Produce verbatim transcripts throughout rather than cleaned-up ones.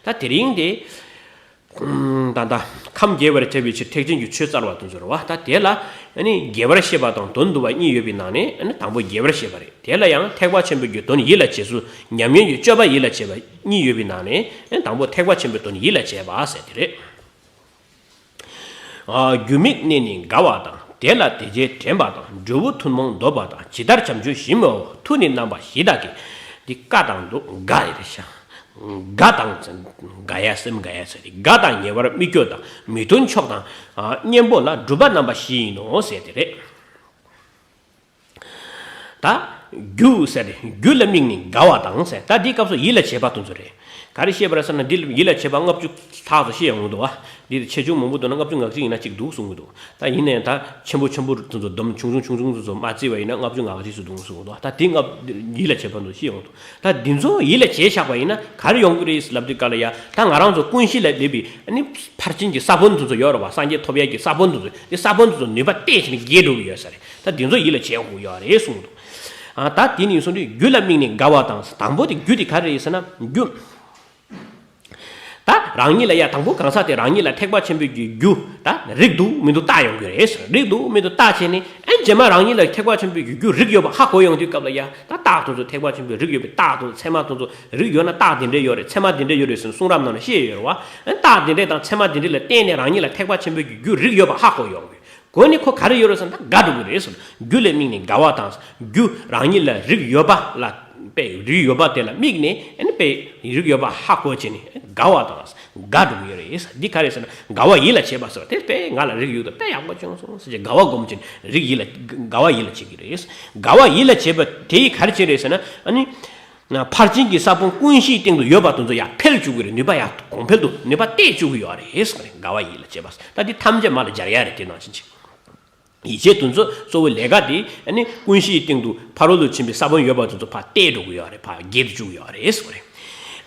ད་དེ་རིང་དེ། ད་ལྟ་ཁམས་རྒྱས་པར་བྱ་བའི་ཕྱིར་ཐེག་ཆེན་གྱི་ཆོས་བསྩལ་བ་དེ་ཚོ་རེད་བ། ད་དེ་ལ་ཨ་ནི་རྒྱས་པར་བཤད་པ་དང་དོན་བསྡུ་བ་གཉིས་ཡོད་པའི་ནང་ནས་ཨ་ནི་དང་པོ་རྒྱས་པར་བཤད་པ་རེད། དེ་ལ་ཡང་ཐེག་པ་ཆེན་པོའི་གི་དོན་ཡིད་ལ་བྱེད་ཚུལ་ཉམས་ལེན་གྱི་སྤྱོད་པ་ཡིད་ལ་བྱེད་པ་གཉིས་ཡོད་པའི་ནང་ནས་ཨ་ནི་དང་པོ་ཐེག་པ་ཆེན་པོའི་དོན་ཡིད་ལ་བྱེད་པ་ཟེར་དེ་རེད། རྒྱུ་མིག་གནས་ནི་དགའ་བ་དང་། དེ་ལ་དེ་རྗེས་དྲན་པ་དང་། འབྲས་བུ་ཐུན་མོང་འདོད་པ་དང་། ཇི་ལྟར་བྱམས་ཆོས་བཞིན་མོས་པའོ། མཐུ་ནི་རྣམ་པ་བཞི་དག་གིས། འདི་དགའ་དང་འདུ་དགའ་ཡི་རེད་ཤག་དགའ་དང་དགའ་ཡ་སེམས་དགའ་ཡ་ཟེར་ཏེ། དགའ་དང་ཉེ་བར་དམིགས་སྐྱོ་དང་། མི་མཐུན་ཕྱོགས་དང་། གཉེན་པོ་ལ་སྒྲུབ་པ་རྣམ་པ་བཞི་ཡིན་ནོ་ཟེར་ཏེ་རེད། ད་རྒྱུ་ཟེར་ཏེ་རྒྱུ་ལ་དམིགས་ནས་དགའ་བ་དང་ཟེར། ད་འདི་སྐབས་སུ་ཡིད་ལ་བྱེད་པ་དེ་ཚོ་རེད། ག་རེ་བཤད་པ་རེད་ཟེར་ན། འདི་ཡིད་ལ་བྱེད་པ་ལྔ་བཅུ་ལྷག་ཙམ་བཤད་ཡོང་གི་འདུག་བ། འདི་ཆེ་ཆུང་མང་པོ་འདུག་ན་ལྔ་བཅུ་ང་གཅིག་ཡིན་ན་གཅིག་འདུག་གསུང་གི་འདུག་ད་ཡིན་ན་ཡང་ད་ཆེན་པོ་ཆེན་པོ་དེ་ཚོ་བསྡོམས། ཆུང་ཆུང་ཆུང་ཆུང་དེ་ཚོ་མ་བརྩིས་པ་ཡིན་ན་ལྔ་བཅུ་ང་གཅིག་ཙམ་འདུག་གསུང་གི་འདུག་ད་འདི་ལྔ་ཡིད་ལ་བྱེད་པ་འདུག་བཤད་ཡོང་གི་འདུག་ད་འདི་ཚོ་ཡིད་ལ་བྱས་བཞག་པ་ཡིན་ན་ག་རེ་ཡོང་གི་རེད་ལབ་དུས་སྐབས་ལ་ཡ། ད་ང་རང་ཚོ་ཀུན་གཞི་ལ་སླེབས་པའི་ཨ་ནི་ཕར་ཕྱིན་གྱི་ས་བོན་དེ་ཚོ་ཡོད་རེད་བ། སངས་རྒྱས་ཐོབ་ཡ་གི་ས་བོན་དེ་ཚོ། དེ་ས་བོན་དེ་ཚོ་ནུས་པ་བརྟན་ཕྱིན་རྒྱས་འགྲོ་གི་ཡོད་ས་རེད། ད་འདི་ཚོ་ཡིད་ལ་བྱེད་དགོས་ཡོད་རེད་གསུངས་འདུག་ཨ། ད་དེ་ནས་སོང་དུས་རྒྱུ་ལ་དམིགས་ནས་དགའ་བ་དང་། དང་པོ་དེ་རྒྱུ་དེ་ག་རེ་རེད་ཟེར་ན། རྒྱུ། ད་རང་ཉིད་ལ་ཡ་དང་པོ་གང་ཟག་དེ་རང་ཉིད་ལ་ཐེག་པ་ཆེན་པོའི་གི་རྒྱུ་ད་རིགས་འདུག་མི་འདུག་བརྟག་ཡོང་གི་རེད། རིགས་འདུག་མི་འདུག་བརྟག་བྱས་ནས། ཨ། རྗེས་མ་རང་ཉིད་ལ་ཐེག་པ་ཆེན་པོའི་གི་རྒྱུ་རིགས་ཡོད་པ་ཧ་གོ་ཡོང་དུས་སྐབས་ལ་ཡ། ད་རྟགས་དེ་ཚོ་ཐེག་པ་ཆེན་པོའི་རིགས་ཡོད་པའི་རྟགས་དེ་ཚོ། ཚད་མ་དེ་ཚོ། རིགས་ཡོད་ན་རྟགས་འདི་འདྲས་ཡོད་རེད། ཚད་མ་འདི་འདྲས་ཡོད་རེད་ཟེར་ནས་གསུང་རབ་ནང་ལ་བཤད་ཡོད་རེད་བ། ཨ། རྟགས་འདི་འདྲས་དང་ཚད་མ་འདི་འདྲས་ལ་བརྟེན་ནས་རང་ཉིད་ལ་ཐེག་པ་ཆེན་པོའི་གི་རྒྱུ་རིགས་ཡོད་པ་ཧ་གོ་ཡོང་གི། གོ་ནི་ཁོ་ག་རེ་ཡོད་རེད་ཟེར་ན་དགའ་འགྲོ་གི་རེད་ཟེར། རྒྱུ་ལ་དམིགས་ནས་དགའ་བ་དང་། རྒྱུ་རང་ཉིད་ལ་རིགས་ཡོད་པ་ལ། དཔེ་རིགས་ཡོད་པ་དེ་ལ་དམིགས་ནས། ཨ་ནི་དཔེ་རིགས་ཡོད་པ་ཧ་གོ་བྱས་ནས་དགའ་བ་དང་། དགའ་འགྲོ་གི་ཡོད་རེད། འདི་ག་རེ་ཟེར་ན་དགའ་བ་ཡིད་ལ་བྱེད་པ་ཟེར་བ་དེ། དཔེ་ང་ལ་རིགས་ཡོད་དོ། དཔེ་ཡག་པོ་བྱུང་སོང་ཟེར་བྱས་དགའ་བ་སྒོམ་བྱས་ནས་རིགས་ཡིད་ལ། དགའ་བ་ཡིད་ལ་བྱེད་ཀྱི་རེད། དགའ་བ་ཡིད་ལ་བྱེད་པ་དེ་ཡིས་ག་རེ་བྱེད་རེད་ཟེར་ན། ཨ་ནི་ཕར་ཕྱིན་གྱི་ས་བོན་ཀུན་གཞིའི་སྟེང་དུ་ཡོད་པ་དེ་ཚོ་ཡར་འཕེལ་བཅུག་གི་རེད། ནུས་པ་ཡར་གོང་འཕེལ་དུ་ནུས་པ་བརྟན་བཅུག་གི་ཡོད་རེད་ཟེར་བ་རེད། དགའ་བ་ཡིད་ལ་བྱེད་པ་ཟེར། ད་འདི་ཐམས་ཅད་མར་ལ་སྦྱར་ཡ་རེད། དེ་ནང་བཞིན་བྱས། ཡིད་བྱེད་དེ་ཚོ་གཙོ་བོའི་ལས་ཀ་དེ་ཨ་ནི་ཀུན་གཞིའི་སྟེང་དུ་ཕ་རོལ་ཏུ་ཕྱིན་པའི་ས་བོན་ཡོད་པ་དེ་ཚོ་ཕར་བརྟན་འགྲོ་གི་ཡོད་རེད། ཕར་རྒྱས་དུ་བཅུག་གི་ཡོད་རེད་ཟེར་བ་རེད།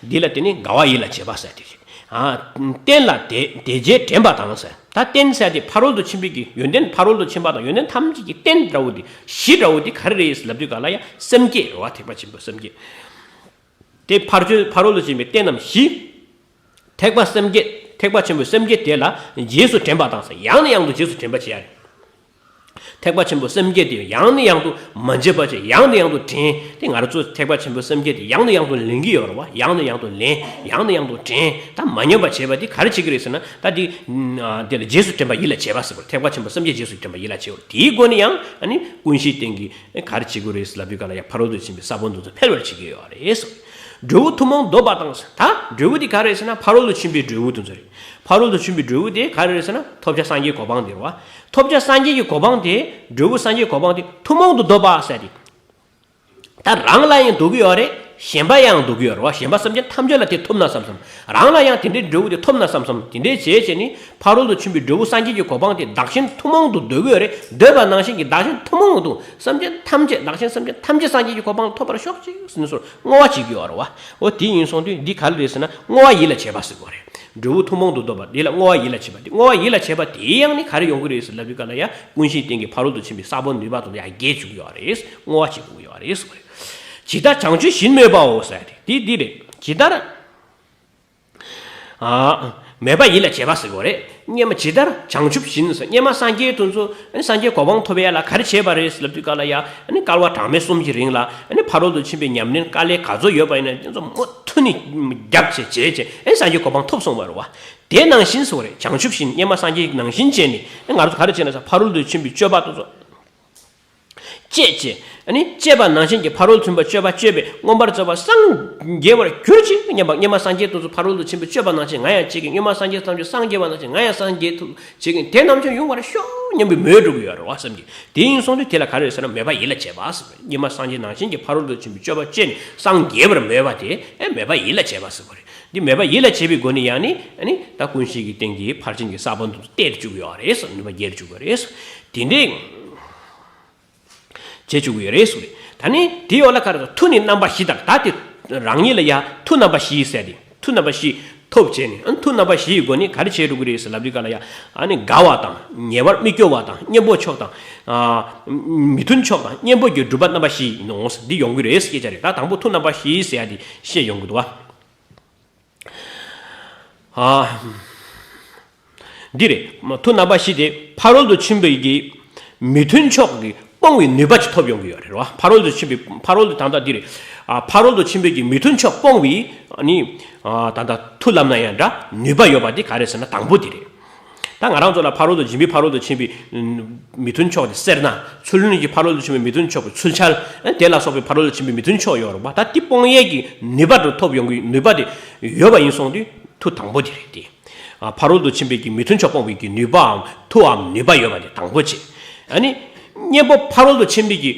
འདི་ལ་དེ་ནི་དགའ་བ་ཡིད་ལ་བྱེད་པ་ཟེར་དེ་རེད། ཨ། རྟེན་ལ་དེ་དེ་རྗེས་དྲན་པ་དང་ཟེར། ད་རྟེན་ཟེར་དེ་ཕ་རོལ་ཏུ་ཕྱིན་པའི་གི་ཡོན་ཏན། ཕ་རོལ་ཏུ་ཕྱིན་པ་དང་ཡོན་ཏན་ཐམས་ཅད་ཀྱི་རྟེན་འདྲ་བོ་དེ། གཞི་འདྲ་བོ་དེ་ག་རེ་རེད་ལབ་དུས་ག་ལ་ཡ། སེམས་བསྐྱེད་རེད་བ། ཐེག་པ་ཆེན་པོའི་སེམས་བསྐྱེད། དེ་ཕར་ཕྱོགས་ཕ་རོལ་ཏུ་ཕྱིན་པའི་རྟེན་རྣམ་བཞི། ཐེག་པ་སེམས་བསྐྱེད། ཐེག་པ་ཆེན་པོའི་སེམས་བསྐྱེད་དེ་ལ་རྗེས་སུ་དྲན་པ་དང་ཟེར། ཡང་ནས་ཡང་དུ་རྗེས་སུ་དྲན་པ་བྱེད་ཡ་རེད། ཐེག་པ་ཆེན་པོའི་སེམས་བསྐྱེད་དེ་ཡང་ནས་ཡང་དུ་མ་བརྗེད་པ་བྱས། ཡང་ནས་ཡང་དུ་དྲན། དེ་ང་རང་ཚོ་ཐེག་པ་ཆེན་པོའི་སེམས་བསྐྱེད་དེ་ཡང་ནས་ཡང་དུ་ལེན་གྱི་ཡོད་རེད་བ། ཡང་ནས་ཡང་དུ་ལེན། ཡང་ནས་ཡང་དུ་དྲན། ད་མ་ཉམས་པ་བྱེད་པ་དེ་ག་རེ་བྱེད་ཀྱི་རེད་ཟེར་ན། ད་དེ་དེ་ལ་རྗེས་སུ་དྲན་པ་ཡིད་ལ་བྱེད་པ་ཟེར་བ། ཐེག་པ་ཆེན་པོའི་སེམས་བསྐྱེད་རྗེས་སུ་དྲན་པ་ཡིད་ལ་བྱེད་པ། དེའི་སྒོ་ནས་ཡང་ཨ་ནི་ཀུན་གཞིའི་སྟེང་གི་ག་རེ་བྱེད་དགོས་རེད་ལབ་དུས་ག་ལ་ཡ། ཕ་རོལ་ཏུ་ཕྱིན་པའི་ས་བོན་དེ་ཚོ་འཕེལ་བར་བྱེད་ཀྱི་ཡོད་རེད། འབྲས་བུ་ཐུན་མོང་འདོད་པ་དང་། ད་འབྲས་བུ་དེ་ག་རེ་རེད་ཟེར་ན་ཕ་རོལ་ཏུ་ཕྱིན་པའི་འབྲས་བུ་དེ་ཚོ་རེད། ཕ་རོལ་ཏུ་ཕྱིན་པའི་འབྲས་བུ་དེ་ག་རེ་རེད་ཟེར་ན་ཐོབ་བྱ་སངས་རྒྱས་གོ་འཕང་དེ་རེད་བ། ཐོབ་བྱ་སངས་རྒྱས་ཀྱི་གོ་འཕང་དེ། འབྲས་བུ་སངས་རྒྱས་གོ་འཕང་དེ་ཐུན་མོང་དུ་འདོད་པ་ཟེར་ཏེ། ད་རང་ལ་ཡང་འདོད་ཀྱི་ཡོད་རེད། གཞན་པ་ཡང་འདོད་ཀྱི་ཡོད་རེད་བ། གཞན་པ་སེམས་ཅན་ཐམས་ཅད་ལ་དེ་ཐོབ་ན་བསམ་བསམ། རང་ལ་ཡང་དེ་འདྲའི་འབྲས་བུ་དེ་ཐོབ་ན་བསམ་བསམ། དེ་འདྲའི་བྱས་བྱས་ནས་ཕ་རོལ་ཏུ་ཕྱིན་པའི་འབྲས་བུ་སངས་རྒྱས་ཀྱི་གོ་འཕང་དེ་བདག་གཞན་ཐུན་མོང་དུ་འདོད་ཀྱི་ཡོད་རེད། འདོད་པ་ནང་བཞིན་གྱི་བདག་གཞན་ཐུན་མོང་དུ། སེམས་ཅན་ཐམས་ཅད། བདག་གཞན་སེམས་ཅན་ཐམས་ཅད་སངས་རྒྱས་ཀྱི་གོ་འཕང་ཐོབ་པར་ཤོག་ཅིག་ཟེར་ནས་སོར་བསྔོ་བ་བྱེད་ཀྱི་ཡོད་རེད་བ། འོ་དེ་ཡིན་སོང་དུས་འདི་ག་རེ་རེད་ཟེར་ན་བསྔོ་བ་ཡིད་ལ་བྱེད་པ་ཟེར་དགོས་རེད། འབྲས་བུ་ཐུན་མོང་དུ་འདོད་པ་འདི་ལ་བསྔོ་བ་ཡིད་ལ་བྱེད་པ། འདི་བསྔོ་བ་ཡིད་ལ་བྱེད་པ་དེ་ཡང་ནི་ག་རེ་ཡོང་གི་རེད་ཟེར་ལབ་དུས་ག་ལ་ཡ། ཀུན་གཞིའི་སྟེང་གི་ཕ་རོལ་ཏུ་ཕྱིན་པའི་ས་བོན་ནུས་པ་དེ་ཚོ་ཡར་རྒྱས་བཅུག་གི་ཡོད་རེད། བསྔོ་བ་བྱེད་དགོས་ཀྱི་ཡོད་རེད་ཟེར་དགོས་རེད། ཇི་ལྟར་བྱང་ཆུབ་བཞིན་མོས་པའོ་ཟེར་ཏེ་འདི་འདི་རེད། ཇི་ལྟར། ཨ། མོས་པ་ཡིད་ལ་བྱེད་པ་ཟེར་དགོས་རེད། སྔོན་མ་ཇི་ལྟར་བྱང་ཆུབ་བཞིན་ཟེར། སྔོན་མ་སངས་རྒྱས་དེ་ཚོ་ཨ་ནི་སངས་རྒྱས་གོ་འཕང་ཐོབ་ཡ་ལ་ག་རེ་བྱས་པ་རེད་ལབ་དུས་ག་ལ་ཡ། ཨ་ནི་བསྐལ་པ་གྲངས་མེད་གསུམ་གྱི་རིང་ལ་ཨ་ནི་ཕ་རོལ་ཏུ་ཕྱིན་པའི་ཉམས་ལེན་དཀའ་ལས་ག་ཚོད་ཡོད་པ་ཡིན་ན་དེ་ཚོ་མུ་མཐུད་ནས་རྒྱབ་བྱས་བྱས་བྱས་ཨ་ནི་སངས་རྒྱས་གོ་འཕང་ཐོབ་སོང་བ་རེད་བ། དེ་ནང་བཞིན་ཟེར་བ་རེད། བྱང་ཆུབ་བཞིན། སྔོན་མ་སངས་རྒྱས་ནང་བཞིན་བྱས་ནས་ཨ་ནི་ང་ཚོ་ག་རེ་བྱས་ན་ཟེར། ཕ་རོལ་ཏུ་ཕྱིན་པའི་སྤྱོད་པ་དེ་ཚོ། སྤྱད་བྱས། ཨ་ནི་སྤྱད་པ་ནང་བཞིན་གྱི་ཕ་རོལ་ཕྱིན་པ་སྤྱོད་པ་སྤྱད་པས་མངོན་པར་རྫོགས་པར་སངས་རྒྱས་པར་གྱུར་ཅིག་སྙམ་པ། སྔོན་མ་སངས་རྒྱས་དེ་ཚོ་ཕ་རོལ་ཏུ་ཕྱིན་པའི་སྤྱོད་པ་ནང་བཞིན་ང་ཡང་བྱེད་ཀྱི། སྔོན་མ་སངས་རྒྱས་ཐམས་ཅད་སངས་རྒྱས་པ་ནང་བཞིན་ང་ཡང་སངས་རྒྱས་ཐུབ་བྱེད་ཀྱི། དེ་རྣམས་ཀྱང་ཡོང་བར་ཤོག་སྙམ་པའི་མོས་འགྲོ་གི་ཡོད་རེད་བ་བསམ་གྱི། དེ་ཡིན་སོང་དུས་དེ་ལ་ག་རེ་ཟེར་ན་མོས་པ་ཡིད་ལ་བྱེད་པ་ཟེར་བ་རེད། སྔོན་མ་སངས་རྒྱས་ནང་བཞིན་གྱི་ཕ་རོལ་ཏུ་ཕྱིན་པའི་སྤྱོད་པ་སྤྱད་ནས་སངས་རྒྱས་པར་མོས་པ་དེ་ཨེ་མོས་པ་ཡིད་ལ་བྱེད་པ་ཟེར་བ་རེད། འདི་མོས་པ་ཡིད་ལ་བྱེད་པའི་སྒོ་ནས་ཡང་ནི་ཨ་ནི་ད་ཀུན་གཞི་གི་སྟེང་གི་ཕར་ཕྱིན་གྱི་ས་བོན་དུ་གཏད་བཅུག་ཡོད་རེད། ནུས་པ་རྒྱས་བཅུག་ཡོད་རེད། དེ་འདྲའི་བྱེད་བཅུག་ཡོད་རེད་ཟེར། ད་ནི་དེའི་འོག་ལ་ག་རེ་ཟེར། མཐུ་ནི་རྣམ་པ་བཞི་དག་ད་དེ་རང་ཉིད་ལ་ཡ་མཐུ་རྣམ་པ་བཞི་ཟེར་ཏེ་མཐུ་རྣམ་པ་བཞི་ཐོབ་བྱས་ནས་ཨ་མཐུ་རྣམ་པ་བཞི་ཡི་སྒོ་ནས་ག་རེ་བྱེད་འགྲོ་གི་རེད་ཟེར་ལབ་དུས་ག་ལ་ཡ། ཨ་ནི་དགའ་བ་དང་ཉེ་བར་མི་སྐྱོ་བ་དང་། གཉེན་པོ་ཕྱོགས་དང་། མི་མཐུན་ཕྱོགས་དང་། གཉེན་པོ་གི་སྒྲུབ་པ་རྣམ་པ་བཞི་ཡིན་ནོ། འདི་ཡོང་གི་རེད་སྐད་ཆ་རེད། ད་དང་པོ་མཐུ་རྣམ་པ་བཞི་ཟེར་ཡ་དེ་བཤད་ཡོང་གི་འདུག་བ། ཨ། འདི་རེད། མཐུ་རྣམ་པ་བཞི་དེ་ཕ་རོལ་ཏུ་ཕྱིན་པའི་གི་མི་མཐུན་ཕྱོགས་ཀྱི་སྤོང་བའི་ནུས་པ་ཅིག་ཐོབ་ཡོང་གི་ཡོད་རེད་བ། ཕ་རོལ་ཏུ་ཕྱིན་པའི་ཕ་རོལ་ཏུ་ད་ལྟ་འདི་རེད། ཨ། ཕ་རོལ་ཏུ་ཕྱིན་པའི་གི་མི་མཐུན་ཕྱོགས་སྤོང་བའི་ནི། ཨ། ད་ལྟ་མཐུ་ལབ་ན་ཡང་འདྲ་ནུས་པ་ཡོད་པ་འདི་ག་རེ་ཟེར་ན་དང་པོ་འདི་རེད། ད་ང་རང་ཚོ་ལ་ཕ་རོལ་ཏུ་སྦྱིན་པའི་ཕ་རོལ་ཏུ་ཕྱིན་པའི་མི་མཐུན་ཕྱོགས་དེ་སེར་སྣ། ཚུལ་གནས་ཀྱི་ཕ་རོལ་ཏུ་ཕྱིན་པའི་མི་མཐུན་ཕྱོགས་ཀྱི་ཚུལ་འཆལ། དེ་ལ་སོགས་པའི་ཕ་རོལ་ཏུ་ཕྱིན་པའི་མི་མཐུན་ཕྱོགས་ཡོད་རེད་བ། ད་འདི་སྤོང་ཡས་ཀྱི་ནུས་པ་དེ་ཐོབ་ཡོང་གི་ནུས་པ་དེ་ཡོད་པ་ཡིན་སོང་དུས་མཐུ་དང་པོ་དེ་རེད་དེ། ཨ། ཕ་རོལ་ཏུ་ཕྱིན་པའི་གི་མི་མཐུན་ཕྱོགས་སྤོང་བའི་གི་ནུས་པའམ་མཐུའམ་ནུས་པ་ཡོད་པ་དེ་དང་པོ་བྱས། ཨ་ནི། གཉེན་པོ་ཕ་རོལ་ཏུ་ཕྱིན་པའི་གི་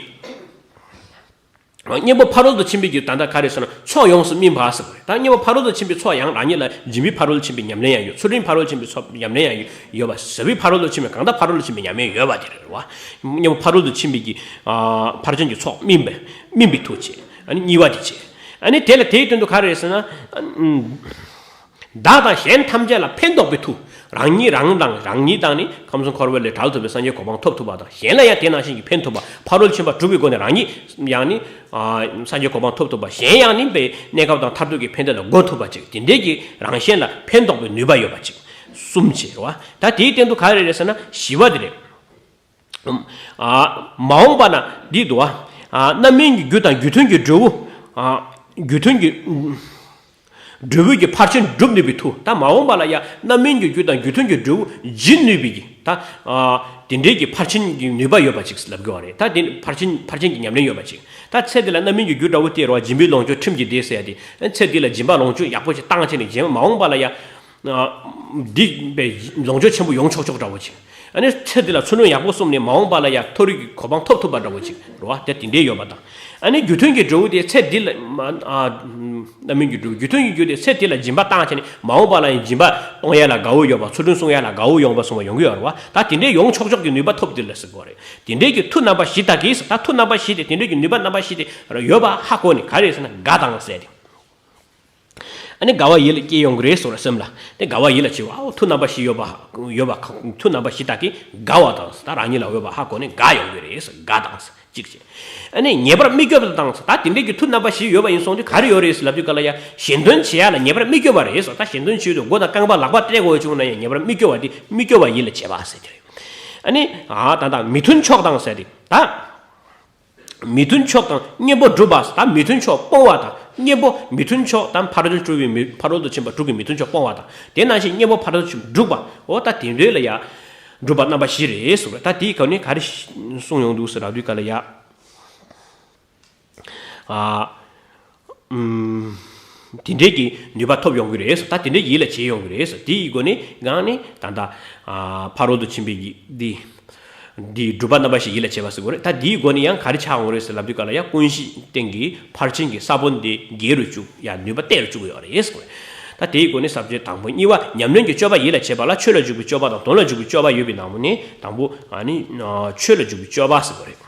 གཉེན་པོ་ཕ་རོལ་ཏུ་ཕྱིན་པའི་གི་ད་ལྟ་ག་རེ་ཟེར་ན་ཚོགས་ཡོངས་སུ་སྨིན་པ་ཟེར་བ་རེད། ད་གཉེན་པོ་ཕ་རོལ་ཏུ་ཕྱིན་པའི་ཚོགས་ཡང་རང་ཉིད་ལ་སྦྱིན་པའི་ཕ་རོལ་ཏུ་ཕྱིན་པའི་ཉམས་ལེན་ཡང་ཡོད། ཚུལ་ཁྲིམས་ཕ་རོལ་ཏུ་ཕྱིན་པའི་ཚོགས་ཉམས་ལེན་ཡང་ཡོད། ཡོད་པ། ཟབ་པའི་ཕ་རོལ་ཏུ་ཕྱིན་པའི་གང་ལྟར་ཕ་རོལ་ཏུ་ཕྱིན་པའི་ཉམས་ལེན་ཡོད་པ་དེ་རེད་བ། གཉེན་པོ་ཕ་རོལ་ཏུ་ཕྱིན་པའི་གི། ཨ། ཕར་ཕྱིན་གྱི་ཚོགས་སྨིན་པའི་སྨིན་པའི་མཐུ་བྱས། ཨ་ནི་གཉིས་པ་དེ་བྱས། ཨ་ནི་དེ་ལ་དེའི་དོན་དུ་ག་རེ་ཟེར་ན། ཨ། ཨུམ། བདག་དང་གཞན་ཐམས་ཅད་ལ་ཕན་འདོགས་པའི་མཐུ། རང་ཉིད་རང་དང་རང་ཉིད་དང་ནི་ཁམས་གསུམ་འཁོར་བ་ལས་བྲལ་ཐུབ་པའི་སངས་རྒྱས་གོ་འཕང་ཐོབ་ཐུབ་པ་དང་། གཞན་ལ་ཡང་དེ་ནང་བཞིན་གྱི་ཕན་ཐོགས་པ། ཕ་རོལ་ཕྱིན་པ་དྲུག་གི་སྒོ་ནས་རང་ཉིད་ཡང་ནི། ཨ། སངས་རྒྱས་གོ་འཕང་ཐོབ་ཐུབ་པ། གཞན་ཡང་ནི་པའི་གནས་སྐབས་དང་མཐར་ཐུག་གི་ཕན་བདེ་ལ་འགོད་ཐུབ་པ་ཅིག་དེ་འདྲའི་གི་རང་གཞན་ལ་ཕན་འདོགས་པའི་ནུས་པ་ཡོད་པ་ཅིག་གསུམ་བྱས་རེད་བ། ད་དེའི་སྟེང་དུ་ག་རེ་རེད་ཟེར་ན་བཞི་པ་དེ་རེད། ཨ། མ་འོངས་པ་ན་འདི་འདུག་བ། ཨ། རྣམ་སྨིན་གྱི་རྒྱུ་དང་རྒྱུ་མཐུན་གྱི་འབྲས་བུ། ཨ། རྒྱུ་མཐུན་གྱི་འབྲས་བུ་གི་ཕར་ཕྱིན་སྒྲུབ་ནུས་པའི་མཐུ། ད་མ་འོངས་པ་ལ་ཡང་རྣམ་སྨིན་གྱི་རྒྱུ་དང་རྒྱུ་མཐུན་གྱི་འབྲས་བུ་སྦྱིན་ནུས་པའི་གི། ད། ཨ། དེ་འདྲའི་གི་ཕར་ཕྱིན་གྱི་ནུས་པ་ཡོད་པ་ཅིག་ལབ་དགོས་བ་རེད། ད་དེ་ཕར་ཕྱིན་ཕར་ཕྱིན་གྱི་ཉམས་ལེན་ཡོད་པ་ཅིག་ད་ཚེ་འདི་ལ་རྣམ་སྨིན་གྱི་རྒྱུ་འདྲ་བོ་སྟེར་བ། སྦྱིན་པའི་ལོངས་སྤྱོད་ཁྲིམས་ཀྱིས་བདེ་ཟེར་ཡ་དེ། ཚེ་འདི་ལ་སྦྱིན་པ་ལོངས་སྤྱོད་ཡག་པོ་ཞིག་བཏང་བྱས་ནས་རྗེས་མ་མ་འོངས་པ་ལ་ཡང་། ཨ། འདི་པའི་ལོངས་སྤྱོད་ཆེན་པོ་ཡོང་ཆོག་ཆོག་འདྲ་བོ་ཅིག་ཨ་ནི་ཚེ་འདི་ལ་ཚུལ་ཁྲིམས་ཡག་པོ་བསྲུངས་ནས་མ་འོངས་པ་ལ་ཡང་མཐོ་རིས་ཀྱི་གོ་འཕང་ཐོབ་ཐུབ་པ་འདྲ་བོ་ཅིག་རེད་བ། དེ་དེ་འདྲའི་ཡོད་པ་དང་། ཨ་ནི་རྒྱུ་མཐུན་གྱི་འབྲས་བུ་དེ་ཚེ་འདི་ལ་མ། ཨ། རྣམ་སྨིན་གྱི་འབྲས་བུ། རྒྱུ་མཐུན་གྱི་རྒྱུ་དེ་ཚེ་འདི་ལ་སྦྱིན་པ་བཏང་བྱས་ནས་མ་འོངས་པ་ལ་ཡང་སྦྱིན་པ་གཏོང་ཡ་ལ་དགའ་བོ་ཡོད་པ། ཚུལ་ཁྲིམས་སྲུང་ཡ་ལ་དགའ་བོ་ཡོང་བ་སོང་བ་ཡོང་གི་ཡོད་རེད་བ། ད་དེ་འདྲའི་ཡོང་ཆོག་ཆོག་གི་ནུས་པ་ཐོབ་འདི་ལ་ཟེར་དགོས་རེད། དེ་འདྲའི་གི་མཐུ་རྣམ་པ་བཞི་དག་གིས། ད་མཐུ་རྣམ་པ་བཞི་དེ་དེ་འདྲའི་གི་ནུས་པ་རྣམ་པ་བཞི་དེ་ཡོད་པ་ཧ་གོ་ནས་ག་རེ་ཟེར་ན་དགའ་དང་ཟེར་ཏེ། ཨ་ནི་དགའ་བ་ཡིད་ལ་སྐྱེ་ཡོང་གི་རེད་ཟེར་བ་སེམས་ལ། དེ་དགའ་བ་ཡིད་ལ་བྱེད་པ། ཨོ། མཐུ་རྣམ་པ་བཞི་ཡོད་པ་ཡོད་པ། མཐུ་རྣམ་པ་བཞི་དག་གིས་དགའ་བ་དང་། ད་རང་ཉིད་ལ་འོས་པ་ཧ་གོ་ནས་དགའ་ཡོང་གི་རེད་ཟེར། དགའ་དང་ཟེར་གཅིག་བྱས། ཨ་ནི་ཉེས་པར་མི་སྐྱོ་བ་དང་ཟེར། ད་དེ་འདྲའི་གི་མཐུ་རྣམ་པ་བཞི་ཡོད་པ་ཡིན་སོང་དུས་ག་རེ་ཡོད་རེད་ཟེར་ལབ་དུས་ག་ལ་ཡ། གཞན་དོན་བྱེད་ཡ་ལ་ཉེས་པར་མི་སྐྱོ་བ་རེད་ཟེར། ད་གཞན་དོན་བྱེད་དུས་མགོ་དང་རྐང་པ་ལག་པ་སྟེར་དགོས་བྱུང་ན་ཡང་ཉེས་པར་མི་སྐྱོ་བ་དེ། མི་སྐྱོ་བ་ཡིད་ལ་བྱེད་པ་ཟེར་གྱི་རེད། ཨ་ནི། ཨ། ད་ད་མི་མཐུན་ཕྱོགས་དང་ཟེར་ཏེ། ད། མི་མཐུན་ཕྱོགས་དང་གཉེན་པོ་སྒྲུབ་པ། ད་མི་མཐུན་ཕྱོགས་སྤོང་བ་དང་། གཉེན་པོ་མི་མཐུན་ཕྱོགས་དང་ཕ་རོལ་ཏུ་སྤྱོད་པའི་མི། ཕ་རོལ་ཏུ་ཕྱིན་པ་དྲུག་གི་མི་མཐུན་ཕྱོགས་སྤོང་བ་དང་། དེ་ནང་བཞིན་གཉེན་པོ་ཕ་རོལ་ཏུ་སྒྲུབ་པ། འོ། ད་དེ་འདྲའི་ལ་ཡ། སྒྲུབ་པ་རྣམ་པ་བཞི་རེད་ཟེར་བ། ད་དེའི་སྒོ་ནས་ག་རེ་གསུངས་ཡོང་འདུག་ཟེར་ལབ་དུས་ག་ལ་ཡ། ཨ། ཨུམ། དེ་འདྲའི་གི་ནུས་པ་ཐོབ་ཡོང་གི་རེད་ཟེར། ད་དེ་འདྲའི་ཡིད་ལ་བྱེད་ཡོང་གི་རེད་ཟེར། དེའི་སྒོ་ནས་གང་ནས་ད་ལྟ། ཨ། ཕ་རོལ་ཏུ་ཕྱིན་པའི་གི་འདི། འདི་སྒྲུབ་པ་རྣམ་པ་བཞི་ཡིད་ལ་བྱེད་པ་ཟེར་དགོས་རེད། ད་འདིའི་སྒོ་ནས་ཡང་ག་རེ་ཆགས་ཡོང་རེད་ཟེར་ལབ་དུས་ག་ལ་ཡང་ཀུན་གཞི་སྟེང་གི་ཕར་ཕྱིན་གྱི་ས་བོན་དེ་རྒྱས་རུ་བཅུག་ཡ། ནུས་པ་བརྟན་རུ་བཅུག་ཡོད་རེད་ཟེར་དགོས་རེད། ད་དེའི་སྒོ་ནས་ས་བཅད་དང་པོ་གཉིས་པ། ཉམས་ལེན་གྱི་སྤྱོད་པ་ཡིད་ལ་བྱེད་པ་ལ་ཆོས་ལ་འཇུག་པའི་སྤྱོད་པ་དང་དོན་ལ་འཇུག་པའི་སྤྱོད་པ་ཡོད་པའི་ནང་ནས་དང་པོ། ཨ་ནི། ཆོས་ལ་འཇུག་པའི་སྤྱོད་པ་ཟེར་དགོས་རེད།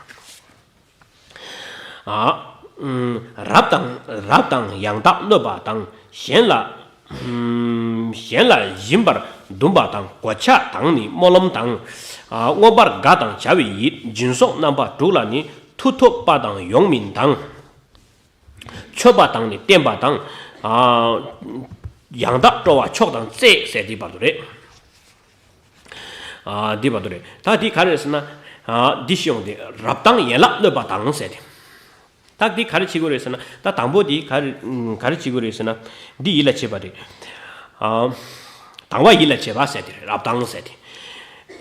ཨ། ཨུམ། རབ་དང་། རབ་དང་ཡང་དག་གནོད་པ་དང་། གཞན་ལ། ཨུམ། གཞན་ལ་སྦྱིན་པར་འདུན་པ་དང་། གོ་ཆ་དང་ནི་སྨོན་ལམ་དང་། ཨ། མངོན་པར་དགའ་དང་བྱ་བའི་ཡིད། སྦྱིན་སོགས་རྣམ་པ་དྲུག་ལ་ནི། མཐུ་ཐོབ་པ་དང་ཡོང་མིན་དང་། མཆོད་པ་དང་ནི་བསྟེན་པ་དང་། ཨ། ཡང་དག་སྤྲོ་བ་མཆོག་དང་རྩེ་ཟེར་དེའི་བར་དུ་རེད། ཨ། འདི་བར་དུ་རེད། ད་འདི་ག་རེ་རེད་ཟེར་ན། ཨ། འདི་ཤེས་ཡོང་དེ་རབ་དང་ཡན་ལག་གནོད་པ་དང་ཟེར་ཏེ། ད་འདི་ག་རེ་བྱེད་དགོས་རེད་ཟེར་ན། ད་དང་པོ་འདི་ག་རེ་ག་རེ་བྱེད་དགོས་རེད་ཟེར་ན། འདི་ཡིད་ལ་བྱེད་པ་རེད། ཨ། དང་བ་ཡིད་ལ་བྱེད་པ་ཟེར་ཏེ་རེད། རབ་དང་ཟེར་ཏེ།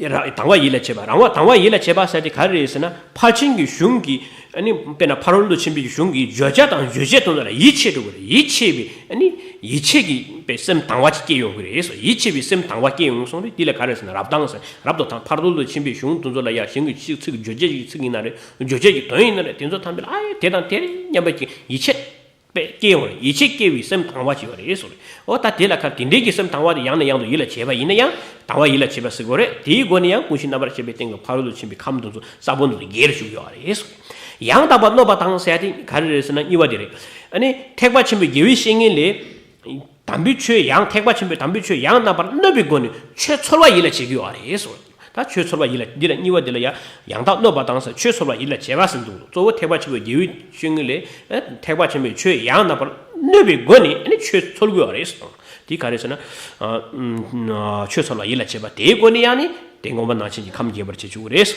ར། དང་བ་ཡིད་ལ་བྱེད་པ། རང་བ། དང་བ་ཡིད་ལ་བྱེད་པ་ཟེར་ཏེ་ག་རེ་རེད་ཟེར་ན། ཕར་ཕྱིན་གྱི་གཞུང་གི། ཨ་ནི་དཔེར་ན་ཕ་རོལ་ཏུ་ཕྱིན་པའི་གཞུང་གི་བརྗོད་བྱ་དང་རྗོད་བྱེད་དེ་ཚོ་ལ་ཡིད་ཆེས་འགྲོ་གི་རེད། ཡིད་ཆེས་པའི། ཨ་ནི་ཡིད་ཆེས་ཀྱི་པའི་སེམས་དང་བ་ཅིག་སྐྱེ་ཡོང་གི་རེད་ཟེར། ཡིད་ཆེས་པའི་སེམས་དང་བ་སྐྱེ་ཡོང་སོང་རེད། འདི་ལ་ག་རེ་ཟེར་ན་རབ་དང་ཟེར། རབ་ཏུ་དང་། ཕ་རོལ་ཏུ་ཕྱིན་པའི་གཞུང་དེ་ཚོ་ལ་ཡ་གཞན་གྱི་ཚིག་ཚིག་བརྗོད་བྱེད་ཀྱི་ཚིག་ཡིན་ན་རེད། བརྗོད་བྱེད་ཀྱི་དོན་ཡིན་ན་རེད། དེ་ཚོ་ཐམས་ཅད་ལ་ཨ་ཡེ་དེ་དང་དེ་རེད་སྙམ་པའི་ཅིག་ཡིད་ཆེས་པའི་སྐྱེ་ཡོང་རེད། ཡིད་ཆེས་སྐྱེ་བའི་སེམས་དང་བ་ཅིག་ཡོད་རེད་ཟེར་རེད། འོ་ད་དེ་ལ་ཁ་དེ་འདྲའི་གི་སེམས་དང་བ་དེ་ཡང་ནས་ཡང་དུ་ཡིད་ལ་བྱེད་པ་ཡིན་ན་ཡང་དང་བ་ཡིད་ལ་བྱེད་པ་ཟེར་དགོས་རེད། དེའི་སྒོ་ནས་ཡང་ཀུན་གཞི་རྣམ་པར་ཤེས་པའི་སྟེང་གི་ཕ་རོལ་ཏུ་ཕྱིན་པའི་ཁམས་དེ་ཚོ་ས་བོན་དེ་ཚོ་རྒྱས་རུ་ཞུགས་ཡོད་རེད་ཟེར་རེད། ཡང་དག་པར་གནོད་པ་དང་ཟེར་ཡ་དེ་ག་རེ་རེད་ཟེར་ན་གཉིས་པ་དེ་རེད། ཨ་ནི་ཐེག་པ་ཆེན་པོའི་རྒྱལ་བའི་བཤེས་གཉེན་ལས། དམ་པའི་ཆོས་ཡང་། ཐེག་པ་ཆེན་པོའི་དམ་པའི་ཆོས་ཡང་རྣམ་པར་གནོད་པའི་སྒོ་ནས་ཆོས་འཚོལ་བ་ཡིད་ལ་བྱེད་ཀྱི་ཡོད་རེད་ཟེར། ད་ཆོས་འཚོལ་བ་ཡིད་ལ། འདི་ལ་གཉིས་པ་འདི་ལ་ཡང་ཡང་དག་གནོད་པ་དང་ཟེར། ཆོས་འཚོལ་བ་ཡིད་ལ་བྱེད་པ་ཟེར་འདུག། གཙོ་བོ་ཐེག་པ་ཆེན་པོའི་རྒྱལ་བའི་བཤེས་གཉེན་ལས། ཐེག་པ་ཆེན་པོའི་ཆོས་ཡང་རྣམ་པར་གནོད་པའི་སྒོ་ནས་ཨ་ནི་ཆོས་འཚོལ་དགོས་པ་རེད་ཟེར། དེ་ག་རེ་ཟེར་ན། ཨ་ཨ་ཆོས་ཚོགས་ལ་ཡིད་ལ་བྱེད་པ་དེའི་སྒོ་ནས་ཡང་ནི་དེ་མངོན་པ་ནང་བཞིན་གྱི་ཁམས་རྒྱས་པར་བྱེད་ཆོག་གི་རེད།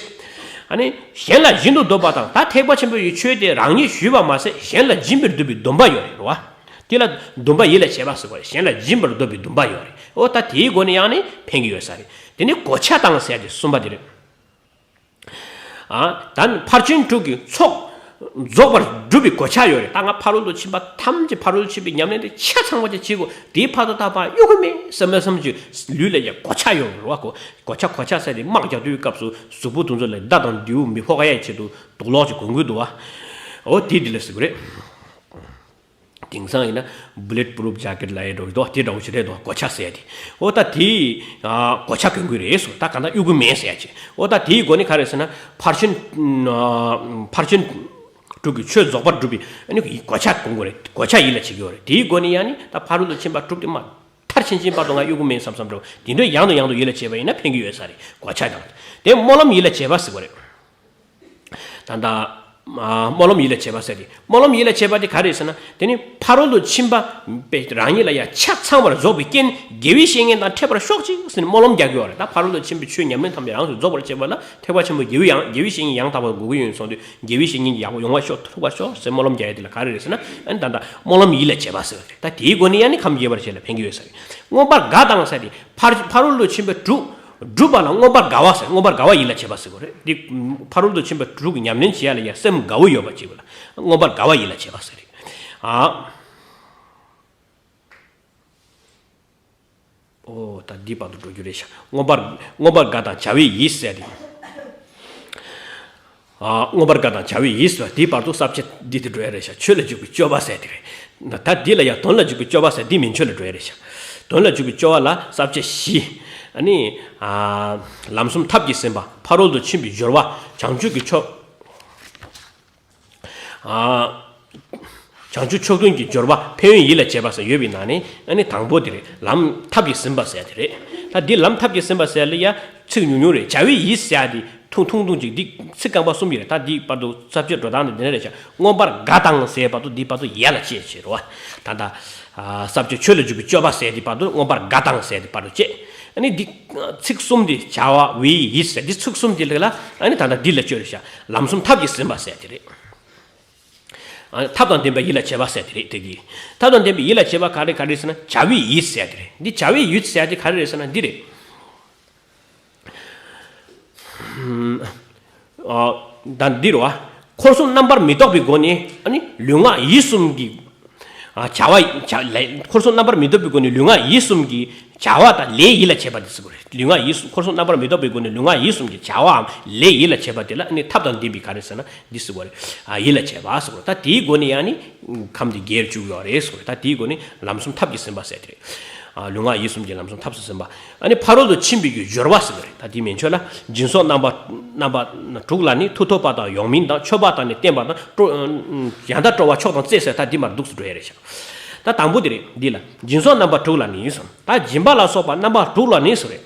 ཨ་ནི་གཞན་ལ་བཞིན་དུ་འདོད་པ་དང་། ད་ཐེག་པ་ཆེན་པོའི་ཆོས་དེ་རང་ཉིད་ཞུས་པ་མ་ཟད་གཞན་ལ་སྦྱིན་པར་འདོད་པའི་སྡོམ་པ་ཡོད་རེད་རོ། དེ་ལ་སྡོམ་པ་ཡིད་ལ་བྱེད་པ་ཟེར་བ་རེད། གཞན་ལ་སྦྱིན་པར་འདོད་པའི་སྡོམ་པ་ཡོད་རེད། འོ་ད་དེའི་སྒོ་ནས་ཡང་ནི་ཕན་གྱི་ཡོད་ས་རེད། དེ་ནི་གོ་ཆ་དང་ཟེར་ཡ་དེ་གསུམ་པ་དེ་རེད། ཨ་ད་ནི་ཕར་ཕྱིན་དྲུག་གི་ཚོགས་རྫོགས་པར་སྒྲུབ་པའི་གོ་ཆ་ཡོད་རེད། ད་ང་ཕ་རོལ་ཏུ་ཕྱིན་པ་ཐམས་ཅད་ཕ་རོལ་ཏུ་ཕྱིན་པའི་ཉམས་ལེན་དེ་ཆ་ཚང་བ་ཅིག་བྱེད་དགོས། དེའི་ཕ་ཏོ་ད་ཕ་གཡུག་གི་མེད་བསམ་པའི་བསམ་གྱི་ལུས་ལ་ཡ་གོ་ཆ་ཡོད་རེད་བ། གོ་གོ་ཆ་གོ་ཆ་ཟེར་དེ་དམག་རྒྱག་དུས་སྐབས་སུ་གཟུགས་པོ་དེ་ཚོ་ལ་མདའ་དང་མདེའུ་མི་ཕོག་ཡ་ཆེད་དུ་དུག་ལོག་ཅིག་གོན་དགོས་འདུག་བ། འོ་དེ་འདི་ལ་ཟེར་གི་རེད། དེང་སང་ཡིན་ན་བུ་ལེཊ་པུ་རུབ་ཇེ་ཀེཊ་ལབ་ཡས་འདྲ་བོ་ཞིག་འདུག་དེ་འདྲ་བོ་ཞིག་རེད་འདུག་གོ་ཆ་ཟེར་ཡ་དེ། འོ་ད་དེ་ཨ་གོ་ཆ་གོན་དགོས་རེད་ཟེར། ད་གང་ལྟར་གཡུག་གི་མེད་ཟེར་ཡ་ཅིག་འོ་ད་དེའི་སྒོ་ནས་ག་རེ་ཟེར་ན། ཕར་ཕྱིན་ཨ་ཕར་ཕྱིན་དྲུག་གི་ཆོས་རྫོགས་པར་སྒྲུབ་པའི་ཨ་ནི་གོ་ཆ་གོན་དགོས་རེད། གོ་ཆ་ཡིད་ལ་བྱེད་ཀྱི་ཡོད་རེད། དེའི་སྒོ་ནས་ཡང་ནི་ད་ཕ་རོལ་ཏུ་ཕྱིན་པ་དྲུག་དེ་མ་མཐར་ཕྱིན་ཕྱིན་བར་དུ་ང་གཡུག་གི་མེད་བསམ་བསམ་འདྲ་བོ་དེ་འདྲ་ཡང་དང་ཡང་དུ་ཡིད་ལ་བྱེད་པ་ཡིན་ན་ཕན་གྱི་ཡོད་ས་རེད། གོ་ཆ་དང་དེ་སྨོན་ལམ་ཡིད་ལ་བྱེད་པ་ཟེར་བ་རེད། ད་ལྟ་ཨ་སྨོན་ལམ་ཡིད་ལ་བྱེད་པ་ཟེར་ཏེ། སྨོན་ལམ་ཡིད་ལ་བྱེད་པ་དེ་ག་རེ་ཟེར་ན། དེ་ནི་ཕ་རོལ་ཏུ་ཕྱིན་པ་པའི་རང་ཉིད་ལ་ཡང་ཆ་ཚང་བར་རྫོགས་པའི་རྐྱེན་དགེ་བའི་བཤེས་གཉེན་དང་འཕྲད་པར་ཤོག་ཅིག་ཟེར་ནས་སྨོན་ལམ་རྒྱག་གི་ཡོད་རེད། ད་ཕ་རོལ་ཏུ་ཕྱིན་པའི་ཆོས་ཉམས་ལེན་ཐམས་ཅད་རང་སོར་རྫོགས་པར་བྱེད་པ་ལ་ཐེག་པ་ཆེན་པོ་དགེ་བའི་ཡང་དགེ་བའི་བཤེས་གཉེན་ཡང་དག་པར་དགོས་ཀྱི་ཡོད་སོང་དུས་དགེ་བའི་བཤེས་གཉེན་ཡག་པོ་ཡོང་བར་ཤོག་ཐུག་པར་ཤོག་ཟེར་སྨོན་ལམ་རྒྱག་ཡ་དེ་ལ་ག་རེ་རེད་ཟེར་ན། ཨ་ནི་ད་ལྟ་སྨོན་ལམ་ཡིད་ལ་བྱེད་པ་ཟེར་བ་རེད། ད་དེའི་སྒོ་ནས་ཡང་ནི་ཁམས་རྒྱས་པར་བྱེད་ལ་ཕན་གྱི་ཡོད་ས་རེད། མངོན་པར་དགའ་དང་ཟེར་ཏེ་ཕར་ཕ་རོལ་ཏུ་ཕྱིན་པའི་དྲུག་སྒྲུབ་པ་ལ་མངོན་པར་དགའ་བ་ཟེར། མངོན་པར་དགའ་བ་ཡིད་ལ་བྱེད་པ་ཟེར་དགོས་རེད། འདི་ཕ་རོལ་ཏུ་ཕྱིན་པ་དྲུག་གི་ཉམས་ལེན་བྱེད་ཡ་ལ་ཡ་སེམས་དགའ་བོ་ཡོད་པ་ཅིག་ལ་མངོན་པར་དགའ་བ་ཡིད་ལ་བྱེད་པ་ཟེར་རེད། ཨ། ཨོ་ད་འདི་བར་དུ་འགྲོ་རྒྱུ་རེད་ཤག་མངོན་པར་མངོན་པར་དགའ་དང་བྱ་བའི་ཡིད་ཟེར་ཏེ། ཨ་མངོན་པར་དགའ་དང་བྱ་བའི་ཡིད་ཟེར་བ་འདི་བར་དུ་ས་བཅད་འདི་དེ་འགྲོ་ཡ་རེད་ཤག་ཆོས་ལ་འཇུག་པའི་སྤྱོད་པ་ཟེར་དེ་རེད། ད་འདི་ལ་ཡང་དོན་ལ་འཇུག་པའི་སྤྱོད་པ་ཟེར་འདི་མན་ཆོད་ལ་འགྲོ་ཡ་རེད་ཤག་དོན་ལ་འཇུག་པའི་སྤྱོད་པ་ལ་ས་བཅད་བཞི། ཨ་ནི་ཨ་ལམ་གསུམ་ཐབས་ཀྱིས་ཟིན་པ། ཕ་རོལ་ཏུ་ཕྱིན་པའི་སྦྱོར་བ། བྱང་ཆུབ་ཀྱི་ཕྱོགས། ཨ་བྱང་ཆུབ་ཕྱོགས་སྟོན་གྱི་སྦྱོར་བ་ཕན་ཡོན་ཡིད་ལ་བྱེད་པ་ཟེར་ཡོད་པའི་ནང་ནས་ཨ་ནི་དང་པོ་དེ་རེད། ལམ་ཐབས་ཀྱིས་ཟིན་པ་ཟེར་དེ་རེད། ད་འདི་ལམ་ཐབས་ཀྱིས་ཟིན་པ་ཟེར་ལ་ཡ་ཚིག་ཉུང་ཉུང་རེད། བྱ་བའི་ཡིད་ཟེར་ཡ་དེ་ཐུང་ཐུང་ཐུང་ཅིག་འདི་ཚིག་རྐང་པ་གསུམ་གྱི་རེད། ད་འདི་བར་དུ་ས་བཅད་འགྲོ་སྟངས་དེ་འདི་འདྲ་རེད་ཤག་མངོན་པར་དགའ་དང་ཟེར་བར་དུ་འདི་བར་དུ་ཡ་ལ་བྱེད་བྱེད་རོ། ད་ལྟ་ཨ་ས་བཅད་ཆོས་ལ་འཇུག་པའི་སྤྱོད་པ་ཟེར་དེ་བར་དུ་མངོན་པར་དགའ་དང་ཟེར་དེ་བར་དུ་བྱེད། ཨ་ནི་འདི་ཚིག་གསུམ་དེ་བྱ་བའི་ཡིད་ཟེར་འདི་ཚིག་གསུམ་དེ་ལ་ཨ་ནི་ད་ལྟ་འདི་ལ་བཅོས་རེད་ཤག་ལམ་གསུམ་ཐབས་ཀྱིས་ཟིན་པ་ཟེར་དེ་རེད། ཨ་ཐབས་དང་ལྡན་པའི་ཡིད་ལ་བྱེད་པ་ཟེར་དེ་རེད། དེ་གི་ཐབས་དང་ལྡན་པའི་ཡིད་ལ་བྱེད་པ་ག་རེ་ག་རེ་ཟེར་ན་བྱ་བའི་ཡིད་ཟེར་དེ་རེད། འདི་བྱ་བའི་ཡིད་ཟེར་དེ་ག་རེ་རེད་ཟེར་ན་འདི་རེད། ཨ་ད་འདི་རེད་བ། འཁོར་གསུམ་རྣམ་པར་མི་རྟོག་པའི་སྒོ་ནས་ཨ་ནི་ལུས་ངག་ཡིད་གསུམ་གྱི་ཨ་བྱ་བ་བྱ་ལས་འཁོར་གསུམ་རྣམ་པར་མི་རྟོག་པའི་སྒོ་ནས་ལུས་ངག་ཡིད་གསུམ་གྱི་བྱ་བ་དང་ལས་ཡིད་ལ་བྱེད་པ་དེ་ཟེར་དགོས་རེད། ལུས་ངག་ཡིད་གསུམ་འཁོར་གསུམ་རྣམ་པར་མི་རྟོག་པའི་སྒོ་ནས་ལུས་ངག་ཡིད་གསུམ་གྱི་བྱ་བའམ་ལས་ཡིད་ལ་བྱེད་པ་དེ་ལ་ཨ་ནི་ཐབས་དང་ལྡན་པའི་ག་རེ་ཟེར་ན་འདི་ཟེར་དགོས་རེད། ཨ་ཡིད་ལ་བྱེད་པ་ཟེར་དགོས་རེད། ད་དེའི་སྒོ་ནས་ཡང་ནི་ཁམས་དེ་རྒྱས་བཅུག་ཡོད་རེད་ཟེར་དགོས་རེད། ད་དེའི་སྒོ་ནས་ལམ་གསུམ་ཐབས་ཀྱིས་ཟིན་པ་ཟེར་དེ་རེད། ཨ་ལུས་ངག་ཡིད་གསུམ་གྱི་ལམ་གསུམ་ཐབས་སུ་ཟིན་པ། ཨ་ནི་ཕ་རོལ་ཏུ་ཕྱིན་པའི་གི་སྦྱོར་བ་ཟེར་བ་རེད། ད་དེ་མན་ཆོད་ལ་སྦྱིན་སོགས་རྣམ་པ་རྣམ་པ་དྲུག་ལ་ནི་མཐུ་སྟོབས་པ་དང་ཡོངས་སྨིན་དང་མཆོད་པ་དང་ནི་བརྟན་པ་དང་སྤྲོ་ཡང་དག་སྤྲོ་བ་མཆོག་དང་བརྩེ་ཟེར་ད་འདི་མར་འདུག་སེ་འགྲོ་ཡ་རེད་ཤག་ད་དང་པོ་དེ་རེད། འདི་ལ་སྦྱིན་སོགས་རྣམ་པ་དྲུག་ལ་ནི་ཟེར། ད་སྦྱིན་པ་ལ་སོགས་པ་རྣམ་པ་དྲུག་ལ་ནི་ཟེར་རེད།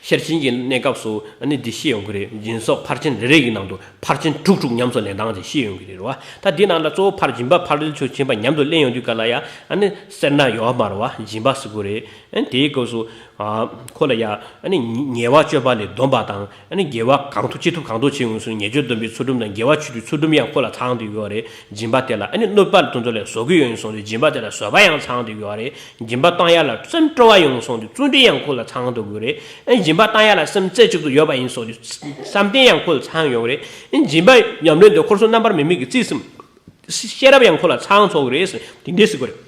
ཤེར་ཕྱིན་གྱི་གནས་སྐབས་སུ་ཨ་ནི་འདི་ཤེས་ཡོང་གི་རེད། སྦྱིན་སོགས་ཕར་ཕྱིན་རེ་རེ་ཡི་ནང་དུ་ཕར་ཕྱིན་དྲུག་དྲུག་ཉམས་སུ་ལེན་སྟངས་ཅིག་ཤེས་ཡོང་གི་རེད་རེད་བ། ད་འདི་ནང་ལ་གཙོ་བོ་ཕར་སྦྱིན་པ་ཕར་ཕྱིན་ཕྱིན་པ་ཉམས་སུ་ལེན་ཡོང་དུས་ག་ལ་ཡ་ཨ་ནི་སེར་སྣ་ཡོད་མ་རེད་བ། སྦྱིན་པ་ཟེར་དགོས་རེད། ཨ་ནི་དེའི་སྐབས་སུ་ཨ་ཁོ་ལ་ཡ་ཨ་ནི་ཉེ་བར་སྤྱོད་པ་ལས་སྡོམ་པ་དང་ཨ་ནི་དགེ་བ་གང་ཐུབ་ཅི་ཐུབ་གང་ཐུབ་བྱེད་ཡོང་སོང་ཉེས་སྤྱོད་སྡོམ་པའི་ཚུལ་ཁྲིམས་དང་དགེ་བ་ཆོས་ཀྱི་ཚུལ་ཁྲིམས་ཡང་ཁོ་ལ་ཚང་བསྡད་ཡོད་རེད། སྦྱིན་པ་དེ་ལ་ཨ་ནི་གནོད་པ་དེ་ཚོ་ལས་བཟོ་གི་ཡོད་ཡིན་སོང་དུས་སྦྱིན་པ་དེ་ལ་བཟོད་པ་ཡང་ཚང་བསྡད་ཡོད་རེད། སྦྱིན་པ་བཏང་ཡ་ལ་སེམས་སྤྲོ་བ་ཡོང་སོང་དུས་བརྩོན་འགྲུས་ཡང་ཁོ་ལ་ཚང་འགྲོ་གི་རེད། ཨེ་སྦྱིན་པ་བཏང་ཡ་ལ་སེམས་རྩེ་གཅིག་ཏུ་ཡོད་པ་ཡིན་སོང་དུས་བསམ་གཏན་ཡང་ཁོ་ལ་ཚང་ཡོང་རེད། ཨེ་སྦྱིན་པ་ཉམས་ལེན་དུ་འཁོར་གསུམ་རྣམ་པར་མི་དམིགས་ཀྱི་རྩིས་ཟིན་ཤེས་རབ་ཡང་ཁོ་ལ་ཚང་ཚོགས་ཀྱི་རེད་ཟེར་དེ་འདྲས་ཟེར་གི་རེད།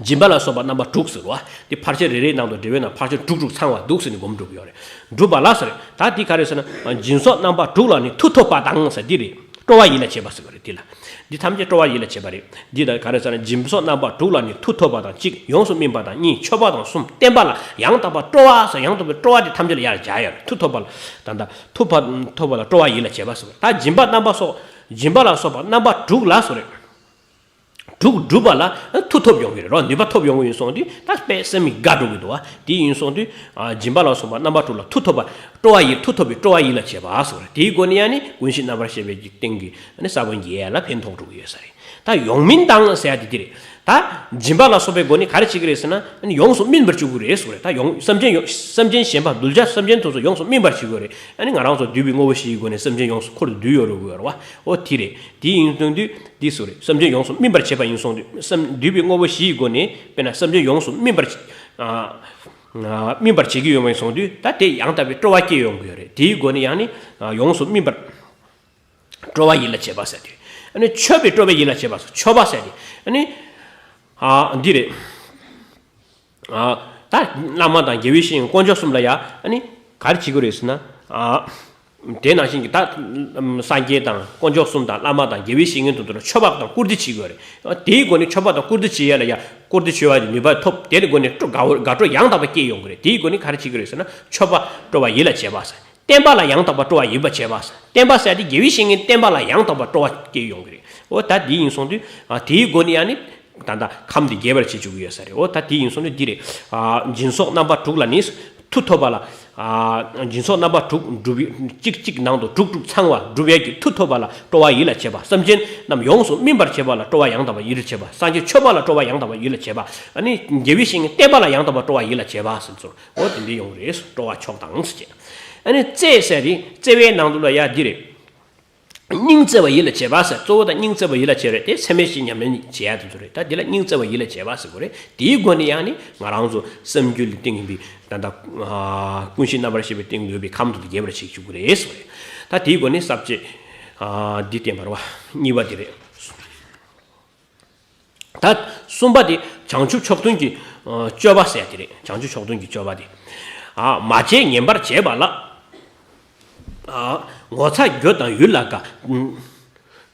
སྦྱིན་པ་ལ་སོགས་པ་རྣམ་པ་དྲུག་ཟེར་བ་དེ་ཕར་ཕྱིན་རེ་རེའི་ནང་དུ་འགྲེལ་བའི་ནང་ཕར་ཕྱིན་དྲུག་དྲུག་ཚང་བ་འདུག་ཟེར་ནས་སྒོམ་སྒྲུབ་ཡོད་རེད། སྒྲུབ་པ་ལ་ཟེར་ད་འདི་ག་རེ་ཟེར་ན་སྦྱིན་སོགས་རྣམ་པ་དྲུག་ལ་ནི་མཐུ་ཐོབ་པ་དང་ཟེར་འདི་རེད། སྤྲོ་བ་ཡིད་ལ་བྱེད་པ་ཟེར་བ་རེད། འདི་ལ་འདི་ཐམས་ཅད་སྤྲོ་བ་ཡིད་ལ་བྱེད་པ་རེད། འདི་ལ་ག་རེ་ཟེར་ན་སྦྱིན་སོགས་རྣམ་པ་དྲུག་ལ་ནི་མཐུ་ཐོབ་པ་དང་གཅིག་ཡོངས་སུ་སྨིན་པ་དང་གཉིས་མཆོད་པ་དང་གསུམ་བརྟན་པ་ལ་ཡང་དག་པར་སྤྲོ་བ་ཟེར་ཡང་དག་པའི་སྤྲོ་བ་འདི་ཐམས་ཅད་ལ་ཡར་སྦྱར་ཡོད་རེད། མཐུ་ཐོབ་པ་ལ་ད་ལྟ་མཐུ་ཐོབ་པ་ལ་སྤྲོ་བ་ཡིད་ལ་བྱེད་པ་ཟེར་བ་ད་སྦྱིན་པ་རྣམ་པ་སོགས་སྦྱིན་པ་ལ་སོགས་པ་རྣམ་པ་དྲུག་ལ་སོགས་རེད། དྲུག་བསྒྲུབ་པ་ལ་མཐུ་ཐོབ་ཡོང་གི་རེད་རོ། ནུས་པ་ཐོབ་ཡོང་གི་ཡིན་སོང་དུས་ད་དཔེ་སེམས་མི་དགའ་འགྲོ་གི་འདུག་བ། དེ་ཡིན་སོང་དུས་སྦྱིན་པ་ལ་སོགས་པ་རྣམ་པ་དྲུག་ལ་མཐུ་ཐོབ་པ་སྤྲོ་བ་ཡིས་མཐུ་ཐོབ་པའི་སྤྲོ་བ་ཡིད་ལ་བྱེད་པ་སོགས་རེད། དེའི་སྒོ་ནས་ཡང་ནི་ཀུན་ཤེས་རྣམ་པར་ཤེས་པའི་སྟེང་གི་ས་བོན་རྒྱས་ཡ་ལ་ཕན་ཐོགས་འགྲོ་གི་ཡོད་ས་རེད། ད་ཡོངས་སྨིན་དང་ཟེར་ཡ་དེ་དེ་རེད། ད་སྦྱིན་པ་ལ་སོགས་པའི་སྒོ་ནས་ག་རེ་བྱེད་ཀྱི་རེད་ཟེར་ན། ཨ་ནི་ཡོངས་སུ་སྨིན་པར་བྱེད་དགོས་རེད་ཟེར་བ་རེད། ད་ཡོངས་སེམས་ཅན་ཡོངས་སེམས་ཅན་གཞན་པ་གདུལ་བྱ་སེམས་ཅན་དེ་ཚོ་ཡོངས་སུ་སྨིན་པར་བྱེད་དགོས་རེད། ཨ་ནི་ང་རང་ཚོ་འདུས་པའི་དངོས་པོ་བཞི་ཡི་སྒོ་ནས་སེམས་ཅན་ཡོངས་སུ་འཁོར་དུ་འདུས་ཡོད་རེད་དགོས་རེད་བ། འོ་དེ་རེད། དེ་ཡིན་དུས་འདི་སུ་རེད། སེམས་ཅན་ཡོངས་སུ་སྨིན་པར་བྱེད་པ་ཡིན་སོང་དུས་སེམས་འདུས་པའི་དངོས་པོ་བཞི་ཡི་སྒོ་ནས་དཔེར་ན་སེམས་ཅན་ཡོངས་སུ་སྨིན་པར་ཨ། ཨ། སྨིན་པར་བྱེད་ཀྱི་ཡོད་པ་ཡིན་སོང་དུས་ད་དེ་ཡང་དག་པའི་སྤྲོ་བ་སྐྱེ་ཡོང་གི་ཡོད་རེད། དེའི་སྒོ་ནས་ཡང་ནི་ཡོངས་སུ་སྨིན་པར་སྤྲོ་བ་ཡིད་ལ་བྱེད་པ་ཟེར་དུས། ཨ་ནི་མཆོད་པའི་སྤྲོ་བས་ཡིད་ལ་བྱེད་པ་ཟེར། མཆོད་པ་ཟེར་དུས། ཨ་ནི། ཨ། འདི་རེད། ཨ། ད་བླ་མ་དང་དགེ་བའི་བཤེས་གཉེན་དཀོན་མཆོག་གསུམ་ལ་ཡ། ཨ་ནི། ག་རེ་བྱེད་དགོས་རེད་ཟེར་ན། ཨ། དེ་ནང་བཞིན་གྱི་ད། སངས་རྒྱས་དང་དཀོན་མཆོག་གསུམ་དང་བླ་མ་དང་དགེ་བའི་བཤེས་གཉེན་དེ་ཚོ་ལ་མཆོད་པ་དང་བཀུར་སྟི་བྱེད་དགོས་རེད། དེའི་སྒོ་ནས་མཆོད་པ་དང་བཀུར་སྟི་བྱེད་ཡ་ལ་ཡ། བཀུར་སྟི་བྱེད་པ་དེ་ནུས་པ་ཐོབ། དེ་ལ་སྒོ་ནས་སྤྲོ་དགའ་བོ་དགའ་སྤྲོ་ཡང་དག་པ་སྐྱེ་ཡོང་གི་རེད། དེའི་སྒོ་ནས་ག་རེ་བྱེད་ཀྱི་རེད་ཟེར་ན། མཆོད་པ་སྤྲོ་བ་ཡིད་ལ་བྱེད་པ་ཟེར། བསྟན་པ་ལ་ཡང་དག་པར་སྤྲོ་བ་ཡིད་ལ་བྱེད་པ། བསྟན་པ་ཟེར་དེ་དགེ་བའི་བཤེས་གཉེན་བསྟན་པ་ལ་ཡང་དག་པར་སྤྲོ་བ་སྐྱེ་ཡོང་གི་རེད། འོ་ད་དེ་ཡིན་སོང་དུས། ཨ། དེའི་སྒོ་ནས་ཡང་ནི། ད་ལྟ་ཁམས་འདི་རྒྱས་པར་བྱེད་བཅུག་གི་ཡོད་ས་རེད། འོ་ད་དེ་ཡིན་སོང་དུས་འདི་རེད། ཨ། སྦྱིན་སོགས་རྣམ་པ་དྲུག་ལ་ནི་མཐུ་ཐོབ་པ་ལ། ཨ། སྦྱིན་སོགས་རྣམ་པ་དྲུག་སྒྲུབ་པའི་གཅིག་གཅིག་ནང་དུ་དྲུག་དྲུག་ཚང་བ་སྒྲུབ་ཡས་ཀྱི་མཐུ་ཐོབ་པ་ལ་སྤྲོ་བ་ཡིད་ལ་བྱེད་པ། སེམས་ཅན་རྣམས་ཡོངས་སུ་སྨིན་པར་བྱེད་པ་ལ་སྤྲོ་བ་ཡང་དག་པ་ཡིད་ལ་བྱེད་པ། སངས་རྒྱས་མཆོད་པ་ལ་སྤྲོ་བ་ཡང་དག་པ་ཡིད་ལ་བྱེད་པ། ཨ་ནི་དགེ་བའི་བཤེས་གཉེན་བསྟན་པ་ལ་ཡང་དག་པ་སྤྲོ་བ་ཡིད་ལ་བྱེད་པ་ཟེར་ཚུལ། འོ་དེ་འདྲ་ཡོང་གི་རེད། སྤྲོ་བ་མཆོག་དང་ཟེར་བྱས། ཨ་ནི་བརྩེ་ཟེར་དེ་བརྩེ་བའི་ནང་དུ་ལ་ཡ་འདི་རེད། སྙིང་བརྩེ་བ་ཡིད་ལ་བྱེད་པ་ཟེར། གཙོ་བོ་དང་སྙིང་བརྩེ་བ་ཡིད་ལ་བྱེད་རེད། དེ་ཚད་མེད་བཞི་ཉམས་ལེན་བྱེད་ཡ་དེ་ཚོ་རེད། ད་འདི་ལ་སྙིང་བརྩེ་བ་ཡིད་ལ་བྱེད་པ་ཟེར་དགོས་རེད། དེའི་སྒོ་ནས་ཡང་ནི་ང་རང་ཚོ་སེམས་རྒྱུད་ལ་བརྟེན་པའི་ད་ལྟ་ཀུན་གཞི་རྣམ་པར་ཤེས་པའི་སྟེང་དུ་ཡོད་པའི་ཁམས་དེ་ཚོ་རྒྱས་པར་བྱེད་བཅུག་གི་རེད་ཟེར་བ་རེད། ད་དེའི་སྒོ་ནས་ས་བཅད་འདི་བསྟན་པ་རེད་བ། གཉིས་པ་དེ་རེད། ད་གསུམ་པ་དེ་བྱང་ཆུབ་མཆོག་ཐུན་གྱི་ཨ་སྤྱོད་པ་ཟེར་ཡ་དེ་རེད། བྱང་ཆུབ་མཆོག་ཐུན་གྱི་སྤྱོད་པ་དེ། ཨ། མ་བྱས་ངན་པར་བྱས་པ་ལ། ཨ། ངོ་ཚ་འགྱོད་དང་ཡུལ་ལ་དགའ།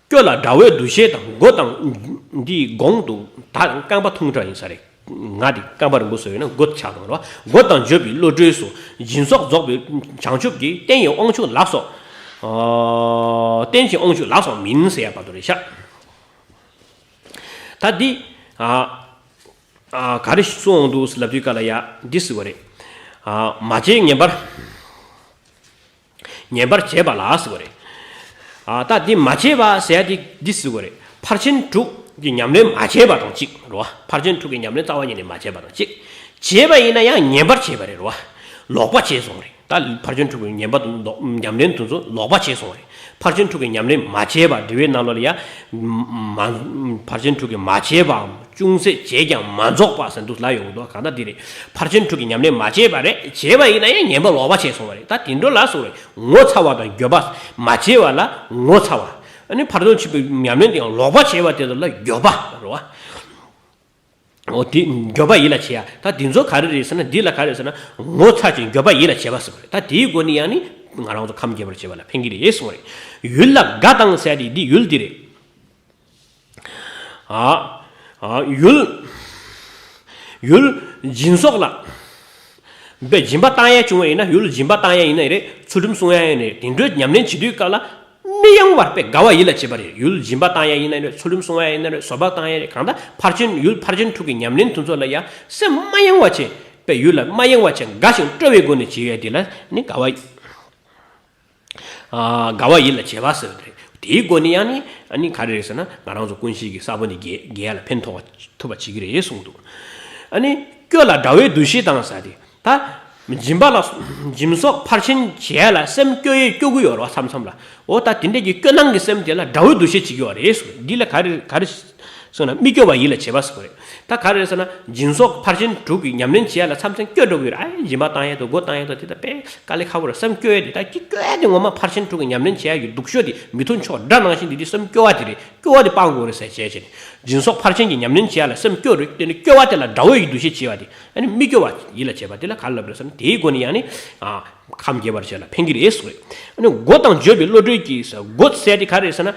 སྐྱོ་ལ་དགྲ་བོའི་འདུ་ཤེས་དང་། མགོ་དང་། འདིའི་གོང་དུ་ད་རྐང་པ་ཐུང་དྲགས་ཡིན་ས་རེད། ང་དེ་རྐང་པ་རིང་པོ་བཟོས་ཡོད་ན་མགོ་ཆག་འགྲོ་རོ། མགོ་དང་བརྗོད་པའི་བློ་གྲོས་སོ། སྦྱིན་སོགས་རྫོགས་པའི་བྱང་ཆུབ་ཀྱི། རྟེན་ཡི་དབང་ཕྱུག་ལ་སོགས། ཨ། རྟེན་གྱི་དབང་ཕྱུག་ལ་སོགས་མིན་ཟེར་ཡ་བར་དུ་རེད་ཤག་ད་འདི། ཨ། ཨ། ག་རེ་གསུངས་འདུག་ལབ་དུས་སྐབས་ལ་ཡ་འདི་ཟེར་བ་རེད། ཨ། མ་བྱས་ངན་པར། ངན་པར་བྱས་པ་ལ་ཟེར་བ་རེད། ཨ། ད་འདི་མ་བྱས་པ་ཟེར་ཡ་འདི་འདི་ཟེར་བ་རེད། ཕར་ཕྱིན་དྲུག་གི་ཉམས་ལེན་མ་བྱས་པ་དང་གཅིག་རེད་བ། ཕར་ཕྱིན་དྲུག་གི་ཉམས་ལེན་རྩ་བ་ཉིད་ནས་མ་བྱས་པ་དང་གཅིག་བྱས་པ་ཡིན་ན་ཡང་ངན་པར་བྱས་པ་རེད་བ། ལོག་པ་བྱས་སོང་རེད། ད་ཕར་ཕྱིན་དྲུག་གི་ངན་པ་དང་ལོག་ཉམས་ལེན་དེ་ཚོ་ལོག་པ་བྱས་སོང་རེད། ཕར་ཕྱིན་དྲུག་གི་ཉམས་ལེན་མ་བྱས་པ་འགྲེལ་པའི་ནང་ལོགས་ལ་ཡ། མ། ཕར་ཕྱིན་དྲུག་གི་མ་བྱས་པའམ་ཅུང་ཟད་བྱས་ཀྱང་མ་རྫོགས་པ་ཟེར་འདུག་ལ་ཡོང་གི་འདུག་གང་ལྟར་འདི་རེད། ཕར་ཕྱིན་དྲུག་གི་ཉམས་ལེན་མ་བྱས་པ་རེད། བྱས་པ་ཡིན་ན་ཡང་ངན་པ་ལོག་པ་བྱས་སོང་བ་རེད། ད་དེ་འདྲ་ལ་སོགས་རེད། ངོ་ཚ་བ་དང་འགྱོད་པ། མ་བྱས་པ་ལ་ངོ་ཚ་བ། ཨ་ནི་ཕར་ཕྱིན་དྲུག་གི་ཉམས་ལེན་དེ་ཡང་ལོག་པ་བྱས་པ་དེ་ལ་འགྱོད་པ་རེད་བ། འོ་དེ་འགྱོད་པ་ཡིད་ལ་བྱེད་ཡ། ད་དེ་ཚོ་ག་རེ་རེད་ཟེར་ན། འདི་ལ་ག་རེ་ཟེར་ན། ངོ་ཚ་ཅིང་འགྱོད་པ་ཡིད་ལ་བྱེད་པ་ཟེར་བ་རེད། ད་དེའི་སྒོ་ནས་ཡང་ནི་ང་རང་ཚོ་ཁམས་རྒྱས་པར་བྱེད་པ་ལ་ཕན་གྱི་རེད་གསུངས་པ་རེད། ཡུལ་ལ་དགའ་དང་ཟེར་ཡ་དེ་འདི་ཡུལ་འདི་རེད། ཨ། ཨ། ཡུལ། ཡུལ་སྦྱིན་སོགས་ལ། དཔེ་སྦྱིན་པ་བཏང་ཡ་བྱུང་བ་ཡིན་ན། ཡུལ་སྦྱིན་པ་བཏང་ཡ་ཡིན་ན་རེད། ཚུལ་ཁྲིམས་སྲུང་ཡ་ཡིན་ན་རེད། དེ་འདྲའི་ཉམས་ལེན་བྱེད་དུས་སྐབས་ལ། མི་གཡེང་བར་དཔེ་དགའ་བ་ཡིད་ལ་བྱེད་པ་རེད། ཡུལ་སྦྱིན་པ་བཏང་ཡ་ཡིན་ན་རེད། ཚུལ་ཁྲིམས་སྲུང་ཡ་ཡིན་ན་རེད། བཟོད་པ་བཏང་ཡ་རེད། གང་ལྟར་ཕར་ཕྱིན། ཡུལ་ཕར་ཕྱིན་དྲུག་གི་ཉམས་ལེན་དེ་ཚོ་ལ་ཡང་སེམས་མ་གཡེང་བ་བྱས། དཔེ་ཡུལ་ལ་མ་གཡེང་བ་བྱས་དགའ་ཞིང་སྤྲོ་བའི་སྒོ་ནས་བྱེད་ཡ་དེ་ལ་ནི་དགའ་བ། ཨ། དགའ་བ་ཡིད་ལ་བྱེད་པ་ཟེར་བ་རེད། དེའི་སྒོ་ནས་ཡང་ནི་ཨ་ནི་ག་རེ་རེད་ཟེར་ན། ང་རང་ཚོ་ཀུན་གཞི་གི་ས་བོན་དེ་རྒྱས་རྒྱས་ཡ་ལ་ཕན་ཐོགས་པ་ཐུབ་པ་བྱེད་ཀྱི་རེད་གསུངས་འདུག་ཨ་ནི་སྐྱོ་ལ་དགྲ་བོའི་འདུ་ཤེས་དང་ཟེར་ཏེ། ད་སྦྱིན་པ་ལ་སྦྱིན་སོགས་ཕར་ཕྱིན་བྱེད་ཡ་ལ་སེམས་སྐྱོ་ཡས་སྐྱོ་གི་ཡོད་རེད་བ། མཚམས་མཚམས་ལ། འོ་ད་དེ་འདྲས་ཀྱི་སྐྱོ་སྣང་གི་སེམས་དེ་ལ་དགྲ་བོའི་འདུ་ཤེས་བྱེད་ཀྱི་ཡོད་རེད་གསུངས། འདི་ལ་ག་རེ་ག་རེ་གསུངས་ན། མི་སྐྱོ་བ་ཡིད་ལ་བྱེད་པ་ཟེར་བ་རེད། ད་ག་རེ་རེད་ཟེར་ན། སྦྱིན་སོགས་ཕར་ཕྱིན་དྲུག་གི་ཉམས་ལེན་བྱེད་ཡ་ལ་མཚམས་མཚམས་སྐྱོ་འགྲོ་གི་ཡོད་རེད། ཨ། སྦྱིན་པ་བཏང་ཡ་དང་སྒོ་བཏང་ཡ་དང་དེ་ད་དཔེ་དཀའ་ལས་ཁག་པོ་རེད། སེམས་སྐྱོ་ཡ་དེ། ད་ཀྱི་སྐྱོ་ཡ་དེ་ངོ་མ་ཕར་ཕྱིན་དྲུག་གི་ཉམས་ལེན་བྱེད་ཡ་གི་སྡུག་ཤོས་དེ། མི་མཐུན་ཕྱོགས་དགྲ་ནང་བཞིན་དེ་དེ་སེམས་སྐྱོ་བ་དེ་རེད། སྐྱོ་བ་དེ་སྤང་དགོས་རེད་ཟེར་བྱས་བྱས་ནས། སྦྱིན་སོགས་ཕར་ཕྱིན་གྱི་ཉམས་ལེན་བྱེད་ཡ་ལ་སེམས་སྐྱོ་རེད། དེ་ནི་སྐྱོ་བ་དེ་ལ་དགྲ་བོ་ཡི་འདུ་ཤེས་བྱེད་པ་དེ། ཨ་ནི་མི་སྐྱོ་བ་ཡིད་ལ་བྱེད་པ་དེ་ལ་ག་རེ་ལབ་རེད་ཟེར་ན། དེའི་སྒོ་ནས་ཡང་ནི། ཨ། ཁམས་རྒྱས་པར་བྱེད་ལ་ཕན་གྱི་རེད་གསུངས་རེད། ཨ་ནི་མགོ་དང་བརྗོད་པའི་བློ་གྲོས་ཀྱིས་ཟེར། མགོ་ཟེར་དེ་ག་རེ་རེད་ཟེར་ན།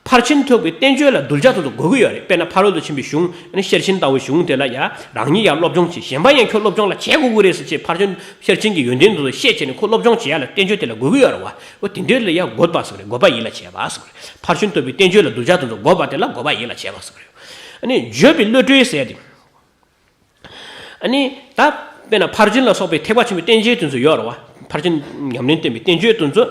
ཕར་ཕྱིན་ཐོབ་པའི་བསྟན་བཅོས་ལ་གདུལ་བྱ་དེ་ཚོ་དགོས་ཀྱི་ཡོད་རེད། དཔེར་ན་ཕ་རོལ་ཏུ་ཕྱིན་པའི་གཞུང་། ཨ་ནི་ཤེར་ཕྱིན་ལྟ་བུའི་གཞུང་དེ་ལ་ཡ་རང་ཉིད་ཡང་སློབ་སྦྱོང་བྱེད། གཞན་པ་ཡང་ཁྱོད་སློབ་སྦྱོང་ལ་བྱེད་དགོས་ཀྱི་རེད་ཟེར་བྱས། ཕར་ཕྱིན་ཤེར་ཕྱིན་གྱི་ཡོན་ཏན་དེ་ཚོ་ཤེས་བྱས་ནས་ཁོ་སློབ་སྦྱོང་བྱེད་ཡ་ལ་བསྟན་བཅོས་དེ་ལ་དགོས་ཀྱི་ཡོད་རེད་བ། འོ་དེ་འདྲའི་ལ་ཡ་དགོས་པ་ཟེར་རེད། དགོས་པ་ཡིད་ལ་བྱེད་པ་ཟེར་རེད། ཕར་ཕྱིན་ཐོབ་པའི་བསྟན་བཅོས་ལ་གདུལ་བྱ་དེ་ཚོ་དགོས་པ་དེ་ལ་དགོས་པ་ཡིད་ལ་བྱེད་པ་ཟེར་རེད། ཨ་ནི་བརྗོད་པའི་བློ་གྲོས་ཟེར་དེ། ཨ་ནི་ད་དཔེར་ན་ཕར་ཕྱིན་ལ་སོགས་པའི་ཐེག་པ་ཆེན་པོའི་བསྟན་བཅོས་དེ་ཚོ་ཡོད་རེད་བ། ཕར་ཕྱིན་ཉམས་ལེན་བསྟན་པའི་བསྟན་བཅོས་དེ་ཚོ།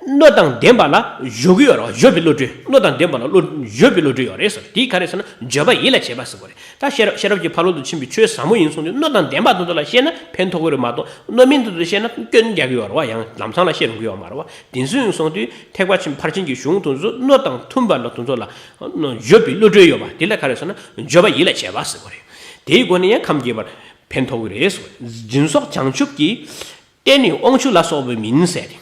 སྣོད་དང་ལྡན་པ་ལ་སྦྱོར་གྱི་ཡོད་རེད་བ། སྦྱོར་བའི་བློ་གྲོས། སྣོད་དང་ལྡན་པ་ལ་བློ་སྦྱོར་བའི་བློ་གྲོས་ཡོད་རེད་ཟེར། དེའི་ག་རེ་ཟེར་ན་བརྗོད་པ་ཡིད་ལ་བྱེད་པ་ཟེར་བ་རེད། ད་ཤེས་རབ་ཤེས་རབ་ཀྱི་ཕ་རོལ་ཏུ་ཕྱིན་པའི་ཆོས་ཟབ་མོ་ཡིན་གསུངས་དུས་སྣོད་དང་ལྡན་པ་དེ་ཚོ་ལ་བཤད་ན་ཕན་ཐོགས་ཀྱི་རེད་མ་གཏོགས། སྣོད་མིན་དེ་ཚོ་བཤད་ན་སྐྱོན་རྒྱག་གི་ཡོད་རེད་བ། ཡང་ལམ་སང་ལ་བཤད་རུང་གི་ཡོད་མ་རེད་བ། དེ་ཚོ་ཡིན་གསུངས་དུས་ཐེག་པ་ཆེན་ཕར་ཕྱིན་གྱི་གཞུང་དེ་ཚོ་སྣོད་དང་མཐུན་པ་ལ་དེ་ཚོ་ལ་བརྗོད་པའི་བློ་གྲོས་ཡོད་པ་དེ་ལ་ག་རེ་ཟེར་ན་བརྗོད་པ་ཡིད་ལ་བྱེད་པ་ཟེར་བ་རེད། དེའི་སྒོ་ནས་ཡང་ཁམས་རྒྱས་པར་ཕན་ཐོགས་ཀྱི་རེད་ཟེར་བ་རེད། སྦྱིན་སོགས་བྱང་ཆུབ་ཀྱི། རྟེན་ནི་དབང་ཕྱུག་ལ་སོགས་པའི་མིན་ཟེར་ཏེ།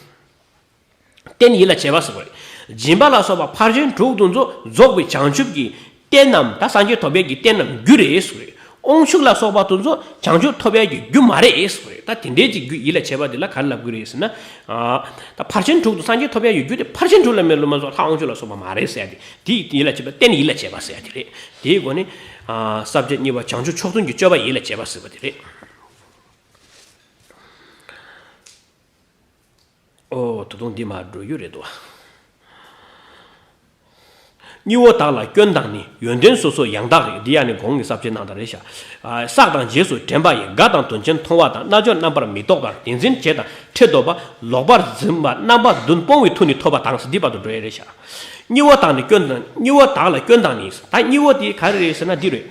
རྟེན་ཡིད་ལ་བྱེད་པ་ཟེར་བ་རེད། སྦྱིན་པ་ལ་སོགས་པ་ཕར་ཕྱིན་དྲུག་དེ་ཚོ་རྫོགས་པའི་བྱང་ཆུབ་ཀྱི་རྟེན་ནམ། ད་སངས་རྒྱས་ཐོབ་ཡས་ཀྱི་རྟེན་ནམ་རྒྱུ་རེད་ཟེར་བ་རེད། དབང་ཕྱུག་ལ་སོགས་པ་དེ་ཚོ་བྱང་ཆུབ་ཐོབ་ཡས་ཀྱི་རྒྱུ་མ་རེད་ཟེར་བ་རེད། ད་དེ་འདྲའི་ཅིག་རྒྱུ་ཡིད་ལ་བྱེད་པ་དེ་ལ་ག་རེ་ལབ་དགོས་རེད་ཟེར་ན། ཨ། ད་ཕར་ཕྱིན་དྲུག་དེ་སངས་རྒྱས་ཐོབ་ཡས་ཀྱི་རྒྱུ་དེ་ཕར་ཕྱིན་དྲུག་ལ་མེད་ལོ་མ་གཏོགས་ལྷ་དབང་ཕྱུག་ལ་སོགས་པ་མ་རེད་ཟེར་ཡ་དེ། དེ་ཡིད་ལ་བྱེད་པ་རྟེན་ཡིད་ལ་བྱེད་པ་ཟེར་ཡ་དེ་རེད། དེའི་སྒོ་ནས། ཨ། ས་བཅད་གཉིས་པ་བྱང་ཆུབ་མཆོག་ཐུན་གྱི་སྤྱོད་པ་ཡིད་ལ་བྱེད་པ་ཟེར་བ་དེ་རེད། ཨོ། ད་དུང་འདི་མར་འགྲོ་རྒྱུ་རེད་དོ། གཉིས་པོ་དག་ལ་སྐྱོན་དང་ནི། ཡོན་ཏན་སོ་སོ་ཡང་དག་རིག། འདི་ཡང་ནི་གོང་གི་ས་བཅད་ནང་དང་རེད་ཤག། ཨ། བསགས་དང་རྗེས་སུ་དྲན་པ་ཡིས། དགའ་དང་དོན་ཆེན་མཐོང་བ་དང་། རྣལ་འབྱོར་རྣམ་པར་མི་རྟོག་པ། བདེན་འཛིན་བྱེད་དང་ཁྲེལ་འདོད་པ། ལོག་པར་འཛིན་པ་རྣམ་པ་བདུན་སྤོང་བའི་མཐུ་ནི་ཐོབ་པ་དང་། འདི་བར་དུ་འགྲོ་ཡས་རེད་ཤག། གཉིས་པོ་དག་ནི་སྐྱོན་དང་། གཉིས་པོ་དག་ལ་སྐྱོན་དང་ནི། ད་གཉིས་པོ་དེ་ག་རེ་རེད་ཟེར་ན་འདི་རེད།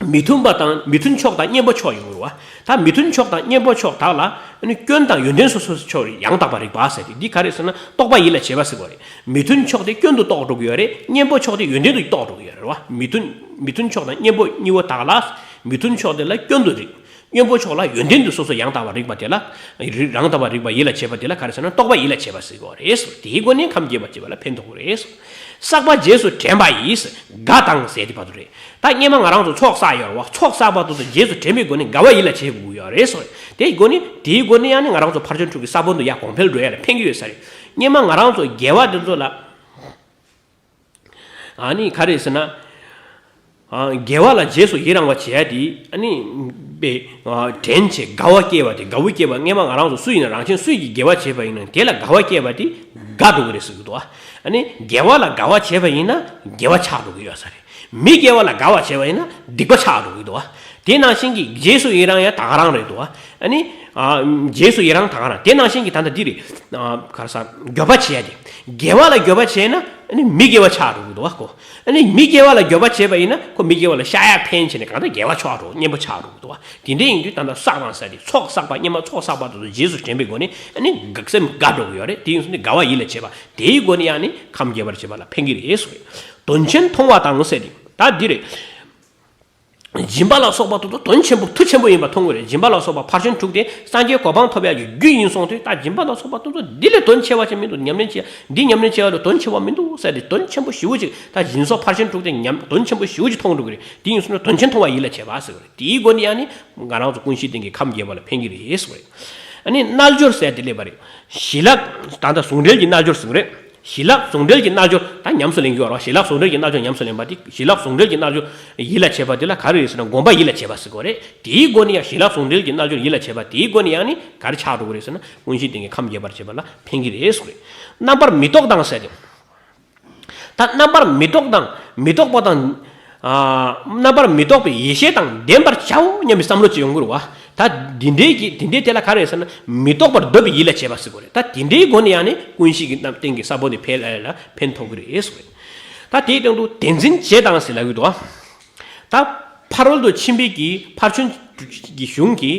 མི་མཐུན་པ་དང་། མི་མཐུན་ཕྱོགས་དང་གཉེན་པོ་ཕྱོགས་ཡོང་གི་རེད་བ། ད་མི་མཐུན་ཕྱོགས་དང་གཉེན་པོ་ཕྱོགས་དག་ལ་ནི་སྐྱོན་དང་ཡོན་ཏན་སོ་སོ་ཕྱོགས་ཡང་དག་པར་རིག་པ་ཟེར་ཏེ། འདི་ག་རེ་ཟེར་ན་རྟོག་པ་ཡིད་ལ་བྱེད་པ་ཟེར་བ་རེད། མི་མཐུན་ཕྱོགས་དེ་སྐྱོན་དུ་རྟོགས་འགྲོ་གི་ཡོད་རེད། གཉེན་པོ་ཕྱོགས་དེ་ཡོན་ཏན་དུ་རྟོགས་འགྲོ་གི་ཡོད་རེད་བ། མི་མཐུན་མི་མཐུན་ཕྱོགས་དང་གཉེན་པོ་གཉིས་པོ་དག་ལ། མི་མཐུན་ཕྱོགས་དེ་ལ་སྐྱོན་དུ་རིག། གཉེན་པོ་ཕྱོགས་ལ་ཡོན་ཏན་དུ་སོ་སོ་ཡང་དག་པར་རིག་པ་དེ་ལ། རིག་རང་དག་པར་རིག་པ་ཡིད་ལ་བྱེད་པ་དེ་ལ་ག་རེ་ཟེར་ན་རྟོག་པ་ཡིད་ལ་བྱེད་པ་ཟེར་གྱི་ཡོད་རེད། དེའི་སྒོ་ནས་ཁམས་རྒྱས་པར་བྱེད་པ་ལ་ཕན་ཐོགས་ཀྱི་རེད། བསགས་པ་རྗེས་སུ་དྲན་པ་ཡིས། དགའ་དང་ཟེར་དེ་བར་དུ་རེད། ད་སྔོན་མ་ང་རང་ཚོ་ཚོགས་བསགས་ཡོད་རེད་བ། ཚོགས་བསགས་པ་དེ་ཚོ་རྗེས་སུ་དྲན་པའི་སྒོ་ནས་དགའ་བ་ཡིད་ལ་བྱེད་དགོས་ཀྱི་ཡོད་རེད་ཟེར། དེའི་སྒོ་ནས་དེའི་སྒོ་ནས་ཡང་ནི་ང་རང་ཚོ་ཕར་ཕྱིན་དྲུག་གི་ས་བོན་དུ་ཡང་གོང་འཕེལ་འགྲོ་ཡ་ལ་ཕན་གྱི་ཡོད་ས་རེད། སྔོན་མ་ང་རང་ཚོ་དགེ་བ་དེ་ཚོ་ལ། ཨ་ནི་ག་རེ་ཟེར་ན། ཨ། དགེ་བ་ལ་རྗེས་སུ་ཡི་རང་བ་བྱེད་ཡ་དེ། ཨ་ནི། པའི། ཨ། དྲན་བྱེད་དགའ་བ་སྐྱེ་བ་དེ། དགའ་བ་སྐྱེ་བ་སྔོན་མ་ང་རང་ཚོ་སུ་ཡིན་ན་རང་གཞན་སུ་ཡིས་དགེ་བ་བྱས་པ་ཡིན་ན་དེ་ལ་དགའ་བ་སྐྱེ་བ་དེ་དགའ་འགྲོ་གི་རེད་ཟེར་གྱི་འདུག། ཨ་ནི་དགེ་བ་ལ་དགའ་བ་བྱས་པ་ཡིན་ན་དགེ་བ་ཆགས་འགྲོ་གི་ཡོད་ས་རེད། མི་དགེ་བ་ལ་དགའ་བ་བྱས་པ་ཡིན་ན་སྡིག་པ་ཆགས་འགྲོ་གི་འདུག། དེ་ནང་བཞིན་གྱི་རྗེས་སུ་ཡི་རང་ཡང་ད་ག་རང་རེད་འདུག། ཨ་ནི། ཨ། རྗེས་སུ་ཡི་རང་ད་ག་རང་། དེ་ནང་བཞིན་གྱི་ད་ལྟ་འདི་རེད། ཨ། ག་རེ་ཟ། འགྱོད་པ་བྱེད་ཡ་དེ། དགེ་བ་ལ་འགྱོད་པ་བྱས་ན་ཨ་ནི་མི་དགེ་བ་ཆགས་འགྲོ་གི་འདུག་བ་ཁོ། ཨ་ནི་མི་དགེ་བ་ལ་འགྱོད་པ་བྱས་པ་ཡིན་ན་ཁོ་མི་དགེ་བ་ལ་ཤ་ཡ་ཕན་བྱས་ནས་གང་ལྟར་དགེ་བ་ཆགས་འགྲོ། གཉེན་པོ་ཆགས་འགྲོ་གི་འདུག་བ། དེ་འདྲ་ཡིན་དུས་ད་ལྟ་བསགས་དང་ཟེར་ཏེ་ཚོགས་བསགས་པ། སྔོན་མ་ཚོགས་བསགས་པ་དེ་ཚོ་རྗེས་སུ་དྲན་པའི་སྒོ་ནས་ཨ་ནི་དགའ་སེམས་དགའ་འགྲོ་གི་ཡོད་རེད། དེ་ཡིན་སོང་ནས་དགའ་བ་ཡིད་ལ་བྱེད་པ་དེའི་སྒོ་ནས་ཡང་ནི་ཁམས་རྒྱས་པར་བྱེད་པ་ལ་ཕན་གྱི་རེད་ཟེར། དོན་ཆེན་མཐོང་བ་དང་ཟེར་ཏེ་ད་འདི་རེད། སྦྱིན་པ་ལ་སོགས་པ་དེ་ཚོ་དོན་ཆེན་པོ་མཐུ་ཆེན་པོ་ཡིན་པ་མཐོང་གི་རེད། སྦྱིན་པ་ལ་སོགས་པ་ཕར་ཕྱིན་དྲུག་དེ་སངས་རྒྱས་གོ་འཕང་ཐོབ་ཡག་གི་རྒྱུ་ཡིན་སོང་དུས་ད་སྦྱིན་པ་ལ་སོགས་པ་དེ་ཚོ་འདི་ལས་དོན་ཆེ་བ་ཅིག་མི་འདུག། ཉམས་ལེན་བྱེད་འདི་ཉམས་ལེན་བྱེད་ཡག་ལས་དོན་ཆེ་བ་མི་འདུག་ཟེར་ཏེ་དོན་ཆེན་པོ་ཞེ་པོ་ཅིག། ད་སྦྱིན་སོགས་ཕར་ཕྱིན་དྲུག་དེ་ཉམས་དོན་ཆེན་པོ་ཞེ་པོ་ཅིག་མཐོང་འགྲོ་གི་རེད། དེ་ཡིན་སོང་ན་དོན་ཆེན་མཐོང་བ་ཡིད་ལ་བྱེད་པ་ཟེར་གི་རེད། དེའི་སྒོ་ནས་ཡང་ནི་ང་རང་ཚོ་ཀུན་གཞིའི་སྟེང་གི་ཁམས་རྒྱས་པ་ལ་ཕན་གྱི་རེད་ཟེར་གི་རེད། ཨ་ནི་རྣལ་འབྱོར་ཟེར་དེ་སླེབས་པ་རེད། ཞི་ལྷག་ད་ལྟ་ཟུང་འབྲེལ་གྱི་རྣལ་འབྱོར་ཟེར་གི་རེད། ཞི་ལྷག་ཟུང་འབྲེལ་གྱི་རྣལ་འབྱོར་ད་ཉམས་སུ་ལེན་གྱི་ཡོད་རེད་བ། ཞི་ལྷག་ཟུང་འབྲེལ་གྱི་རྣལ་འབྱོར་ཉམས་སུ་ལེན་པ་དེ། ཞི་ལྷག་ཟུང་འབྲེལ་གྱི་རྣལ་འབྱོར་ཡིད་ལ་བྱེད་པ་དེ་ལ་ག་རེ་རེད་ཟེར་ན་སྒོམ་པ་ཡིད་ལ་བྱེད་པ་ཟེར་གྱི་ཡོད་རེད། དེའི་སྒོ་ནས་ཡང་ཞི་ལྷག་ཟུང་འབྲེལ་གྱི་རྣལ་འབྱོར་ཡིད་ལ་བྱེད་པ་དེའི་སྒོ་ནས་ཡང་ནི་ག་རེ་ཆགས་འགྲོ་གི་རེད་ཟེར་ན་ཀུན་གཞིའི་སྟེང་གི་ཁམས་རྒྱས་པར་བྱེད་པ་ལ་ཕན་གྱི་རེད་ཟེར་གྱི་རེད། རྣམ་པར་མི་རྟོག་དང་ཟེར་ཏེ། ད་རྣམ་པར་མི་རྟོག་དང་མི་རྟོག་པ་དང་། ཨ། རྣམ་པར་མི་རྟོག་པའི་ཡེ་ཤེས་དང་ལྡན་པར་བྱའོ་སྙམ་པའི་བསམ་བློ་ཅིག་ཡོང་གི་རེད་བ། ད་འདི་འདྲའི་གི་དེ་འདྲའི་དེ་ལ་ག་རེ་ཟེར་ན་མི་རྟོག་པར་འདོད་པའི་ཡིད་ལ་བྱེད་པ་ཟེར་གྱི་རེད། ད་དེ་འདྲའི་སྒོ་ནས་ཡང་ནི་ཀུན་གཞི་གི་རྣམ་སྟེང་གི་ས་བོན་དེ་འཕེལ་ཡ་ལ་ཕན་ཐོགས་ཀྱི་རེད་ཟེར་གྱི་རེད། ད་དེའི་སྟེང་དུ་བདེན་འཛིན་བྱེད་དང་ཟེར་ལབ་ཀྱི་འདུག་བ། ད་ཕ་རོལ་ཏུ་ཕྱིན་པའི་གི་ཕར་ཕྱིན་གྱི་གཞུང་གི་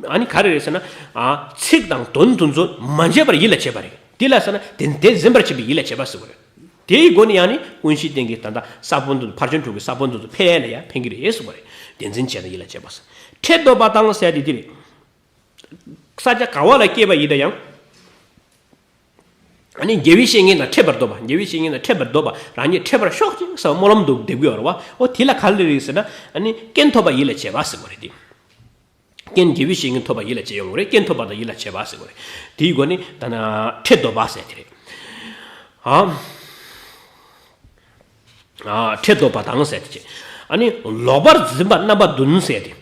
ཨ་ནི་ག་རེ་རེད་ཟེར་ན། ཨ། ཚིག་དང་དོན་དེ་ཚོ་མ་བརྗེད་པར་ཡིད་ལ་བྱེད་པ་རེད། དེ་ལ་ཟེར་ན་དེ་དེ་འཛིན་པར་བྱེད་པའི་ཡིད་ལ་བྱེད་པ་ཟེར་བ་རེད། དེའི་སྒོ་ནས་ཡང་ནི་ཀུན་གཞིའི་སྟེང་གི་ད་ལྟ་ས་བོན་དེ་ཚོ་ཕར་ཕྱིན་དྲུག་གི་ས་བོན་དེ་ཚོ་འཕེལ་ཡ་ལ་ཡང་ཕན་གྱི་རེད་ཟེར་བ་རེད། བདེན་འཛིན་བྱས་ན་ཡིད་ལ་བྱེད་པ་ཟེར། ཁྲེལ་འདོད་པ་དང་ཟེར་དེ་དེ་རེད། ས་ཆ་ག་བ་ལ་སྐྱེས་པ་ཡིན་ན་ཡང་། ཨ་ནི་དགེ་བའི་བཤེས་གཉེན་དང་འཕྲད་པར་འདོད་པ། དགེ་བའི་བཤེས་གཉེན་དང་འཕྲད་པར་འདོད་པ། རང་ཉིད་འཕྲད་པར་ཤོག་ཅིག་ཟེར་བ་སྨོན་ལམ་དུ་འདེབས་ཀྱི་ཡོད་རེད་བ། འོ་དེ་ལ་ག་རེ་རེད་ཟེར་ན། ཨ་ནི་རྐྱེན་ཐོབ་པ་ཡིད་ལ་བྱེད་པ་ཟེར་བ་རེད་དེ། རྐྱེན་དགེ་བའི་བཤེས་གཉེན་ཐོབ་པ་ཡིད་ལ་བྱེད་ཡོང་གི་རེད། རྐྱེན་ཐོབ་པ་དང་ཡིད་ལ་བྱེད་པ་ཟེར་བ་རེད། དེའི་སྒོ་ནས་ད་ན་ཁྲེལ་འདོད་པ་ཟེར་དེ་རེད། ཨ། ཨ། ཁྲེལ་འདོད་པ་དང་ཟེར་དེ་བྱས། ཨ་ནི་ལོག་པར་འཛིན་པ་རྣམ་པ་བདུན་ཟེར་དེ།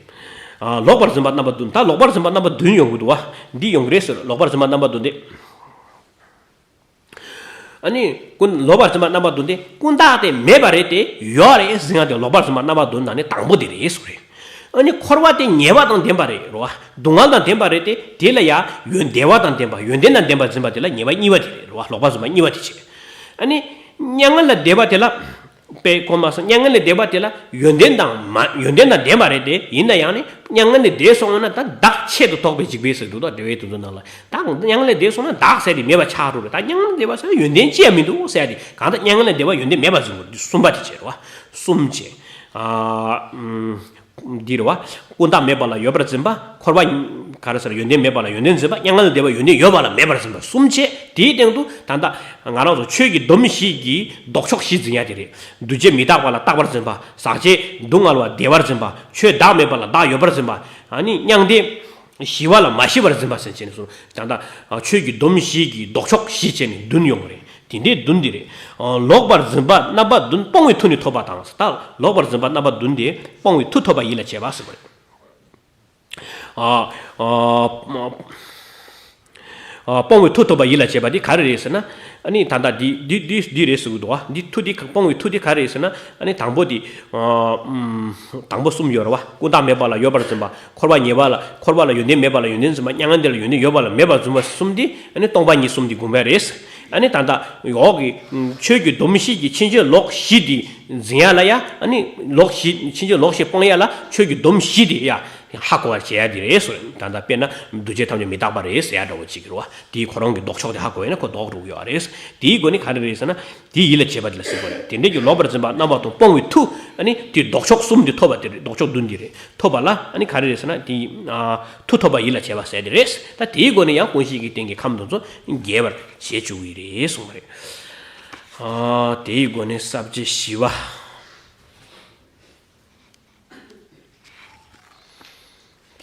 ཨ། ལོག་པར་འཛིན་པ་རྣམ་པ་བདུན། ད་ལོག་པར་འཛིན་པ་རྣམ་པ་བདུན་ཡོང་གི་འདུག་བ། འདི་ཡོང་གི་རེད་ཟེར། ལོག་པར་འཛིན་པ་རྣམ་པ་བདུན་དེ། ཨ་ནི་ཀུན། ལོག་པར་འཛིན་པ་རྣམ་པ་བདུན་དེ་ཀུན་བརྟགས་ཏེ་མེད་པ་རེད་དེ་ཡོད་རེད་ཟེར་ཡ་དེ་ལོག་པར་འཛིན་པ་རྣམ་པ་བདུན་ནང་ནས་དང་པོ་དེ་རེད་ཟེར་བ་རེད། ཨ་ནི་འཁོར་བ་དེ་ཉེས་པ་དང་ལྡན་པ་རེད་རོ། སྡུག་བསྔལ་དང་ལྡན་པ་རེད་དེ། དེ་ལ་ཡང་ཡོན་བདེ་བ་དང་ལྡན་པ་ཡོན་ཏན་དང་ལྡན་པ་འཛིན་པ་དེ་ལ་ཉེས་པ་གཉིས་པ་དེ་རེད་རོ། ལོག་པར་འཛིན་པ་གཉིས་པ་དེ་བྱེད། ཨ་ནི་མྱ་ངན་ལས་འདས་པ་དེ་ལ། དཔེ་གོ་མ་སོང་། མྱ་ངན་ལས་འདས་པ་དེ་ལ་ཡོན་ཏན་དང་མ་ཡོན་ཏན་དང་ལྡན་པ་རེད་དེ། ཡིན་ན་ཡང་ནི་མྱ་ངན་ལས་འདས་སོང་བ་ན་ད་བདག་ཆད་དུ་གཏོགས་པའི་འཇིགས་པས་ཟེར་འདུག་ད་འགྲེལ་བའི་དོན་ཚོ་ནང་ལ། ད་མྱ་ངན་ལས་འདས་སོང་ན་བདག་ཟེར་དེ་མེད་པ་ཆགས་འགྲོ་རེད། ད་མྱ་ངན་ལས་འདས་པ་ཟེར་ན་ཡོན་ཏན་ཅི་ཡང་མི་འདུག་ཟེར་དེ། གང་ལྟར་མྱ་ངན་ལས་འདས་པ་ཡོན་ཏན་མེད་པར་འཛིན་དགོས། གསུམ་པ་དེ་བྱེད་རོ། གསུམ་བྱེད། ཨ། འདི་རེད་བ། ཀུན་བཏགས་མེད་པ་ལ་ཡོད་པར་འཛིན་པ། འཁོར་བ། ག་རེ་ཟེར། ཡོན་ཏན་མེད་པ་ལ་ཡོན་ཏན་འཛིན་པ། མྱ་ངན་ལས་འདས་པ་ཡོན་ཏན་ཡོད་པ་ལ་མེད་པར་འཛིན་པ། གསུམ་བྱས། དེའི་སྟེང་དུ་ད་ལྟ་ང་རང་ཚོ་ཆོས་ཀྱི་སྡོམ་བཞི་གི་ལྡོག་ཕྱོགས་བཞི་འཛིན་ཡ་དེ་རེད། འདུ་བྱེད་མི་རྟག་པ་ལ་རྟག་པར་འཛིན་པ། ཟག་བཅས་སྡུག་བསྔལ་བ་བདེ་བར་འཛིན་པ། ཆོས་བདག་མེད་པ་ལ་བདག་ཡོད་པར་འཛིན་པ། ཨ་ནི་མྱང་འདས་ཞི་བ་ལ་མ་ཞི་བར་འཛིན་པ་ཟེར་བྱས་ནས་གསུངས། ད་ལྟ་ཆོས་ཀྱི་སྡོམ་བཞི་གི་ལྡོག་ཕྱོགས་བཞི་བྱས་ནས་བདུན་ཡོང་གི་རེད། དེ་འདྲའི་བདུན་འདི་རེད། ལོག་པར་འཛིན་པ་རྣམ་པ་བདུན་སྤོང་བའི་མཐུ་ནི་ཐོབ་པ་དང་། ད་ལོག་པར་འཛིན་པ་རྣམ་པ་བདུན་དེ་སྤོང་བའི་མཐུ་ཐོབ་པ་ཡིད་ལ་བྱེད་པ་ཟེར་བ་རེད། ཨ། ཨ། སྤོང་བའི་མཐུ་ཐོབ་པ་ཡིད་ལ་བྱེད་པ་འདི་ག་རེ་རེད་ཟེར་ན། ཨ་ནི་ད་ལྟ་འདི་འདི་འདི་འདི་རེད་ཟེར་གི་འདུག་བ། འདི་མཐུ་འདི་སྤོང་བའི་མཐུ་འདི་ག་རེ་རེད་ཟེར་ན། ཨ་ནི་དང་པོ་འདི། ཨ། ཨམ། དང་པོ་གསུམ་ཡོད་རེད་བ། ཀུན་བཏགས་མེད་པ་ལ་ཡོད་པར་འཛིན་པ། འཁོར་བ་ཉེས་པ་ལ། འཁོར་བ་ལ་ཡོན་ཏན་མེད་པ་ལ་ཡོན་ཏན་འཛིན་པ། མྱ་ངན་འདས་ལ་ཡོན་ཏན་ཡོད་པ་ལ་མེད་པར་འཛིན་པ་གསུམ་འདི། ཨ་ནི་སྟོང་པ་ཉིད་གསུམ་འདི་དགོངས་པ་རེད། ཨ་ནི་ད་ལྟ་འོག་གི་ཆོས་ཀྱི་སྡོམ་བཞི་གི་ཕྱིན་ཅི་ལོག་བཞི་འདི་འཛིན་ཡ་ལ་ཡ། ཨ་ནི་ལོག་བཞི་ཕྱིན་ཅི་ལོག་བཞི་སྤོང་ཡ་ལ་ཆོས་ཀྱི་སྡོམ་བཞི་འདི་ཡ་ཧ་གོ་བར་བྱེད་ཡ་འདི་རེད་ཟེར། ད་ལྟ་དཔེར་ན་འདུ་བྱེད་ཐམས་ཅད་མི་རྟག་པ་རེད་ཟེར་ཡ་འདྲ་བོ་ཅིག་རེད་བ། དེའི་ཁོ་རང་གི་ལྡོག་ཕྱོགས་དེ་ཧ་གོ་ཡ་ན་ཁོ་ལྡོག་འགྲོ་གི་ཡོད་རེད། དེའི་སྒོ་ནས་ག་རེ་རེད་ཟེར་ན། དེ་ཡིད་ལ་བྱེད་པ་དེ་ལ་ཟེར་བ་རེད། དེ་འདྲའི་གི་ལོག་པར་འཛིན་པ་རྣམ་པ་དང་སྤོང་བའི་མཐུ། ཨ་ནི་དེ་ལྡོག་ཕྱོགས་གསུམ་དེ་ཐོབ་པ་དེ་རེད། ལྡོག་ཕྱོགས་བདུན་དེ་རེད། ཐོབ་པ་ལ་ཨ་ནི་ག་རེ་རེད་ཟེར་ན། དེ་ཡི་ཨ་མཐུ་ཐོབ་པ་ཡིད་ལ་བྱེད་པ་ཟེར་དེ་རེད། ད་དེའི་སྒོ་ནས་ཡང་ཀུན་ཤེས་ཀྱི་རྟེན་གྱི་ཁམས་དེ་ཚོ་རྒྱས་པར་བྱེད་བཅུག་གི་རེད་གསུངས་པ་རེད། ཨ། དེའི་སྒོ་ནས་ས་བཅད་བཞི་པ།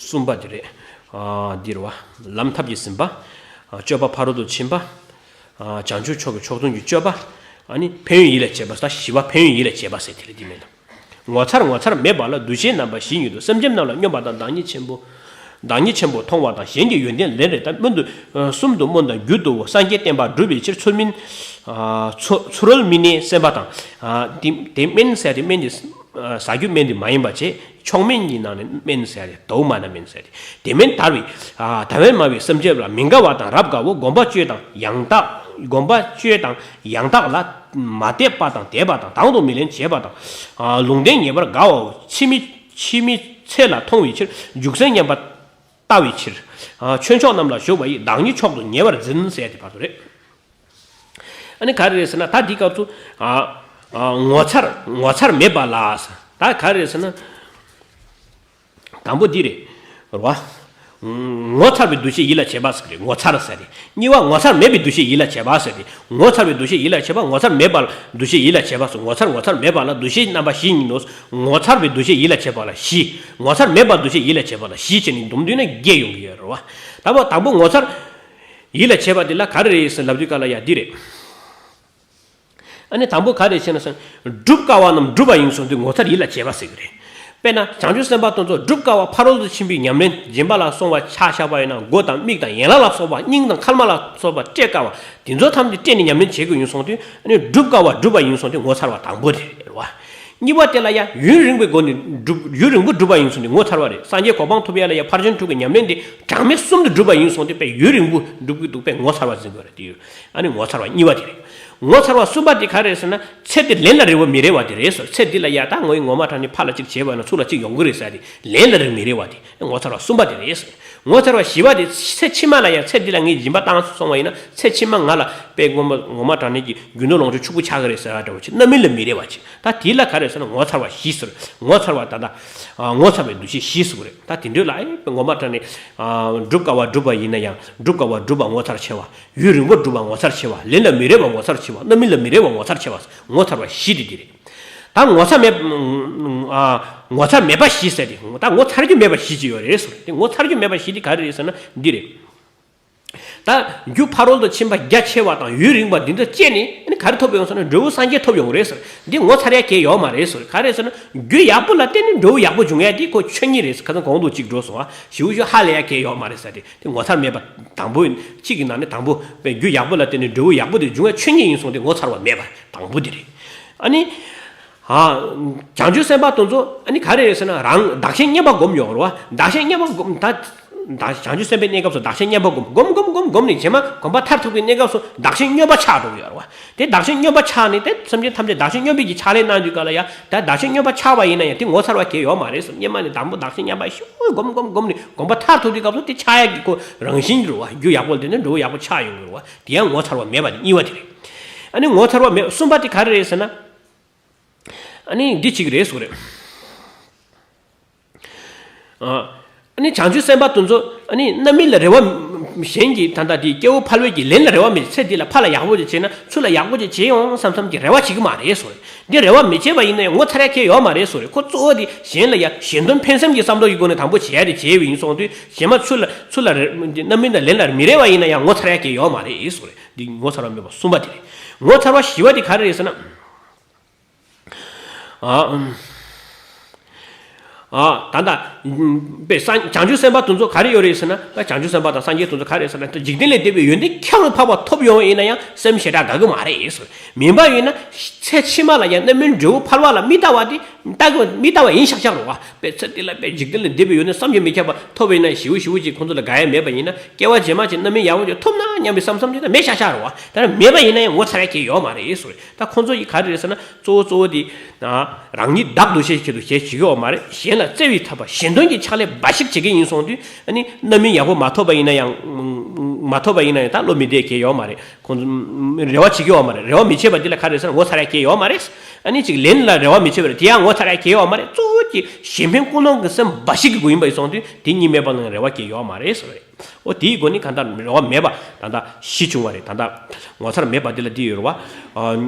གསུམ་པ་དེ་རེད། ཨ། འདི་རེད་བ། ལམ་ཐབས་ཀྱིས་ཟིན་པ། ཨ། སྤྱོད་པ་ཕ་རོལ་ཏུ་ཕྱིན་པ། ཨ། བྱང་ཆུབ་མཆོག་གི་མཆོག་ཐུན་གྱི་སྤྱོད་པ། ཨ་ནི་ཕན་ཡོན་ཡིད་ལ་བྱེད་པ་ཟེར། བཞི་པ་ཕན་ཡོན་ཡིད་ལ་བྱེད་པ་ཟེར་དེ་རེད། འདི་མེད་ལ། ངོ་མཚར་ངོ་མཚར་མེད་པ་ལ་འདུ་ཤེས་རྣམ་པ་བཞི་ཉིད་དུ་སེམས་ཅན་རྣམས་ལ་སྙོམས་པ་དང་བདག་ཉིད་ཆེན་པོ། བདག་ཉིད་ཆེན་པོ་མཐོང་བ་དང་གཞན་གྱི་ཡོན་ཏན་ལན་རེ་ལྟར་མངོན་དུ་གསུམ་དུ་སྨོན་དང་རྒྱུད་དུ་སངས་རྒྱས་བསྟན་པ་སྒྲུབ་པའི་ཕྱིར་ཚུལ་མིན། ཨ། ཚུ་ཚུ་རོལ་སྨིན་གནས་སེམས་དཔའ་དང་། ཨ། དེ་དེ་སྨན་ཟེར་དེ་སྨན་དེ། ཨ། ཟ་རྒྱུ་སྨན་དེ་མ་ཡིན་པ་བྱས། མཆོག་སྨན་གྱི་ནང་ནས་སྨན་ཟེར་ཡ་དེ། དྭོགས་མ་ན་སྨན་ཟེར་ཡ་དེ། དེ་སྨན་དར་བའི། ཨ། དལ་བས་མ་བའི་སེམས་ཅན་ལ་མི་དགའ་བ་དང་རབ་དགའ་བོ། སྒོམ་པ་སྤྱོད་དང་ཡང་དག་སྒོམ་པ་སྤྱོད་དང་ཡང་དག་ལ་མ་དད་པ་དང་དད་པ་དང་དང་དུ་མི་ལེན་བྱེད་པ་དང་། ཨ། ལུང་བསྟན་ངེས་པར་དགའ་བའོ། ཕྱི་མི་ཕྱི་མི་ཚེ་ལ་མཐོང་བའི་ཕྱིར། འཇུག་སེམས་མཉམ་པར་ལྟ་བའི་ཕྱིར། ཨ། ཆོས་མཆོག་རྣམས་ལ་ཞུགས་པ་ཡིས། བདག་ཉིད་མཆོག་ཏུ་ཉེ་བར་འཛིན་ཟེར་ཡ་དེ་བར་དུ་རེད། ཨ་ནི་ག་རེ་རེད་ཟེར་ན། ད་འདི་སྐབས་སུ། ཨ། ཨ། ངོ་མཚར་ངོ་མཚར་མེད་པ་ལ། ད་ག་རེ་རེད་ཟེར་ན། དང་པོ་འདི་རེད། རེད་བ། ངོ་མཚར་བའི་འདུ་ཤེས་ཡིད་ལ་བྱེད་པ་ཟེར་རེད། ངོ་མཚར་ཟེར་རེད། གཉིས་པ་ངོ་མཚར་མེད་པའི་འདུ་ཤེས་ཡིད་ལ་བྱེད་པ་ཟེར་རེད། ངོ་མཚར་བའི་འདུ་ཤེས་ཡིད་ལ་བྱེད་པ། ངོ་མཚར་མེད་པ་ལ་འདུ་ཤེས་ཡིད་ལ་བྱེད་པ་སོགས། ངོ་མཚར་ངོ་མཚར་མེད་པ་ལ་འདུ་ཤེས་རྣམ་པ་བཞི་ཉིད་དུ། ངོ་མཚར་བའི་འདུ་ཤེས་ཡིད་ལ་བྱེད་པ་ལ་བཞི། ངོ་མཚར་མེད་པ་འདུ་ཤེས་ཡིད་ལ་བྱེད་པ་ལ་བཞི་བྱས་ནས་སྡོམ་བསྡུས་ན་བརྒྱད་ཡོང་གི་ཡོད་རེད་བ། ད་བ་དང་པོ་ངོ་མཚར་ཡིད་ལ་བྱེད་པ་འདི་ལ་ག་རེ་རེད་ཟེར་ལབ་དུས་སྐབས་ལ་ཡ་འདི་རེད། ཨ་ནི་དང་པོ་ག་རེ་བྱས་ན་ཟེར་ན། སྒྲུབ་དཀའ་བ་རྣམས་སྒྲུབ་པ་ཡིན་གསུངས་དུས་ངོ་མཚར་ཡིད་ལ་བྱེད་པ་ཟེར་གི་རེད། དཔེར་ན་བྱང་ཆུབ་སེམས་དཔའ་དེ་ཚོ་སྒྲུབ་དཀའ་བ་ཕ་རོལ་ཏུ་ཕྱིན་པའི་ཉམས་ལེན་སྦྱིན་པ་ལ་སོགས་པ་ཆ་བཞག་པ་ཡིན་ན། མགོ་དང་མིག་དང་ཡན་ལག་ལ་སོགས་པ། སྙིང་དང་མཁལ་མ་ལ་སོགས་པ་བསྐྲད་དཀའ་བ་དེ་ཚོ་ཐམས་ཅད་བསྐྲད་ནས་ཉམས་ལེན་བྱེད་དགོས་ཡིན་གསུངས་དུས། ཨ་ནི་སྒྲུབ་དཀའ་བ་སྒྲུབ་པ་ཡིན་གསུངས་དུས་ངོ་མཚར་བ་དང་པོ་དེ་རེད་བ། གཉིས་པ་དེ་ལ་ཡང་ཡུན་རིང་བའི་སྒོ་ནས་སྒྲུབ། ཡུན་རིང་པོ་སྒྲུབ་པ་ཡིན་གསུངས་ཏེ་ངོ་མཚར་བ་རེད། སངས་རྒྱས་གོ་འཕང་ཐོབ་ཡ་ལ་ཡང་ཕར་ཕྱིན་དྲུག་གི་ཉམས་ལེན་དེ་གྲངས་མེད་གསུམ་དུ་སྒྲུབ་པ་ཡིན་གསུངས་ཏེ་དཔེ་ཡུན་རིང་པོ་སྒྲུབ་ཀྱི་འདུག་དཔེ་ངོ་མཚར་བ་འཛིན་དགོས་རེད་དེ་ཡོད། ཨ་ནི་ངོ་མཚར་བ་གཉིས་པ་དེ་རེད། ངོ་མཚར་བ་གསུམ་པ་དེ་ག་རེད་ཟེར་ན། ཚེ་འདི་ལན་ལ་རེ་བ་མི་རེ་བ་དེ་རེད་ཟེར། ཚེ་འདི་ལ་ཡ་ད་ངོ་ཡི་ངོ་མ་དྲང་ནས་ཕར་ལ་གཅིག་བྱས་པ་ན་ཚུར་ལ་གཅིག་ཡོང་གི་རེད་ཟེར་ཏེ་ལན་ལ་རེ་བ་མི་རེ་བ་དེ། ངོ་མཚར་བ་གསུམ་པ་དེ་རེད་ཟེར། ངོ་མཚར་བ་བཞི་པ་དེ་ཚེ་ཕྱི་མ་ལ་ཡང་ཚེ་འདི་ལ་ངས་སྦྱིན་པ་བཏང་སོང་བ་ཡིན་ན་ཚེ་ཕྱི་མ་ང་ལ་དཔེ་ངོ་མ་ངོ་མ་དྲང་ནས་ཀྱི་རྒྱུ་ནོར་ལོངས་སྤྱོད་ཕྱུག་པོ་ཆགས་ཀྱི་རེད་ཟེར་བ་འདྲ་བོ་ཅིག་རྣམ་སྨིན་ལ་མི་རེ་བ་ཅིག་ད་དེ་ལ་ག་རེ་ཟེར་ན་ངོ་མཚར་བ་བཞི་ཟེར། ངོ་མཚར་བ་ད་ལྟ་ངོ་མཚར་བའི་འདུ་ཤེས་བཞི་ཟེར་གི་རེད། ད་དེ་འདྲ་ལ་ཨེ་ངོ་མ་དྲང་ནས་སྒྲུབ་དཀའ་བ་སྒྲུབ་པ་ཡིན་ན་ཡང་སྒྲུབ་དཀའ་བ་སྒྲུབ་པ་ངོ་མཚར་ཆེ་བ། ཡུན་རིང་པོ་སྒྲུབ་པ་ངོ་མཚར་ཆེ་བ། ལན་ལ་མི་རེ་བ་ངོ་མཚར་ཆེ་བ། རྣམ་སྨིན་ལ་མི་རེ་བ་ངོ་མཚར་ཆེ་བ། ངོ་མཚར་བ་བཞི་དེ་འདི་རེད། ད་ངོ་མཚར་མེད། ཨ། ངོ་མཚར་མེད་པ་བཞི་ཟེར་ཏེ། ད་ངོ་མཚར་རྒྱུ་མེད་པ་བཞི་ཅིག་ཡོད་རེད་ཟེར་ཏེ། ངོ་མཚར་རྒྱུ་མེད་པ་བཞི་དེ་ག་རེ་རེད་ཟེར་ན་འདི་རེད། ད་རྒྱུ་ཕ་རོལ་ཏུ་ཕྱིན་པ་རྒྱ་ཆེ་བ་དང་ཡུན་རིང་བ་འདི་འདྲ་སྐྱེས་ནས་ཨ་ནི་ག་རེ་ཐོབ་ཡོང་ཟེར་ན་འབྲས་བུ་སངས་རྒྱས་ཐོབ་ཡོང་གི་རེད་ཟེར། འདི་ངོ་མཚར་ཡ་གལ་ཡོད་མ་རེད་ཟེར། ག་རེ་ཟེར་ན་རྒྱུ་ཡག་པོ་ལ་བརྟེན་ནས་འབྲས་བུ་ཡག་པོ་འབྱུང་ཡ་འདི་ཁོ་ཆོས་ཉིད་རེད་ཟེར། ཁ་སང་གོང་དུ་གཅིག་འགྲོ་སོང་བ། ཞེ་པོ་ཞིག་ཧ་ལས་ཡ་གལ་ཡོད་མ་རེད་ཟེར་ཏེ། དེ་ངོ་མཚར་མེད་པ་དང་པོ་ཡིན། གཅིག་གི་ནང་ནས་དང་པོ་རྒྱུ་ཡག་པོ་ལ་བརྟེན་ནས་འབྲས་བུ་ཡག་པོ་དེ་འབྱུང་བ་ཆོས་ཉིད་ཡིན་གསུངས་ཏེ་ངོ་མཚར་བ་མེད་པ་དང་པོ་དེ་རེད། ཨ་ནི། ཨ། བྱང་ཆུབ་སེམས་དཔའ་དེ་ཚོ་ཨ་ནི་ག་རེ་རེད་ཟེར་ན། རང་བདག་གཞན་མཉམ་པ་སྒོམ་ཡོང་རེད་བ། བདག་གཞན་མཉམ་པ་སྒོམ་ད། ད་བྱང་ཆུབ་སེམས་དཔའི་གནས་སྐབས་སུ་བདག་གཞན་མཉམ་པ་སྒོམ་སྒོམ་སྒོམ་སྒོམ་སྒོམ་ནས་རྗེས་མ་གོམས་པ་མཐར་ཐུག་པའི་གནས་སྐབས་སུ་བདག་གཞན་མཉམ་པ་ཆགས་འགྲོ་གི་ཡོད་རེད་བ། དེ་བདག་གཞན་མཉམ་པ་ཆགས་ནས་དེ་སེམས་ཅན་ཐམས་ཅད་བདག་གཞན་མཉམ་པའི་གི་ཕྱག་ལས་གནང་དུས་ག་ལ་ཡ། ད་བདག་གཞན་མཉམ་པ་ཆགས་པ་ཡིན་ན་ཡང་དེ་ངོ་མཚར་བ་གང་ཡང་ཡོད་མ་རེད་ཟེར། སྔོན་མ་ནས་དང་པོ་བདག་གཞན་མཉམ་པ་ཞུ་སྒོམ་སྒོམ་སྒོམ་ནས་གོམས་པ་མཐར་ཐུག་དུས་སྐབས་སུ་དེ་ཆགས་ཡག་གི་ཁོ་རང་བཞིན་རེད་བ། རྒྱུ་ཡག་པོ་དེ་ནི་འགྲོ་བ་ཡག་པོ་ཆགས་ཡོང་གི་རེད་བ། དེ་ཡང་ངོ་མཚར་བ་མེད་པ་དེ་གཉིས་པ་དེ་རེད། ཨ་ནི་ངོ་མཚར་བ་མེད། གསུམ་པ་དེ་ག་རེ་རེད་ཟེར་ན། ཨ་ནི་འདི་གཅིག་རེད་ཟེར་རེད། ཨ་ནི་བྱང་ཆུབ་སེམས་དཔའ་དེ་ཚོ་ཨ་ནི་རྣམ་སྨིན་ལ་རེ་བ། གཞན་གྱི་ད་ལྟ་དེ་སྐྱེ་བོ་ཕལ་བའི་གི་ལན་ལ་རེ་བ་མེད། ཚེ་འདི་ལ་ཕར་ལ་ཡག་པོ་ཅིག་བྱས་ན་ཚུར་ལ་ཡག་པོ་ཅིག་བྱེད་ཡོང་བསམ་བསམ་གྱི་རེ་བ་བྱེད་ཀྱི་མ་རེད་ཟེར་རེད། འདི་རེ་བ་མི་བྱེད་པ་ཡིན་ན་ཡང་ངོ་མཚར་ཡ་གང་ཡང་ཡོད་མ་རེད་ཟེར་རེད། ཁོ་གཙོ་བོ་དེ་གཞན་ལ་ཡ་གཞན་དོན་ཕན་སེམས་ཀྱི་བསམ་བློ་ཡི་སྒོ་ནས་དང་པོ་བྱེད་ཡ་དེ་བྱས་པ་ཡིན་སོང་དུས་གཞན་མ་ཚུར་ལ་ཚུར་ལ་རེ་རྣམ་སྨིན་དང་ལན་ལ་མི་རེ་བ་ཡིན་ན་ཡང་ངོ་མཚར་ཡ་གང་ཡང་ཡོད་མ་རེད་ཟེར་རེད། འདི་ངོ་མཚར་བ་མེད་པ་གསུམ་པ་དེ་རེད། ངོ་མཚར་བ་བཞི་པ་དེ་ག་རེ་རེད་ཟེར་ན། ཨ། ཨ། ད་ལྟ་པའི་སངས་བྱང་ཆུབ་སེམས་དཔའ་དེ་ཚོ་ག་རེ་ཡོད་རེད་ཟེར་ན། ད་བྱང་ཆུབ་སེམས་དཔའ་དང་སངས་རྒྱས་དེ་ཚོ་ག་རེ་ཟེར་ན། ད་འཇིག་རྟེན་ལས་འདས་པའི་ཡོན་ཏན་ཁྱད་པར་འཕགས་པ་ཐོབ་ཡོང་ཡིན་ན་ཡང་སེམས་ཞེ་དྲག་དགའ་གི་མ་རེད་ཟེར། མིན་པ་ཡིན་ན་ཚེ་ཕྱི་མ་ལ་ཡང་རྣམ་སྨིན་འབྲས་བུ་ཕལ་བ་ལ་མི་ལྟ་བ་དེ་ལྟ་གི་མི་ལྟ་བ་ཡིན་ཤག་ཤག་རེད་བ། པའི་ཚེ་འདི་ལ་པའི་འཇིག་རྟེན་ལས་འདས་པའི་ཡོན་ཏན་བསམ་གྱིས་མི་ཁྱབ་པ་ཐོབ་ཡིན་ན་ཞེ་པོ་ཞེ་པོ་ཅིག་ཁོང་ཚོ་ལ་དགའ་ཡ་མེད་པ་ཡིན་ན། སྐྱེ་བ་རྗེས་མ་ཅིག་རྣམ་སྨིན་ཡག་པོ་ཅིག་ཐོབ་ན་སྙམ་པའི་བསམ་བསམ་ཅིག་ད་མེད་ཤག་ཤག་རེད་བ། ད་མེད་པ་ཡིན་ན་ཡང་ངོ་མཚར་ཡ་གང་ཡང་ཡོད་མ་རེད་ཟེར། ད་ཁོང་ཚོ་ཡིས་ག་རེ་རེད་ཟེར་ན། གཙོ་བོ་གཙོ་བོ་དེ་རང་ཉིད་བདག་འདུ་ཤེས་ཆེད་དུ་བྱེད་བྱེད་ཀྱི་ཡོད་མ་རེད། གཞན་ལ་བརྩེ་བའི་ཐབས་པ་གཞན་དོན་གྱི་ཕྱག་ལས་འབའ་ཞིག་བྱེད་ཀྱི་ཡིན་སོང་དུས་ཨ་ནི་རྣམ་སྨིན་ཡག་པོ་མ་ཐོབ་པ་ཡིན་ན་ཡང་། མ་ཐོབ་པ་ཡིན་ན་ཡང་ད་བློ་མི་བདེ་གང་ཡང་ཡོད་མ་རེད། ཁོང་ཚོ་རེ་བ་བྱེད་ཀྱི་ཡོད་མ་རེད། རེ་བ་མི་བྱེད་པ་འདི་ལ་ག་རེ་ཟེར་ན་ངོ་མཚར་ཡ་གང་ཡང་ཡོད་མ་རེད། ཨ་ནི་ཅིག་ལན་ལ་རེ་བ་མི་བྱེད་པ་རེད། དེ་ཡང་ངོ་མཚར་ཡ་གང་ཡང་ཡོད་མ་རེད། གཙོ་བོ་གཅིག་གཞན་ཕན་ཀུན་སློང་གི་སེམས་འབའ་ཞིག་གི་སྒོ་ཡིན་པ་ཡིན་སོང་དུས་དེ་གཉིས་མེད་པ་ན་རེ་བ་གང་ཡང་ཡོད་མ་རེད་ཟེར་བ་རེད། འོ་དེའི་སྒོ་ནས་གང་ལྟར་རེ་བ་མེད་པ་ད་ལྟ་བཞི་བྱུང་བ་རེད། ད་ལྟ་ངོ་མཚར་མེད་པ་འདི་ལ་འདི་ཡོད་རེད་བ། ཨ།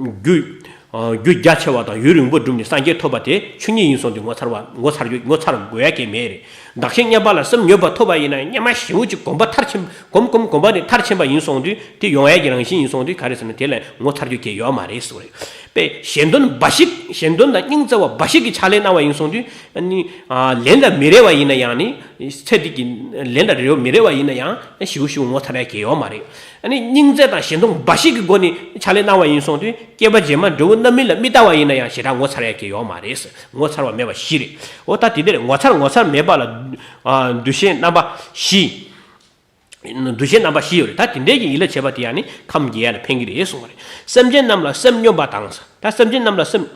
རྒྱུ། རྒྱུ་རྒྱ་ཆེ་བ་དང་ཡུན་རིང་པོ་བསྒྲུབས་ནས་སངས་རྒྱས་ཐོབ་པ་དེ་ཆོས་ཉིད་ཡིན་སོང་དུས་ངོ་མཚར་བ་ངོ་མཚར་རྒྱུ་ངོ་མཚར་དགོས་ཡ་གང་ཡང་མེད་རེད། བདག་གཞན་མཉམ་པ་ལ་སེམས་མྱོས་པ་ཐོབ་པ་ཡིན་ན་སྔོན་མ་ཞེ་པོ་ཅིག་གོམས་པ་མཐར་ཕྱིན། གོམས་གོམས་གོམས་པ་ནས་མཐར་ཕྱིན་པ་ཡིན་སོང་དུས་དེ་ཡོང་ཡ་གི་རང་བཞིན་ཡིན་སོང་དུས་ག་རེ་ཟེར་ན་དེ་ལ་ངོ་མཚར་རྒྱུ་གང་ཡང་ཡོད་མ་རེད་ཟེར་བ་རེད། པས་གཞན་དོན་འབའ་ཞིག་གཞན་དོན་དང་སྙིང་བརྩེ་བ་འབའ་ཞིག་གི་ཕྱག་ལས་གནང་བ་ཡིན་སོང་དུས་ཨ་ནི་ལན་ལ་མི་རེ་བ་ཡིན་ན་ཡང་ནི་ཚེ་འདི་གི་ལན་ལ་རེ་བ་མི་རེ་བ་ཡིན་ན་ཡང་ཞེ་པོ་ཞེ་པོ་ངོ་མཚར་ཡ་གང་ཡང་ཡོད་མ་རེད། ཨ་ནི་སྙིང་བརྩེ་དང་གཞན་དོན་འབའ་ཞིག་གི་སྒོ་ནས་ཕྱག་ལས་གནང་བ་ཡིན་སོང་དུས་སྐྱེ་བ་རྗེས་མ་འབྲས་བུ་རྣམ་སྨིན་ལ་མི་ལྟ་བ་ཡིན་ན་ཡང་ཞེ་དྲག་ངོ་མཚར་ཡ་གང་ཡང་ཡོད་མ་རེད། ངོ་མཚར་བ་མེད་པ་བཞི་རེད། འོ་ད་དེ་འདྲ་རེད། ངོ་མཚར་ངོ་མཚར་མེད་པ་ལ་ཨ་འདུ་ཤེས་རྣམ་པ་བཞི། འདུ་ཤེས་རྣམ་པ་བཞི་ཡོད་རེད། ད་དེ་འདྲའི་གི་ཡིད་ལ་བྱེད་པ་དེ་ཡང་ནི་ཁམས་དགེ་བ་ལ་ཕན་གྱི་རེད་གསུངས་པ་རེད། སེམས་ཅན་རྣམས་ལ་སེམས་སྙོམས་པ་དང་། ད་སེམས་ཅན་རྣམས་ལ་སེམས།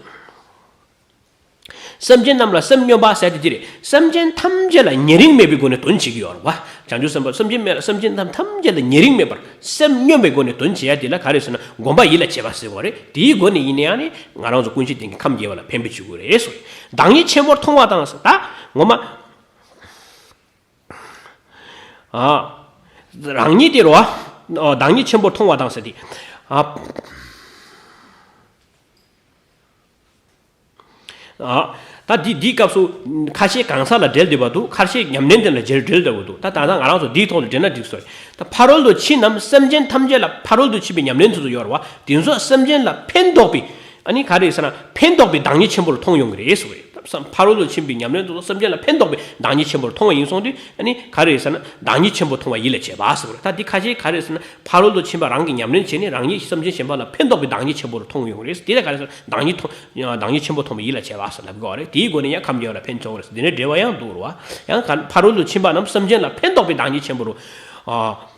སེམས་ཅན་རྣམས་ལ་སེམས་སྙོམས་པ་ཟེར་དེ་འདི་རེད། སེམས་ཅན་ཐམས་ཅད་ལ་ཉེ་རིང་མེད་པའི་སྒོ་ནས་དོན་བྱེད་ཀྱི་ཡོད་རེད་བ། བྱང་ཆུབ་སེམས་དཔའ་སེམས་ཅན་མེད་ལ་སེམས་ཅན་ཐམས་ཅད་ལ་ཉེ་རིང་མེད་པར་སེམས་སྙོམས་པའི་སྒོ་ནས་དོན་བྱེད་ཡ་དེ་ལ་ག་རེ་ཟེར་ན་སྒོམ་པ་ཡིད་ལ་བྱེད་པ་ཟེར་བ་རེད། དེའི་སྒོ་ནས་ཡིན་ན་ཡང་ནི་ང་རང་ཚོ་ཀུན་གཞི་སྟེང་གི་ཁམས་དགེ་བ་ལ་ཕན་པ་བྱེད་དགོས་རེད་གསུངས་རེད། བདག་ཉིད་ཆེན་པོར་མཐོང་བ་དང་ཟེར། ད་ངོ་མ། ཨ། རང་ཉིད་དེ་རོ། ཨ། བདག་ཉིད་ཆེན་པོར་མཐོང་བ་དང་ཟེར་ཏེ། ཨ། ཨ། ད་འདི་འདིའི་སྐབས་སུ་ཁ་ཤས་གང་ཟག་ལ་འབྲེལ་བསྡད་པ་འདུག་ཁ་ཤས་ཉམས་ལེན་དེ་ལ་འབྲེལ་འབྲེལ་བསྡད་པ་འདུག་ད་ད་ལྟ་ང་རང་ཚོ་འདིའི་ཐོག་ལ་འབྲེལ་ན་འགྲིག་སོང་། ད་ཕ་རོལ་ཏུ་ཕྱིན་ནམ་སེམས་ཅན་ཐམས་ཅད་ལ་ཕ་རོལ་ཏུ་ཕྱིན་པའི་ཉམས་ལེན་དེ་ཚོ་ཡོད་རེད་བ། དེ་ཚོ་སེམས་ཅན་ལ་ཕན་འདོགས་པའི། ཨ་ནི་ག་རེ་ཟེར་ན་ཕན་འདོགས་པའི་བདག་ཉིད་ཆེན་པོར་མཐོང་ཡོང་གི་རེད་ཟེར་བ་རེད། ཕ་རོལ་ཏུ་ཕྱིན་པའི་ཉམས་ལེན་དེ་ཚོ་སེམས་ཅན་ལ་ཕན་འདོགས་པའི་བདག་ཉིད་ཆེན་པོར་མཐོང་བ་ཡིན་སོང་དུས་ཨ་ནི་ག་རེ་ཟེར་ན་བདག་ཉིད་ཆེན་པོར་མཐོང་བ་ཡིད་ལ་བྱེད་པ་ཟེར་བ་རེད། ད་འདི་ཁ་ཤས་ག་རེ་ཟེར་ན་ཕ་རོལ་ཏུ་ཕྱིན་པ་རང་གིས་ཉམས་ལེན་བྱས་ནས་རང་ཉིད་སེམས་ཅན་གཞན་པ་ལ་ཕན་འདོགས་པའི་བདག་ཉིད་ཆེན་པོར་མཐོང་ཡོང་གི་རེད། དེ་ལ་ག་རེ་ཟེར་ན་བདག་ཉིད་མཐོང་བདག་ཉིད་ཆེན་པོ་མཐོང་བའི་ཡིད་ལ་བྱེད་པ་ཟེར་ལབ་དགོས་པ་རེད། དེའི་སྒོ་ནས་ཡང་ཁམས་དགེ་བ་ལ་ཕན་ཐོགས་རེད། འདི་ནས་འབྲེལ་བ་ཡང་འདུག་རེད་བ། ཡང་ག་ཕ་རོལ་ཏུ་ཕྱིན་པ་རྣམས་སེམས་ཅན་ལ་ཕན་འདོགས་པའི་བདག་ཉིད་ཆེན་པོར། ཨ།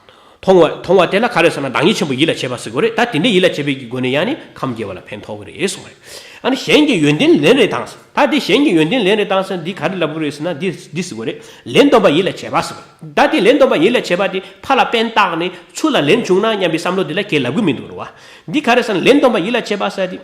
མཐོང་བ་མཐོང་བ་དེ་ལ་ག་རེ་ཟེར་ན་བདག་ཉིད་ཆེན་པོ་ཡིད་ལ་བྱེད་པ་ཟེར་དགོས་རེད། ད་དེ་འདྲའི་ཡིད་ལ་བྱེད་པའི་གི་སྒོ་ནས་ཡང་ནི་ཁམས་དགེ་བ་ལ་ཕན་ཐོགས་ཀྱི་རེད་གསུངས་རེད། ཨ་ནི་གཞན་གྱི་ཡོན་ཏན་ལན་རེ་དང་ཟེར། ད་འདི་གཞན་གྱི་ཡོན་ཏན་ལན་རེ་དང་ཟེར་འདི་ག་རེ་ལབ་དགོས་རེད་ཟེར་ན་འདི་འདི་ཟེར་དགོས་རེད། ལན་སྟོན་པ་ཡིད་ལ་བྱེད་པ་ཟེར་དགོས་རེད། ད་འདི་ལན་སྟོན་པ་ཡིད་ལ་བྱེད་པ་འདི་ཕར་ལ་ཕན་བཏགས་ནས་ཚུར་ལ་ལན་བྱུང་ན་སྙམ་པའི་བསམ་བློ་འདི་ལ་ཁས་ལབ་གི་མི་འདུག་རེད་བ། འདི་ག་རེ་ཟེར་ན་ལན་སྟོན་པ་ཡིད་ལ་བྱེད་པ་ཟེར་འདི།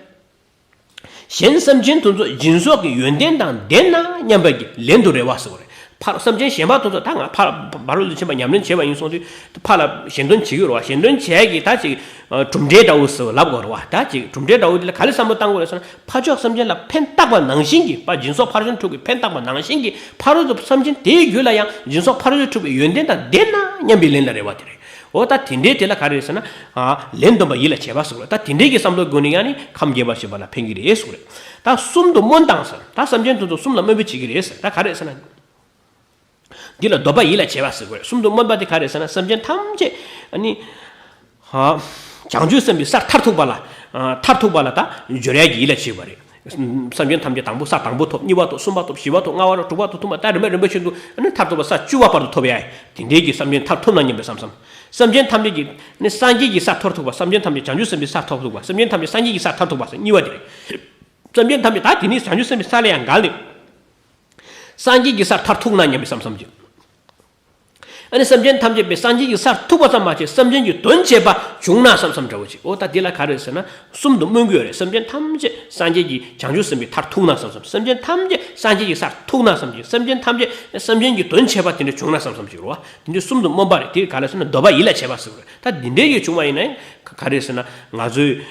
གཞན་སེམས་ཅན་དེ་ཚོ་སྦྱིན་སོགས་ཀྱི་ཡོན་ཏན་དང་ལྡན་ན་སྙམ་པའི་གི་ལན་དུ་རེ་བ་ཟེར་བ་རེད། ཕར་སེམས་ཅན་གཞན་པ་དེ་ཚོ་ད་ང་ཕར་ཕ་རོལ་ཏུ་ཕྱིན་པ་ཉམས་ལེན་བྱས་པ་ཡིན་སོང་དུས་ཕར་ལ་གཞན་དོན་བྱེད་ཀྱི་རེད་བ། གཞན་དོན་བྱས་ཀྱི་ད་ཅིག་གྲུབ་འབྲས་འདྲ་བོ་ཟེར་བ་ལབ་དགོས་རེད་བ། ད་ཅིག་གྲུབ་འབྲས་འདྲ་བོ་དེ་ལ་ག་རེ་བསམ་བློ་བཏང་དགོས་རེད་ཟེར་ན་ཕར་ཕྱོགས་སེམས་ཅན་ལ་ཕན་བཏགས་པ་ནང་བཞིན་གྱི་ཕར་སྦྱིན་སོགས་ཕར་ཕྱིན་དྲུག་གི་ཕན་བཏགས་པ་ནང་བཞིན་གྱི་ཕ་རོལ་ཏུ་སེམས་ཅན་དེའི་རྒྱུད་ལ་ཡང་སྦྱིན་སོགས་ཕར་ཕྱིན་དྲུག་གི་ཡོན་ཏན་དང་ལྡན་ན་སྙམ་པའི་ལན་ལ་རེ་བ་དེ་རེད། འོ་ད་དེ་འདྲའི་དེ་ལ་ག་རེ་ཟེར་ན། ཨ། ལན་སྟོན་པ་ཡིད་ལ་བྱེད་པ་ཟེར་བ་རེད། ད་དེ་འདྲའི་གི་བསམ་བློའི་སྒོ་ནས་ཡང་ནི་ཁམས་དགེ་བ་ཞེས་པ་ལ་ཕན་གྱི་རེད་ཟེར་བ་རེད། ད་གསུམ་དུ་སྨོན་དང་ཟེར། ད་སེམས་ཅན་དེ་ཚོ་གསུམ་ལ་སྨོན་པ་བྱེད་ཀྱི་རེད་ཟེར། ད་ག་རེ་ཟེར་ན། འདི་ལ་འདོད་པ་ཡིད་ལ་བྱེད་པ་ཟེར་བ་རེད། གསུམ་དུ་སྨོན་པ་དེ་ག་རེ་ཟེར་ན་སེམས་ཅན་ཐམས་ཅད་ཨ་ནི། ཨ། བྱང་ཆུབ་སེམས་དཔའི་སར་མཐར་ཐུག་པ་ལ། ཨ། མཐར་ཐུག་པ་ལ་ད་སྦྱོར་ཡ་གི་ཡིད་ལ་བྱེད་པ་རེད། སེམས་ཅན་ཐམས་ཅད་དང་པོ་ས་དང་པོ་ཐོབ། གཉིས་པ་ཐོབ། གསུམ་པ་ཐོབ། བཞི་པ་ཐོབ། ལྔ་པ་ཐོབ། དྲུག་པ་ཐོབ། ཐོབ་མ་ད་རིམ་པ་རིམ་པ་བཞིན་དུ་ཨ་ནི་མཐར་ཐུག་པ་ས་བཅུ་པ་བར་དུ་ཐོབ་ཡ། དེ་འདྲའི་གི་སེམས་ཅན་མཐར་ཐུག་ན་སྙམ་པའི་བསམ་བསམ། སེམས་ཅན་ཐམས་ཅད་ཀྱི་ནི་སངས་རྒྱས་ཀྱི་སར་ཐོབ་ཐུབ་པ། སེམས་ཅན་ཐམས་ཅད་བྱང་ཆུབ་སེམས་དཔའི་སར་ཐོབ་ཐུབ་པ། སེམས་ཅན་ཐམས་ཅད་སངས་རྒྱས་ཀྱི་སར་ཐོབ་ཐུབ་པ་ཟེར་གཉིས་པ་དེ་རེད། སེམས་ཅན་ཐམས་ཅད་ད་དེ་ནི་བྱང་ཆུབ་སེམས་དཔའི་ས་ལ་ཡང་འགལ་ནས། སངས་རྒྱས་ཀྱི་སར་མཐར་ཐུག་ན་སྙམ་པའི་བསམ་བསམ་ཅིག་ཨ་ནི་སེམས་ཅན་ཐམས་ཅད་པའི་སངས་རྒྱས་ཀྱི་སར་ཐུག་པ་ཙམ་མ་ཟད་སེམས་ཅན་གྱི་དོན་བྱེད་པ་བྱུང་ན་བསམ་བསམ་འདྲ་བོ་ཅིག་འོ་ད་འདི་ལ་ག་རེ་ཟེར་ན་གསུམ་དུ་སྨོན་གྱི་ཡོད་རེད། སེམས་ཅན་ཐམས་ཅད་སངས་རྒྱས་ཀྱི་བྱང་ཆུབ་སེམས་དཔའི་མཐར་ཐུག་ན་བསམ་བསམ། སེམས་ཅན་ཐམས་ཅད་སངས་རྒྱས་ཀྱི་སར་ཐུག་ན་བསམ་ཅིག་སེམས་ཅན་ཐམས་ཅད་སེམས་ཅན་གྱི་དོན་བྱེད་པ་དེ་འདྲ་བྱུང་ན་བསམ་བསམ་ཅིག་རེད་བ། དེ་འདྲའི་གསུམ་དུ་སྨོན་པ་རེད། དེ་ག་རེ་ཟེར་ན་འདོད་པ་ཡིད་ལ་བྱེད་པ་ཟེར་བ་རེད། ད་འདི་འདྲའི་གི་བྱུང་བ་ཡིན་ན་ག་རེ་ཟེར་ན་ང་ཚོའི་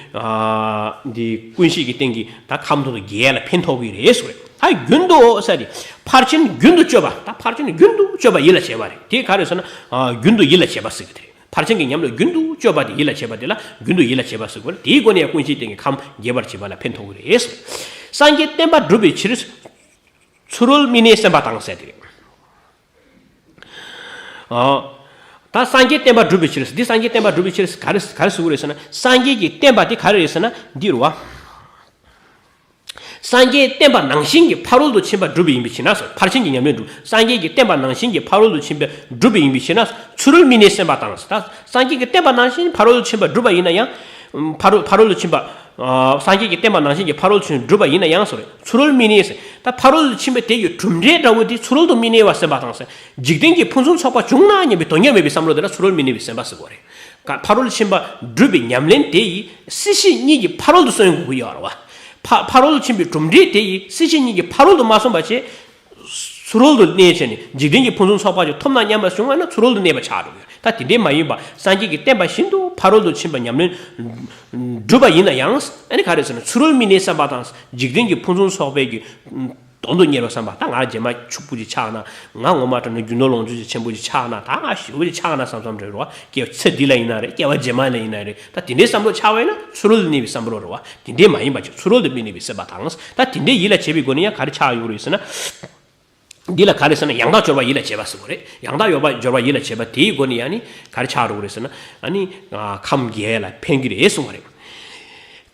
འདི་ཀུན་ཤེས་ཀྱི་སྟེང་གི་ད་ཁམས་དོན་དུ་རྒྱས་ལ་ཕན་ཐོགས་ཀྱི་རེད་ཟེར་བ་རེད། ད་རྒྱུན་དུ་ཟེར་ཏེ་ཕར་ཕྱིན་རྒྱུན་དུ་སྤྱོད་པ། ད་ཕར་ཕྱིན་རྒྱུན་དུ་སྤྱོད་པ་ཡིད་ལ་བྱེད་པ་རེད། དེ་ག་རེ་ཟེར་ན་རྒྱུན་དུ་ཡིད་ལ་བྱེད་པ་ཟེར་གི་དེ་རེད། ཕར་ཕྱིན་གྱི་ཉམས་ལེན་རྒྱུན་དུ་སྤྱོད་པ་དེ་ཡིད་ལ་བྱེད་པ་དེ་ལ་རྒྱུན་དུ་ཡིད་ལ་བྱེད་པ་ཟེར་དགོས་རེད། དེའི་སྒོ་ནས་ཀུན་ཤེས་སྟེང་གི་ཁམས་རྒྱས་པར་བྱེད་པ་ལ་ཕན་ཐོགས་ཀྱི་རེད། སངས་རྒྱས་བསྟན་པ་སྒྲུབ་པའི་ཕྱིར། ཚུ་རོལ་སྨིན་གནས་སེམས་དཔའ་དང་ཟེར་དེ་རེད། ཨ། ད་སངས་རྒྱས་བསྟན་པ་སྒྲུབ་པའི་ཕྱིར། འདི་སངས་རྒྱས་བསྟན་པ་སྒྲུབ་པའི་ཕྱིར་ག་རེ་ག་རེ་ཟེར་དགོས་རེད་ཟེར་ན། སངས་རྒྱས་ཀྱི་བསྟན་པ་དེ་ག་རེ་རེད་ཟེར་ན་འདི་རེད་བ། སངས་རྒྱས་བསྟན་པ་ནང་བཞིན་གྱི་ཕ་རོལ་ཏུ་ཕྱིན་པ་སྒྲུབ་པ་ཡིན་པའི་ཕྱིར་ན་སོ། ཕར་ཕྱིན་གྱི་ཉམས་ལེན་སྒྲུབ། སངས་རྒྱས་ཀྱི་བསྟན་པ་ནང་བཞིན་གྱི་ཕ་རོལ་ཏུ་ཕྱིན་པ་སྒྲུབ་པ་ཡིན་པའི་ཕྱིར་ན་ཚུ་རོལ་སྨིན་གནས་སེམས་དཔའ་དང་ཟེར། ད་སངས་རྒྱས་ཀྱི་བསྟན་པ་ནང་བཞིན་ཕ་རོལ་ཏུ་ཕྱིན་པ་སྒྲུབ་པ་ཡིན་ན་ཡང་། ཕ་རོལ་ཕ་རོལ་ཏུ་ཕྱིན་པ། སངས་རྒྱས་ཀྱི་བསྟན་པ་ནང་བཞིན་གྱི་ཕ་རོལ་ཏུ་ཕྱིན་པ་སྒྲུབ་པ་ཡིན་ན་ཡང་ཟེར་རེད། ཚུ་རོལ་སྨིན་གནས་ཟེར། ད་ཕ་རོལ་ཏུ་ཕྱིན་པ་དེ་ཡི་གྲུབ་འབྲས་འདྲ་བོ་དེ་ཚུ་རོལ་ཏུ་སྨིན་གནས་པ་སེམས་དཔའ་དང་ཟེར། འཇིག་རྟེན་གྱི་ཕུན་སུམ་ཚོགས་པ་བྱུང་ན་སྙམ་པའི་དོན་སྙམ་མེད་པའི་བསམ་བློ་དེ་ལ་ཚུ་རོལ་སྨིན་གནས་པའི་སེམས་དཔའ་ཟེར་དགོས་རེད། ཕ་རོལ་ཏུ་ཕྱིན་པ་སྒྲུབ་པའི་ཉམས་ལེན་དེ་ཡིས་སྲིད་ཞི་གཉིས་ཀྱི་ཕ་རོལ་ཏུ་སོན་དགོས་ཀྱི་ཡོད་རེད་བ། ཕ་ཕ་རོལ་ཏུ་ཕྱིན་པའི་གྲུབ་འབྲས་དེ་ཡིས་སྲིད་ཞི་གཉིས་ཀྱི་ཕ་རོལ་ཏུ་མ་སོན་པ་བྱས། ཚུ་རོལ་ཏུ་གནས་བྱས་ནས་འཇིག་རྟེན་གྱི་ཕུན་སུམ་ཚོགས་པ་ཅིག་ཐོབ་ན་སྙམ་པ་བྱུང་བ་ན་ཚུ་རོལ་ཏུ་གནས་པ་ཆགས་འགྲོ་གི་ཡོད། ད་དེ་འདྲའི་མ་ཡིན་པ་སངས་རྒྱས་ཀྱི་བསྟན་པ་བཞིན་དུ་ཕ་རོལ་ཏུ་ཕྱིན་པ་ཉམས་ལེན་སྒྲུབ་པ་ཡིན་ན་ཡང་ཨ་ནི་ག་རེ་ཟེར་ན་ཚུ་རོལ་སྨིན་གནས་སེམས་དཔའ་དང་འཇིག་རྟེན་གྱི་ཕུན་སུམ་ཚོགས་པའི་གི་དོན་དུ་གཉེར་བ་བསམ་པ། ད་ང་རྗེས་མ་ཕྱུག་པོ་ཅིག་ཆགས་ན། ང་ངོ་མ་དྲང་ནས་རྒྱུ་ནོར་ལོངས་སྤྱོད་ཅིག་ཆེན་པོ་ཅིག་ཆགས་ན། ད་ང་ཞེ་པོ་ཅིག་ཆགས་ན་བསམ་བསམ་རེད་རོ། སྐྱེ་བ་ཚེ་འདི་ལ་ཡིན་ན་རེད། སྐྱེ་བ་རྗེས་མ་ལ་ཡིན་ན་རེད། ད་དེ་འདྲའི་བསམ་བློ་ཆགས་པ་ཡིན་ན་ཚུ་རོལ་ཏུ་གནས་པའི་བསམ་བློ་རེད་བ། དེ་འདྲའི་མ་ཡིན་པ་ཅིག་ཚུ་རོལ་ཏུ་སྨིན་གནས་པའི་སེམས་དཔའ་དང་། ད་དེ་འདྲའི་ཡིད་ལ་བྱེད་པའི་སྒོ་ནས་ཡང་ག་རེ་ཆགས་ཡོང་གི་རེད་ཟེར་ན། འདི་ལ་ག་རེ་ཟེར་ན་ཡང་དག་སྦྱོར་བ་ཡིད་ལ་བྱེད་པ་ཟེར་དགོས་རེད། ཡང་དག་སྦྱོར་བ་སྦྱོར་བ་ཡིད་ལ་བྱེད་པ་དེའི་སྒོ་ནས་ཡང་ནི་ག་རེ་ཆགས་འགྲོ་གི་རེད་ཟེར་ན། ཨ་ནི་ཁམས་རྒྱས་ལ་ཕན་གྱི་རེད་གསུངས་པ་རེད།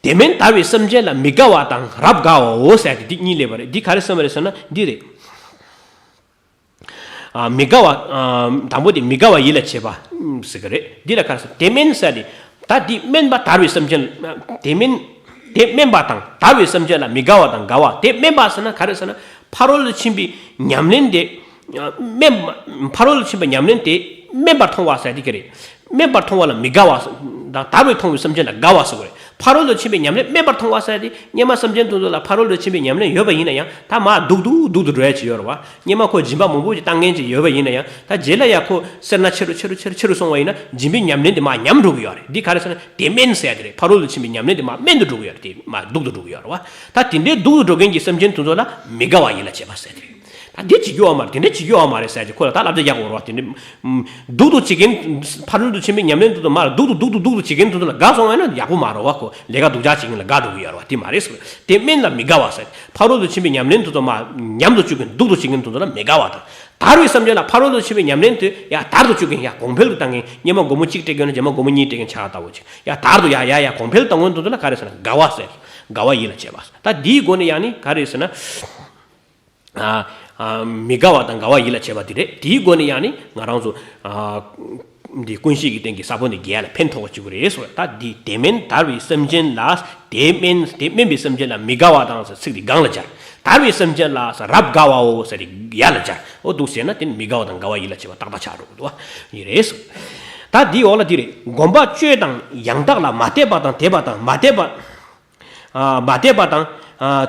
དེ་མིན་དལ་བའི་སེམས་ཅན་ལ་མི་དགའ་བ་དང་རབ་དགའ་བའོ་ཟེར་ཏེ་འདི་གཉིས་སླེབས་པ་རེད། འདི་ག་རེ་གསུངས་པ་རེད་ཟེར་ན་འདི་རེད། ཨ་མི་དགའ་བ། ཨ་དང་པོ་དེ་མི་དགའ་བ་ཡིད་ལ་བྱེད་པ་ཟེར་གི་རེད། འདི་ལ་ག་རེ་ཟེར། དེ་མིན་ཟེར་ཏེ་ད་འདི་དམན་པ་དལ་བའི་སེམས་ཅན། དེ་མིན། དེ་དམན་པ་དང་དལ་བའི་སེམས་ཅན་ལ་མི་དགའ་བ་དང་དགའ་བ། དེ་དམན་པ་ཟེར་ན་ག་རེ་ཟེར་ན་ཕ་རོལ་ཏུ་ཕྱིན་པའི་ཉམས་ལེན་དེ། དམན། ཕ་རོལ་ཏུ་ཕྱིན་པའི་ཉམས་ལེན་དེ་དམན་པར་མཐོང་བ་ཟེར་དེ་ག་རེད། དམན་པར་མཐོང་བ་ལ་མི་དགའ་བ་དང་དལ་བའི་མཐོང་བའི་སེམས་ཅན་ལ་དགའ་བ་ཟེར་བ་རེད། ཕ་རོལ་ཏུ་ཕྱིན་པའི་ཉམས་ལེན་དམན་པར་མཐོང་བ་ཟེར་དེ་སྔོན་མ་སེམས་ཅན་དེ་ཚོ་ལ་ཕ་རོལ་ཏུ་ཕྱིན་པའི་ཉམས་ལེན་ཡོད་པ་ཡིན་ན་ཡང་ད་མར་སྡུག་ཏུ་སྡུག་ཏུ་འགྲོ་ཡ་ཅིག་ཡོད་རེད་བ། སྔོན་མ་ཁོ་སྦྱིན་པ་མང་པོ་ཅིག་བཏང་མཁན་ཅིག་ཡོད་པ་ཡིན་ན་ཡང་ད་རྗེས་ལ་ཡ་ཁོ་སེར་སྣ་ཆེ་རུ་ཆེ་རུ་ཆེ་རུ་ཆེ་རུ་སོང་བ་ཡིན་ན་སྦྱིན་པའི་ཉམས་ལེན་དེ་མར་ཉམས་འགྲོ་གི་ཡོད་རེད། འདི་ག་རེ་ཟེར་ན་དེ་དམན་ཟེར་ཡ་དེ་རེད། ཕ་རོལ་ཏུ་ཕྱིན་པའི་ཉམས་ལེན་དེ་མར་དམན་དུ་འགྲོ་གི་ཡོད་རེད། དེ་མར་སྡུག་ཏུ་འགྲོ་གི་ཡོད་རེད་བ། ད་དེ་འདྲའི་སྡུག་ཏུ་འགྲོ་མཁན་གྱི་སེམས་ཅན་དེ་ཚོ་ལ་མི་དགའ་བ་ཡིད་ལ་བྱེད་པ་ཟེར་དེ་རེད། ད་འདི་བྱེད་རྒྱུ་ཡོད་མ་རེད། དེ་འདྲ་བྱེད་རྒྱུ་ཡོད་མ་རེད་ཟེར་གྱི་ཁོ་ལ་ད་བསླབ་བྱ་རྒྱག་དགོས་རེད་བ། དེ་འདྲ་སྡུག་ཏུ་བྱེད་མཁན་ཕ་རོལ་ཏུ་ཕྱིན་པའི་ཉམས་ལེན་དེ་ཚོ་མར་སྡུག་ཏུ་སྡུག་ཏུ་སྡུག་ཏུ་བྱེད་མཁན་དེ་ཚོ་ལ་དགའ་སོང་བ་ཡིན་ན་ཡག་པོ་མ་རེད་བ། ཁོ་ལས་ཀ་སྡུག་ཅག་བྱེད་མཁན་ལ་དགའ་འགྲོ་གི་ཡོད་རེད་བ། དེ་མ་རེད་ཟེར། དེ་དམན་ལ་མི་དགའ་བ་ཟེར། ཕ་རོལ་ཏུ་ཕྱིན་པའི་ཉམས་ལེན་དེ་ཚོ་མར་ཉམས་སུ་བཅུག་མཁན་སྡུག་ཏུ་བྱེད་མཁན་དེ་ཚོ་ལ་མི་དགའ་བ་དང་། དལ་བའི་སེམས་ཅན་ལ་ཕ་རོལ་ཏུ་ཕྱིན་པའི་ཉམས་ལེན་དེ་ཡང་དལ་དུ་བཅུག་མཁན། ཡང་གོང་འཕེལ་དུ་བཏང་མཁན། སྔོན་མ་སྒོར་མོ་གཅིག་སྤྲད་དགོས་ན་རྗེས་མ་སྒོར་མོ་གཉིས་སྤྲད་མཁན་ཆགས་ལྟ་བུ་ཅིག་ཡང་དལ་དུ་ཡ་ཡ་ཡ་གོང་འཕེལ་བཏང་མཁན་དེ་ཚོ་ལ་ག་རེ་ཟེར་ན་དགའ་བ་ཟེར། དགའ་བ་ཡིད་ལ་བྱེད་པ། ད་འདིའི་སྒོ་ནས་ཡང་ནི་ག་རེ་ཟེར་ན། ཨ། ཨ། མི་དགའ་བ་དང་དགའ་བ་ཡིད་ལ་བྱེད་པ་འདི་རེད། དེའི་སྒོ་ནས་ཡང་ནི་ང་རང་ཚོ། ཨ། འདི་ཀུན་ཤེས་ཀྱི་སྟེང་གི་ས་བོན་འདི་རྒྱས་ལ་ཕན་ཐོགས་པ་བྱེད་དགོས་རེད་ཟེར། ད་འདི་དེ་དམན་དལ་བའི་སེམས་ཅན་ལ། དེ་དམན་དེ་དམན་པའི་སེམས་ཅན་ལ་མི་དགའ་བ་དང་ཟེར་ཚིག་འདི་གང་ལ་སྦྱར། དལ་བའི་སེམས་ཅན་ལ་ཟེར་རབ་དགའ་བའོ་ཟེར་ཡ་ལ་སྦྱར། འོ་འདུག་ཟེར་ན་དེ་ནི་མི་དགའ་བ་དང་དགའ་བ་ཡིད་ལ་བྱེད་པ་ཏག་ཏག་ཆགས་འགྲོ་གི་འདུག་བ། ཡིན་རེད་ཟེར། ད་འདིའི་འོག་ལ་འདི་རེད། སྒོམ་པ་སྤྱོད་དང་ཡང་དག་ལ་མ་དད་པ་དང་དད་པ་དང་མ་དད་པ། ཨ། མ་དད་པ་དང་། ཨ།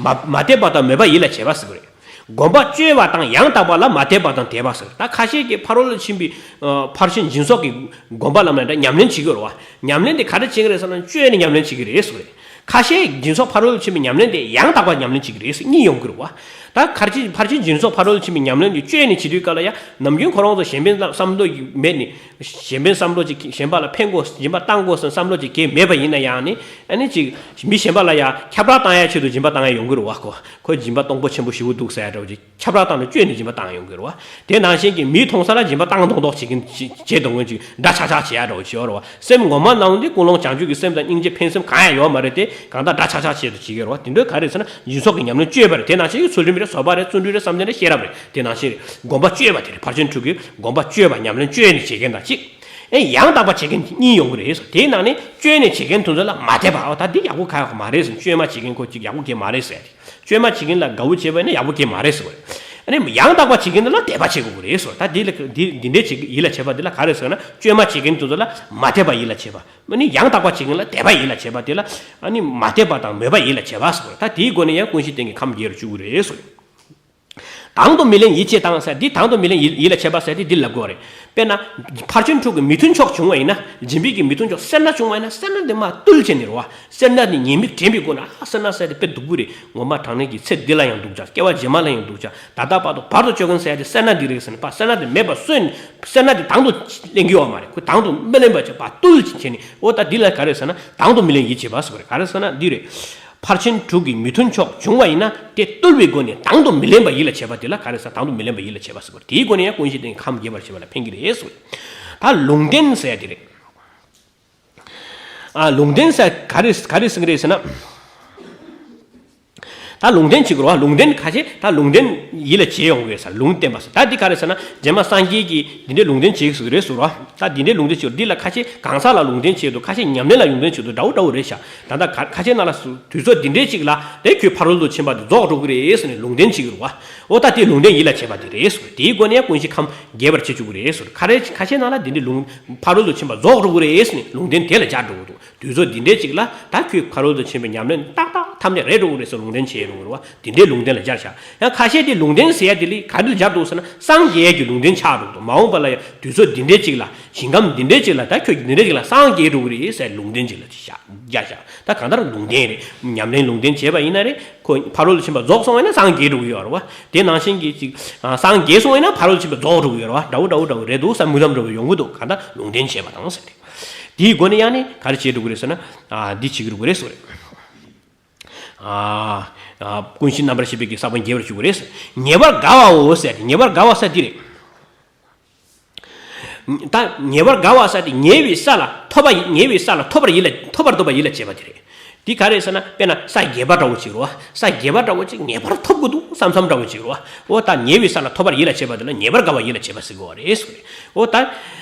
མ་མ་དད་པ་དང་མོས་པ་ཡིད་ལ་བྱེད་པ་ཟེར་གྱི་རེད། སྒོམ་པ་སྤྱོད་པ་དང་ཡང་དག་པ་ལ་མ་དད་པ་དང་དད་པ་ཟེར། ད་ཁ་ཤས་ཀྱིས་ཕ་རོལ་ཏུ་ཕྱིན་པའི། ཨ། ཕར་ཕྱིན་སྦྱིན་སོགས་ཀྱི་སྒོམ་པ་ལམ་ལ་འདྲ་ཉམས་ལེན་བྱེད་ཀྱི་ཡོད་རེད་བ། ཉམས་ལེན་དེ་ག་རེ་བྱེད་ཀྱི་རེད་ཟེར་ན་སྤྱོད་ནས་ཉམས་ལེན་བྱེད་ཀྱི་རེད་ཟེར་གྱི་རེད། ཁ་ཤས་སྦྱིན་སོགས་ཕ་རོལ་ཏུ་ཕྱིན་པའི་ཉམས་ལེན་དེ་ཡང་དག་པ་ཉམས་ལེན་བྱེད་ཀྱི་རེད་ཟེར་གཉིས་ཡོང་གི་རེད་བ། ད་ཕར་ཕྱིན་ཕར་ཕྱིན་སྦྱིན་སོགས་ཕ་རོལ་ཏུ་ཕྱིན་པའི་ཉམས་ལེན་དེ་སྤྱོད་ནས་བྱེད་དུས་སྐབས་ལ་ཡང་ནམ་རྒྱུན་ཁོ་རང་ཚོ་གཞན་ཕན་བསམ་བློ་མེད་ནས། གཞན་ཕན་བསམ་བློ་ཅིག་གཞན་པ་ལ་ཕན་དགོས། སྦྱིན་པ་བཏང་དགོས་ཟེར་བསམ་བློ་ཅིག་གང་མེད་པ་ཡིན་ན་ཡང་ནི། ཨ་ནི་ཅིག་མི་གཞན་པ་ལ་ཡང་ཁྱབ་བསྒྲགས་བཏང་ཡ་ཆེད་དུ་སྦྱིན་པ་བཏང་ཡ་ཡོང་གི་རེད་བ། ཁོ་ཁོའི་སྦྱིན་པ་གཏོང་ཕོད་ཆེན་པོ་ཞེ་པོ་འདུག་ཟེར་ཡ་འདྲ་བོ་ཅིག་ཁྱབ་བསྒྲགས་བཏང་ནས་སྤྱོད་ནས་སྦྱིན་པ་བཏང་ཡ་ཡོང་གི་རེད་བ། དེ་ནང་བཞིན་གྱི་མིས་མཐོང་ས་ལ་སྦྱིན་པ་བཏང་མདོག་མདོག་བྱེད་ཀྱིན་བྱེད་གཏོང་མཁན་ཅིག་འདྲ་ཆགས་ཆགས་བྱེད་ཡ་འདྲ་བོ་ཅིག་ཡོད་རེད་བ། སེམས་ངོ་མ་ནང་དེ་ཀུན་སློང་བྱང་ཆུབ་ཀྱི་སེམས་དང་སྙིང་རྗེ་ཕན་སེམས་གང་ཡང་ཡོད་མ་རེད་དེ། གང་ལྟར་འདྲ་ཆགས་ཆགས་ཆེད་དུ་བྱེད་ཀྱི་རེད་བ། དེ་འདྲའི་ག་རེ་ཟེར་ན་སྦྱིན་སོགས་ཀྱི་ཉམས་ལེན་སྤྱོད་པ་རེད། དེ་ནང་བཞིན་གྱི་ཚུལ་ཁྲིམས་རེད། བཟོད་པ་རེད། བརྩོན་འགྲུས་རེད། བསམ་གཏན་རེད། ཤེས་རབ་རེད། དེ་ནང་བཞིན་རེད། སྒོམ་པ་སྤྱོད་པ་དེ་རེད། ཕར་ཕྱིན་དྲུག་གི་སྒོམ་པ་སྤྱོད་པ་ཉམས་ལེན་སྤྱོད་ནས་བྱེད་མཁན་དང་གཅིག་ཨེ་ཡང་དག་པ་བྱེད་མཁན་གཉིས་ཡོང་གི་རེད། དེའི་ནང་ནས་སྤྱོད་ནས་བྱེད་མཁན་དེ་ཚོ་ལ་མ་དད་པ། ཨོ་ད་འདི་ཡག་པོ་ག་ཡག་པོ་མ་རེད་ཟེར། བཅོས་མ་བྱེད་མཁན་ཁོ་གཅིག་ཡག་པོ་གས་མ་རེད་ཟེར། བཅོས་མ་བྱེད་མཁན་ལ་དགའ་བོ་བྱས་པ་ཡིན་ན་ཡག་པོ་གས་མ་རེད་ཟེར་བ་རེད། ཨ་ནི་ཡང་དག་པ་བྱེད་མཁན་དེ་ལ་དད་པ་བྱེད་དགོས་ཀྱི་རེད་ཟེར། ད་འདི་ལ་འདི་འདི་འདྲའི་བྱེད་ཡིད་ལ་བྱེད་པ་འདི་ལ་ག་རེ་ཟེར་ན་བཅོས་མ་བྱེད་མཁན་དེ་ཚོ་ལ་མ་དད་པ་ཡིད་ལ་བྱེད་པ། ཨ་ནི་ཡང་དག་པ་བྱེད་མཁན་ལ་དད་པ་ཡིད་ལ་བྱེད་པ་དེ་ལ་ཨ་ནི་མ་དད་པ་དང་མོས་པ་ཡིད་ལ་བྱེད་པ་ཟེར་བ་རེད། ད་དེའི་སྒོ་ནས་ཡང་ཀུན་ཤེས་ལྡན་གྱི་ཁམས་རྒྱས་རུ་བཅུག་གི་རེད་ཟེར། དང་དུ་མི་ལེན་ཡིད་ཆེས་དང་ཟེར། འདི་དང་དུ་མི་ལེན་ཡིད་ཡིད་ལ་བྱེད་པ་ཟེར་དེ་འདི་ལབ་དགོས་རེད། དཔེར་ན། ཕར་ཕྱིན་དྲུག་གི་མི་མཐུན་ཕྱོགས་བྱུང་བ་ཡིན་ན། སྦྱིན་པའི་གི་མི་མཐུན་ཕྱོགས་སེར་སྣ་བྱུང་བ་ཡིན་ན་སེར་སྣ་འདི་མར་བཏུལ་བྱས་ནས་རེད་བ། སེར་སྣ་འདི་ཉེས་དམིགས་དྲན་པའི་སྒོ་ནས་ཨ་སེར་སྣ་ཟེར་དེ་དཔེ་སྡུག་པོ་རེད། ངོ་མ་དྲང་གནས་ཀྱི་ཚེ་འདི་ལ་ཡང་སྡུག་ཅག་སྐྱེ་བ་རྗེས་མ་ལ་ཡང་སྡུག་ཅག་ད་ལྟ་བར་དུ་བར་དུ་གཅོད་མཁན་ཟེར་ཡ་དེ་སེར་སྣ་འདི་རེད་ཟེར་ནས་ཕར་སེར་སྣ་འདི་མེད་པ་བཟོས་ནས་སེར་སྣ་འདི་དང་དུ་ལེན་གྱི་ཡོད་མ་རེད། ཁོ་དང་དུ་མི་ལེན་པ་བྱས་ཕར་བཏུལ་བྱས་ནས། འོ་ད་འདི་ལ་ག་རེ་ཟེར་ན་དང་དུ་མི་ལེན་ཡིད་ཆེས་པ་ཟེར་བ་རེད། ག་རེ་ཟེར་ན་འདི་རེད། ཕར་ཕྱིན་དྲུག་གི་མི་མཐུན་ཕྱོགས་བྱུང་བ་ཡིན་ན་དེ་བཏུལ་བའི་སྒོ་ནས་དང་དུ་མི་ལེན་པ་ཡིད་ལ་བྱེད་པ་དེ་ལ་ག་རེ་ཟེར། དང་དུ་མི་ལེན་པ་ཡིད་ལ་བྱེད་པ་ཟེར་བ་རེད། དེའི་སྒོ་ནས་ཡང་ཀུན་ཤེས་ལྡན་གྱི་ཁམས་རྒྱས་པར་བྱེད་པ་ལ་ཕན་གྱི་རེད་ཟེར་བ་རེད། ད་ལུང་བསྟན་ཟེར་ཡ་དེ་རེད། ཨ་ལུང་བསྟན་ཟེར་ག་རེ་ག་རེ་ཟེར་གི་རེད་ཟེར་ན། ད་ལུང་བསྟན་བྱེད་དགོས་རེད་བ། ལུང་བསྟན་ཁ་ཤས་ད་ལུང་བསྟན་ཡིད་ལ་བྱེད་ཡོང་གི་རེད་ཟེར། ལུང་བསྟན་པ་ཟེར། ད་འདི་ག་རེ་ཟེར་ན་རྗེས་མ་སངས་རྒྱས་ཀྱིས་འདི་འདྲའི་ལུང་བསྟན་བྱེད་ཀྱི་རེད་ཟེར་བ། ད་འདི་འདྲའི་ལུང་བསྟན་བྱེད་འདི་ལ་ཁ་ཤས་གང་ཟག་ལ་ལུང་བསྟན་བྱེད་འདུག་ཁ་ཤས་ཉམས་ལེན་ལ་ལུང་བསྟན་བྱེད་འདུག་འདྲ་བོ་འདྲ་བོ་རེད་ཤག་ད་ལྟ་ག་ཁ་ཤས་ནང་ལ་དུས་ཚོད་འདི་འདྲའི་ཅིག་ལ་དེ་ཁྱོད་ཕ་རོལ་ཏུ་ཕྱིན་པ་འདི་རྫོགས་འགྲོ་གི་རེད་ཟེར་ནས་ལུང་བསྟན་བྱེད་ཀྱི་རེད་བ། འོ་ད་དེ་ལུང་བསྟན་ཡིད་ལ་བྱེད་པ་དེ་རེད་ཟེར། དེའི་སྒོ་ནས་ཀུན་ཤེས་ཁམས་རྒྱས་པར་བྱེད་བཅུག་གི་རེད་ཟེར། ཁ་རེ་ཁ་ཤས་ནང་ལ་འདི་འདྲའི་ལུང་ཕ་རོལ་ཏུ་ཕྱིན་པ་རྫོགས་འགྲོ་གི་རེད་ཟེར་ནས་ལུང་བསྟན་དེ་ལ་སྦྱར་འགྲོ་གི་འདུག་དུས་ཚོད་འདི་འདྲའི་ཅིག་ལ་ད་ཁྱོད་ཕ་རོལ་ཏུ་ཕྱིན་པའི་ཉམས་ལེན་ཏག་ཏག་ཐམས་ཅད་རེད་འགྲོ་གི་རེད་ཟེར་ལུང་བསྟན་བྱས་ཡོང་གི་རེད་བ། དེ་འདྲའི་ལུང་བསྟན་ལ་སྦྱར་བཞག་ཡང་ཁ་ཤས་དེ་ལུང་བསྟན་ཟེར་ཡ་དེ་ལ་ག་རེ་ལ་སྦྱར་འདུག་ཟེར་ན་སངས་རྒྱས་ཀྱི་ལུང་བསྟན་ཆགས་འགྲོ་གི་འདུག་མ་འོངས་པ་ལ་ཡང་དུས་ཚོད་འདི་འདྲའི་ཅིག་ལ་ཞིང་ཁམས་འདི་འདྲའི་ཅིག་ལ་ད་ཁྱོད་ཀྱིས་འདི་འདྲའི་ཅིག་ལ་སངས་རྒྱས་འགྲོ་གི་རེད་ཟེར་ལུང་བསྟན་ཅིག་ལ་བཞག་བཞག་བཞག་ད་གང་ལྟར་ལུང་བསྟན་རེད། ཉམས་ལེན་ལུང་བསྟན་བྱས་པ་ཡིན་ན་རེད། ཁོ་ཕ་རོལ་ཏུ་ཕྱིན་པ་རྫོགས་སོང་བ་ཡིན་ན་སངས་རྒྱས་འགྲོ་གི་ཡོད་རེད་བ། དེ་ནང་བཞིན་གྱི་ཅིག་ཨ་སངས་རྒྱས་སོང་བ་ཡིན་ན་ཕ་རོལ་ཏུ་ཕྱིན་པ་རྫོགས་འགྲོ་གི་ཡོད་རེད་བ། འདྲ་བོ་འདྲ་བོ་འདྲ་བོ་རེད་འདུག་ས་མུ་མཐའ་འདྲ་བོ་ཡོང་གི་འདུག་གང་ལྟར་ལུང་བསྟན་བྱས་པ་དང་ཟེར་ཏེ། དེའི་སྒོ་ནས་ཡང་ནི་ག་རེ་བྱེད་འགྲོ་གི་རེད་ཟེར་ན། ཨ་འདི་བྱེད་ཀྱི་རེད་ཟེར་བ་རེད། ཨ་ཨ་ཀུན་གཞི་རྣམ་པར་ཤེས་པའི་གི་ས་བོན་རྒྱས་པར་བཅུག་གི་རེད། ཉེ་བར་དགའ་བའོ་ཟེར་ཏེ་ཉེ་བར་དགའ་བ་ཟེར་འདི་རེད། ད་ཉེ་བར་དགའ་བ་ཟེར་དེ་ཉེ་བའི་ས་ལ་ཐོབ་པ་ཉེ་བའི་ས་ལ་ཐོབ་པར་ཡིད་ལ་ཐོབ་པར་འདོད་པ་ཡིད་ལ་བྱེད་པ་དེ་རེད། འདི་ག་རེ་ཟེར་ན་དཔེར་ན་ས་རྒྱས་པ་འདྲ་བོ་ཅིག་རེད་བ། ས་རྒྱས་པ་འདྲ་བོ་ཅིག་ངེས་པར་ཐོབ་དགོས་འདུག་བསམ་བསམ་འདྲ་བོ་ཅིག་རེད་བ། འོ་ད་ཉེ་བའི་ས་ལ་ཐོབ་པར་ཡིད་ལ་བྱེད་པ་དེ་ལ་ཉེ་བར་དགའ་བ་ཡིད་ལ་བྱེད་པ་ཟེར་དགོས་པ་རེད་ཟེར་གི་རེད། འོ་ད་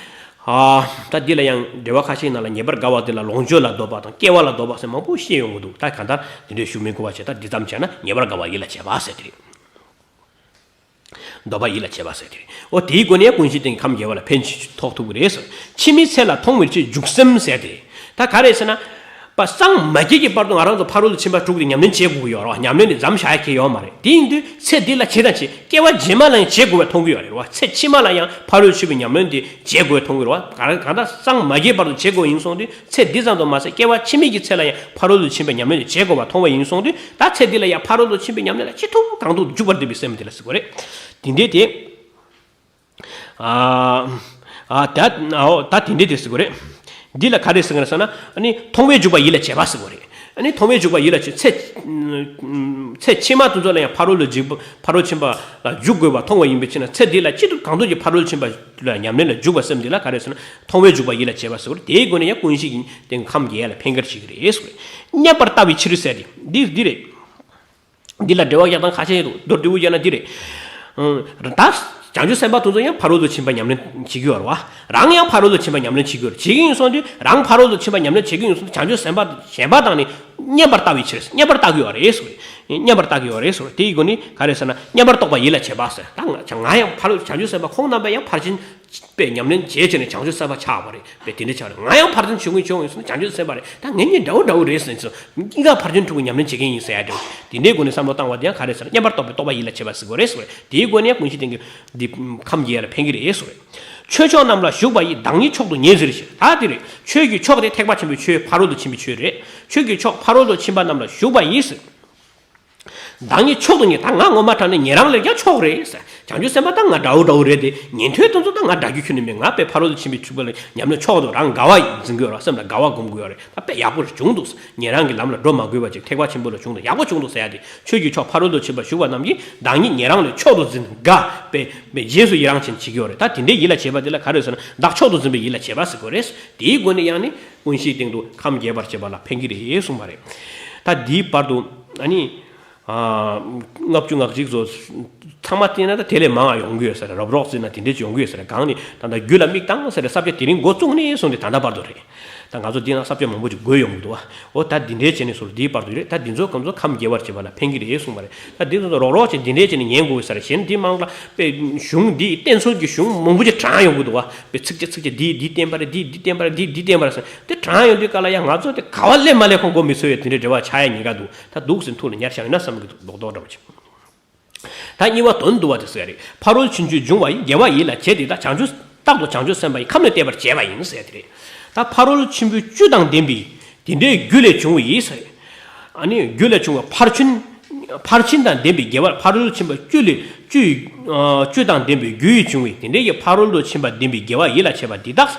ཨ་ད་འདི་ལ་ཡང་འགྲེལ་པ་ཁ་ཤས་ནང་ལ་ཉེ་བར་དགའ་བ་དེ་ལ་ལོངས་སྤྱོད་ལ་འདོད་པ་དང་སྐྱེ་བ་ལ་འདོད་པ་ཟེར་མང་པོ་བཤད་ཡོང་གི་འདུག་ད་གང་ལྟར་དེ་འདྲའི་ཞུ་མི་དགོས་པ་བྱས་ད་འདི་ཙམ་བྱས་ན་ཉེ་བར་དགའ་བ་ཡིད་ལ་བྱེད་པ་ཟེར་དེ་རེད། འདོད་པ་ཡིད་ལ་བྱེད་པ་ཟེར་དེ་རེད། འོ་དེའི་སྒོ་ནས་ཀུན་གཞི་སྟེང་གི་ཁམས་རྒྱས་པ་ལ་ཕན་ཐོགས་ཐུབ་ཀྱི་རེད་ཟེར། ཕྱི་མའི་ཚེ་ལ་མཐོང་བའི་ཕྱིར་འཇུག་སེམས་ཟེར་དེ་རེད། ད་ག་རེ་ཟེར་ན། པ་སངས་མ་རྒྱས་ཀྱི་བར་དུ་ང་རང་ཚོ་ཕ་རོལ་ཏུ་ཕྱིན་པ་དྲུག་དེ་ཉམས་ལེན་བྱེད་དགོས་ཀྱི་ཡོད་རེད་བ། ཉམས་ལེན་དེ་མཚམས་བཞག་ཡ་གི་ཡོད་མ་རེད། དེ་ཡིན་དུས་ཚེ་འདི་ལ་བྱེད་དང་བྱེད་སྐྱེ་བ་རྗེས་མ་ལ་ཡང་བྱེད་དགོས་པ་མཐོང་གི་ཡོད་རེད་བ། ཚེ་ཕྱི་མ་ལ་ཡང་ཕ་རོལ་ཏུ་ཕྱིན་པའི་ཉམས་ལེན་དེ་བྱེད་དགོས་པ་མཐོང་གི་རེད་བ། གང་གང་ལྟར་སངས་མ་རྒྱས་བར་དུ་བྱེད་དགོས་ཡིན་སོང་དུས། ཚེ་འདི་ཙམ་དུ་མ་ཟད་སྐྱེ་བ་ཕྱི་མའི་གི་ཚེ་ལ་ཡང་ཕ་རོལ་ཏུ་ཕྱིན་པའི་ཉམས་ལེན་དེ་བྱེད་དགོས་པ་མཐོང་བ་ཡིན་སོང་དུས་ད་ཚེ་འདི་ལ་ཡང་ཕ་རོལ་ཏུ་ཕྱིན་པའི་ཉམས་ལེན་ལ་ཅི་ཐུབ་གང་ཐུབ་འཇུག་པར་འདོད་པའི་སེམས་དེ་ལ་ཟེར་དགོས་རེད། དེ་འདྲའི་དེ། ཨ་ཨ་ད་ཨོ་ད་དེ་འདྲའི་དེ་ཟེར་དགོས་རེད། འདི་ལ་ག་རེ་ཟེར་གི་རེད་ཟེར་ན་ཨ་ནི་མཐོང་བས་འཇུག་པ་ཡིད་ལ་བྱེད་པ་ཟེར་དགོས་རེད། ཨ་ནི་མཐོང་བས་འཇུག་པ་ཡིད་ལ་བྱེད་ཚེ་ཚེ་ཕྱི་མ་དེ་ཚོ་ལ་ཡང་ཕ་རོལ་ལ་འཇུག་པ་ཕ་རོལ་ཕྱིན་པ་ལ་འཇུག་དགོས་པ་མཐོང་བ་ཡིན་པའི་ཕྱིར་ན་ཚེ་འདི་ལ་ཅི་ཐུབ་གང་ཐུབ་ཀྱིས་ཕ་རོལ་ཕྱིན་པ་ལ་ཉམས་ལེན་ལ་འཇུག་པའི་སེམས་འདི་ལ་ག་རེ་ཟེར་ན་མཐོང་བས་འཇུག་པ་ཡིད་ལ་བྱེད་པ་ཟེར་བ་རེད། དེའི་སྒོ་ནས་ཡང་ཀུན་གཞི་ཡིན་ཏེ་ཁམས་རྒྱས་ལ་ཕན་ཁེ་བྱེད་ཀྱི་རེད་ཟེར་བ་རེད། མཉམ་པར་ལྟ་བའི་ཕྱིར་ཟེར་ཏེ་འདི་འདི་རེད། འདི་ལ་འགྲེལ་བ་རྒྱག་སྟངས་ཁ་ཤས་ཡོད་འདུག་མདོར་བསྡུས་པ་བརྒྱབ་ན་འདི་རེད། ད་བྱང་ཆུབ་སེམས་དཔའ་དེ་ཚོ་ཡང་ཕ་རོལ་ཏུ་ཕྱིན་པ་ཉམས་ལེན་བྱེད་ཀྱི་ཡོད་རེད་བ། རང་ཡང་ཕ་རོལ་ཏུ་ཕྱིན་པ་ཉམས་ལེན་བྱེད་ཀྱི་ཡོད་རེད། བྱེད་ཀྱི་ཡིན་སོང་དུས་རང་ཕ་རོལ་ཏུ་ཕྱིན་པ་ཉམས་ལེན་བྱེད་ཀྱི་ཡིན་སོང་དུས་བྱང་ཆུབ་སེམས་དཔའ་གཞན་པ་དང་ནི་མཉམ་པར་ལྟ་བའི་ཕྱིར་མཉམ་པར་ལྟ་གི་ཡོད་རེད་ཟེར། མཉམ་པར་ལྟ་གི་ཡོད་རེད་ཟེར། དེའི་སྒོ་ནས་ག་རེ་ཟེར་ན་མཉམ་པར་རྟོགས་པ་ཡིད་ལ་བྱེད་པ་ཟེར། ད་ང་ང་ཡང་ཕ་རོལ་བྱང་ཆུབ་སེམས་དཔའ་ཁོང་རྣམ་པས་ཡང་ཕར་ཕྱིན་པའི་ཉམས་ལེན་བྱེད་བྱས་ནས་བྱང་ཆུབ་སེམས་དཔའ་ཆགས་པ་རེད། པས་དེ་འདྲ་ཆགས་རེད། ང་ཡང་ཕར་ཕྱིན་བྱུང་གི་བྱུང་ཡིན་ཟེར་ན་བྱང་ཆུབ་སེམས་དཔའ་རེད། ད་ངེད་གཉིས་འདྲ་བོ་འདྲ་བོ་རེད་ཟེར་ནས་སོ། གཉིས་ཀ་ཕར་ཕྱིན་དྲུག་གི་ཉམས་ལེན་བྱེད་མཁན་ཡིན་ཟེར་ཡ་འདྲ་བོ། དེ་འདྲའི་སྒོ་ནས་བསམ་བློ་བཏང་བ་དེ་ཡང་ག་རེ་ཟེར་ན་མཉམ་པར་རྟོགས་པའི་རྟོགས་པ་ཡིད་ལ་བྱེད་པ་ཟེར་དགོས་རེད་ཟེར་བ་རེད། དེའི་སྒོ་ནས་ཡང་ཀུན་གཞི་ལྡན་གྱི་འདི་ཁམས་རྒྱས་ལ་ཕན་གྱི་རེད་ཟེར་བ་རེད། ཆོས་མཆོག་རྣམས་ལ་ཞུགས་པ་ཡིས་བདག་ཉིད་མཆོག་ཏུ་ངེས་ཟེར་ཞེས། ད་དེ་རེད། ཆོས་ཀྱི་མཆོག་དེ་ཐེག་པ་ཆེན་པོའི་ཆོས་ཕ་རོལ་ཏུ་ཕྱིན་པའི་ཆོས་རེད། ཆོས་ཀྱི་མཆོག་ཕ་རོལ་ཏུ་ཕྱིན་པ་རྣམས་ལ་ཞུགས་པ་ཡིས་ཟེར། བདག་ཉིད་མཆོག་ཏུ་ངེས། ད་ང་ངོ་མ་དྲང་གནས་ཉན་རང་ལས་ཀྱང་མཆོག་རེད་ཟེར། བྱང་ཆུབ་སེམས་དཔའ་ད་ང་འདྲ་བོ་འདྲ་བོ་རེད་དེ། ཉན་ཐོས་དེ་ཚོ་ད་ང་འདྲ་རྒྱུ་ཁྱོན་ནས་མེད། ང་དཔེ་ཕ་རོལ་ཏུ་ཕྱིན་པའི་ཆོས་ལ་ཉམས་ལེན་མཆོག་ཏུ་རང་དགའ་བ་འཛིན་གྱི་ཡོད་རེད། སེམས་ལ་དགའ་བ་སྒོམ་གྱི་ཡོད་རེད། ད་དཔེ་ཡག་པོ་རེ་བྱུང་འདུག་ཉན་རང་གི་ལམ་ལ་འགྲོ་མ་དགོས་པ་ཅིག་ཐེག་པ་ཆེན་པོ་ལ་བྱུང་འདུག་ཡག་པོ་བྱུང་འདུག་ཟེར་ཡ་དེ། ཆོས་ཀྱི་མཆོག་ཕ་རོལ་ཏུ་ཕྱིན་པ་ཞུགས་པ་རྣམས་ཀྱིས་བདག་ཉིད་ཉན་རང་ལས་མཆོག་ཏུ་འཛིན་དགའ་བའི་རྗེས་སུ་ཡི་རང་ཅན་བྱེད་ཀྱི་ཡོད་རེད། ད་དེ་འདྲའི་ཡིད་ལ་བྱེད་པ་དེ་ལ་ག་རེ་ཟེར་ན་བདག་མཆོག་ཏུ་འཛིན་པའི་ཡིད་ལ་བྱེད་པ་ཟེར་དགོས་རེད། དེའི་སྒོ་ནས་ཡང་ནི་ཀུན་གཞིའི་སྟེང་དུ་ཁམས་རྒྱས་པར་བྱེད་པ་ལ་ཕན་གྱི་རེད་གསུངས་པ་རེད། ད་འདིའི་བར་དུ་ཨ་ནི། ལྔ་བཅུ་ང་གཅིག་ཚོ་ཚང་མ་བལྟས་ན་ད་དེ་ལས་མང་བ་ཡོང་གི་ཡོད་ས་རེད། རོབ་རོབ་བརྩིས་ན་དེ་འདྲས་ཅིག་ཡོང་གི་ཡོད་ས་རེད། གང་ནི་ད་ལྟ་རྒྱུ་ལ་མིག་བཏང་ས་རེད། ས་བཅད་དེ་རིང་འགོ་བཙུགས་ནས་བཟུང་སྟེ་ད་ལྟ་བར་དུ་རེད། ད་ང་ཚོ་འདི་ན་ས་བཅད་མང་པོ་ཅིག་དགོས་ཡོང་གི་འདུག་བ། འོ་ད་འདི་འདྲས་བྱས་ནས་སོ་འདིའི་བར་དུ་རེད། ད་འདི་ཚོ་གང་ཚོ་ཁམས་རྒྱས་པར་བྱེད་པ་ལ་ཕན་གྱི་རེད་གསུངས་པ་རེད། ད་འདི་ཚོ་རོབ་རོབ་ཅིག་འདི་འདྲས་བྱས་ནས་ཉན་དགོས་ས་རེད། གཞན་འདི་མང་ལ་པའི་གཞུང་འདི་བསྟན་སྲུང་གི་གཞུང་མང་པོ་ཅིག་དྲངས་ཡོང་གི་འདུག་བ། པའི་ཚིགས་བཅད་ཚིགས་བཅད་འདི་འདི་བསྟན་པ་རེད། འདི་འདི་བསྟན་པ་རེད། འདི་འདི་བསྟན་པ་རེད་ཟེར། དེ་དྲངས་ཡོང་དུས་ག་ལ་ཡང་ང་ཚོ་དེ་ག་བ་ལས་མ་ལས་ཁོང་མགོ་མི་ཚོས་ཡ་དེ་འདྲའི་འབྲེལ་བ་ཆགས་ཡ་ཉེན་ཁ་འདུག་ད་འདུག་ཟེར་ཐུགས་ལ་ཉར་བཞག་ཡོད་ན་བསམ་གྱི་འདུག་རྡོག་རྡོག་འདྲ་བོ་ཅིག་ད་གཉིས་པ་དོན་བསྡུ་བ་དེ་ཟེར་རེད། ཕ་རོལ་ཕྱིན་བཅུས་འབྱུང་བ་ཡི། དགེ་བ་ཡིད་ལ་བྱེད་དེ་དག་བྱང་ཆུབ་རྟག་ཏུ་བྱང་ཆུབ་སེམས་དཔའ་ཡི་ཁམས་ནི་བལྟས་པར་བྱེད་པ་ཡིན་ཟེར་དེ་རེད། ད་ཕ་རོལ་ཕྱིན་པོའི་བཅུ་དང་ལྡན་པའི་དེ་འདྲའི་རྒྱུ་ལས་བྱུང་བ་ཡིན་ཟེར། ཨ་ནི་རྒྱུ་ལས་བྱུང་བ་ཕར་ཕྱིན། ཕར་ཕྱིན་དང་ལྡན་པའི་དགེ་བ། ཕ་རོལ་ཕྱིན་པ་བཅུ་ལས་བཅུ་ཡི། ཨ། བཅུ་དང་ལྡན་པའི་རྒྱུ་ཡིས་བྱུང་བའི་དེ་འདྲའི་གི་ཕ་རོལ་ཏུ་ཕྱིན་པ་ལྡན་པའི་དགེ་བ་ཡིད་ལ་བྱེད་པ་འདི་དག་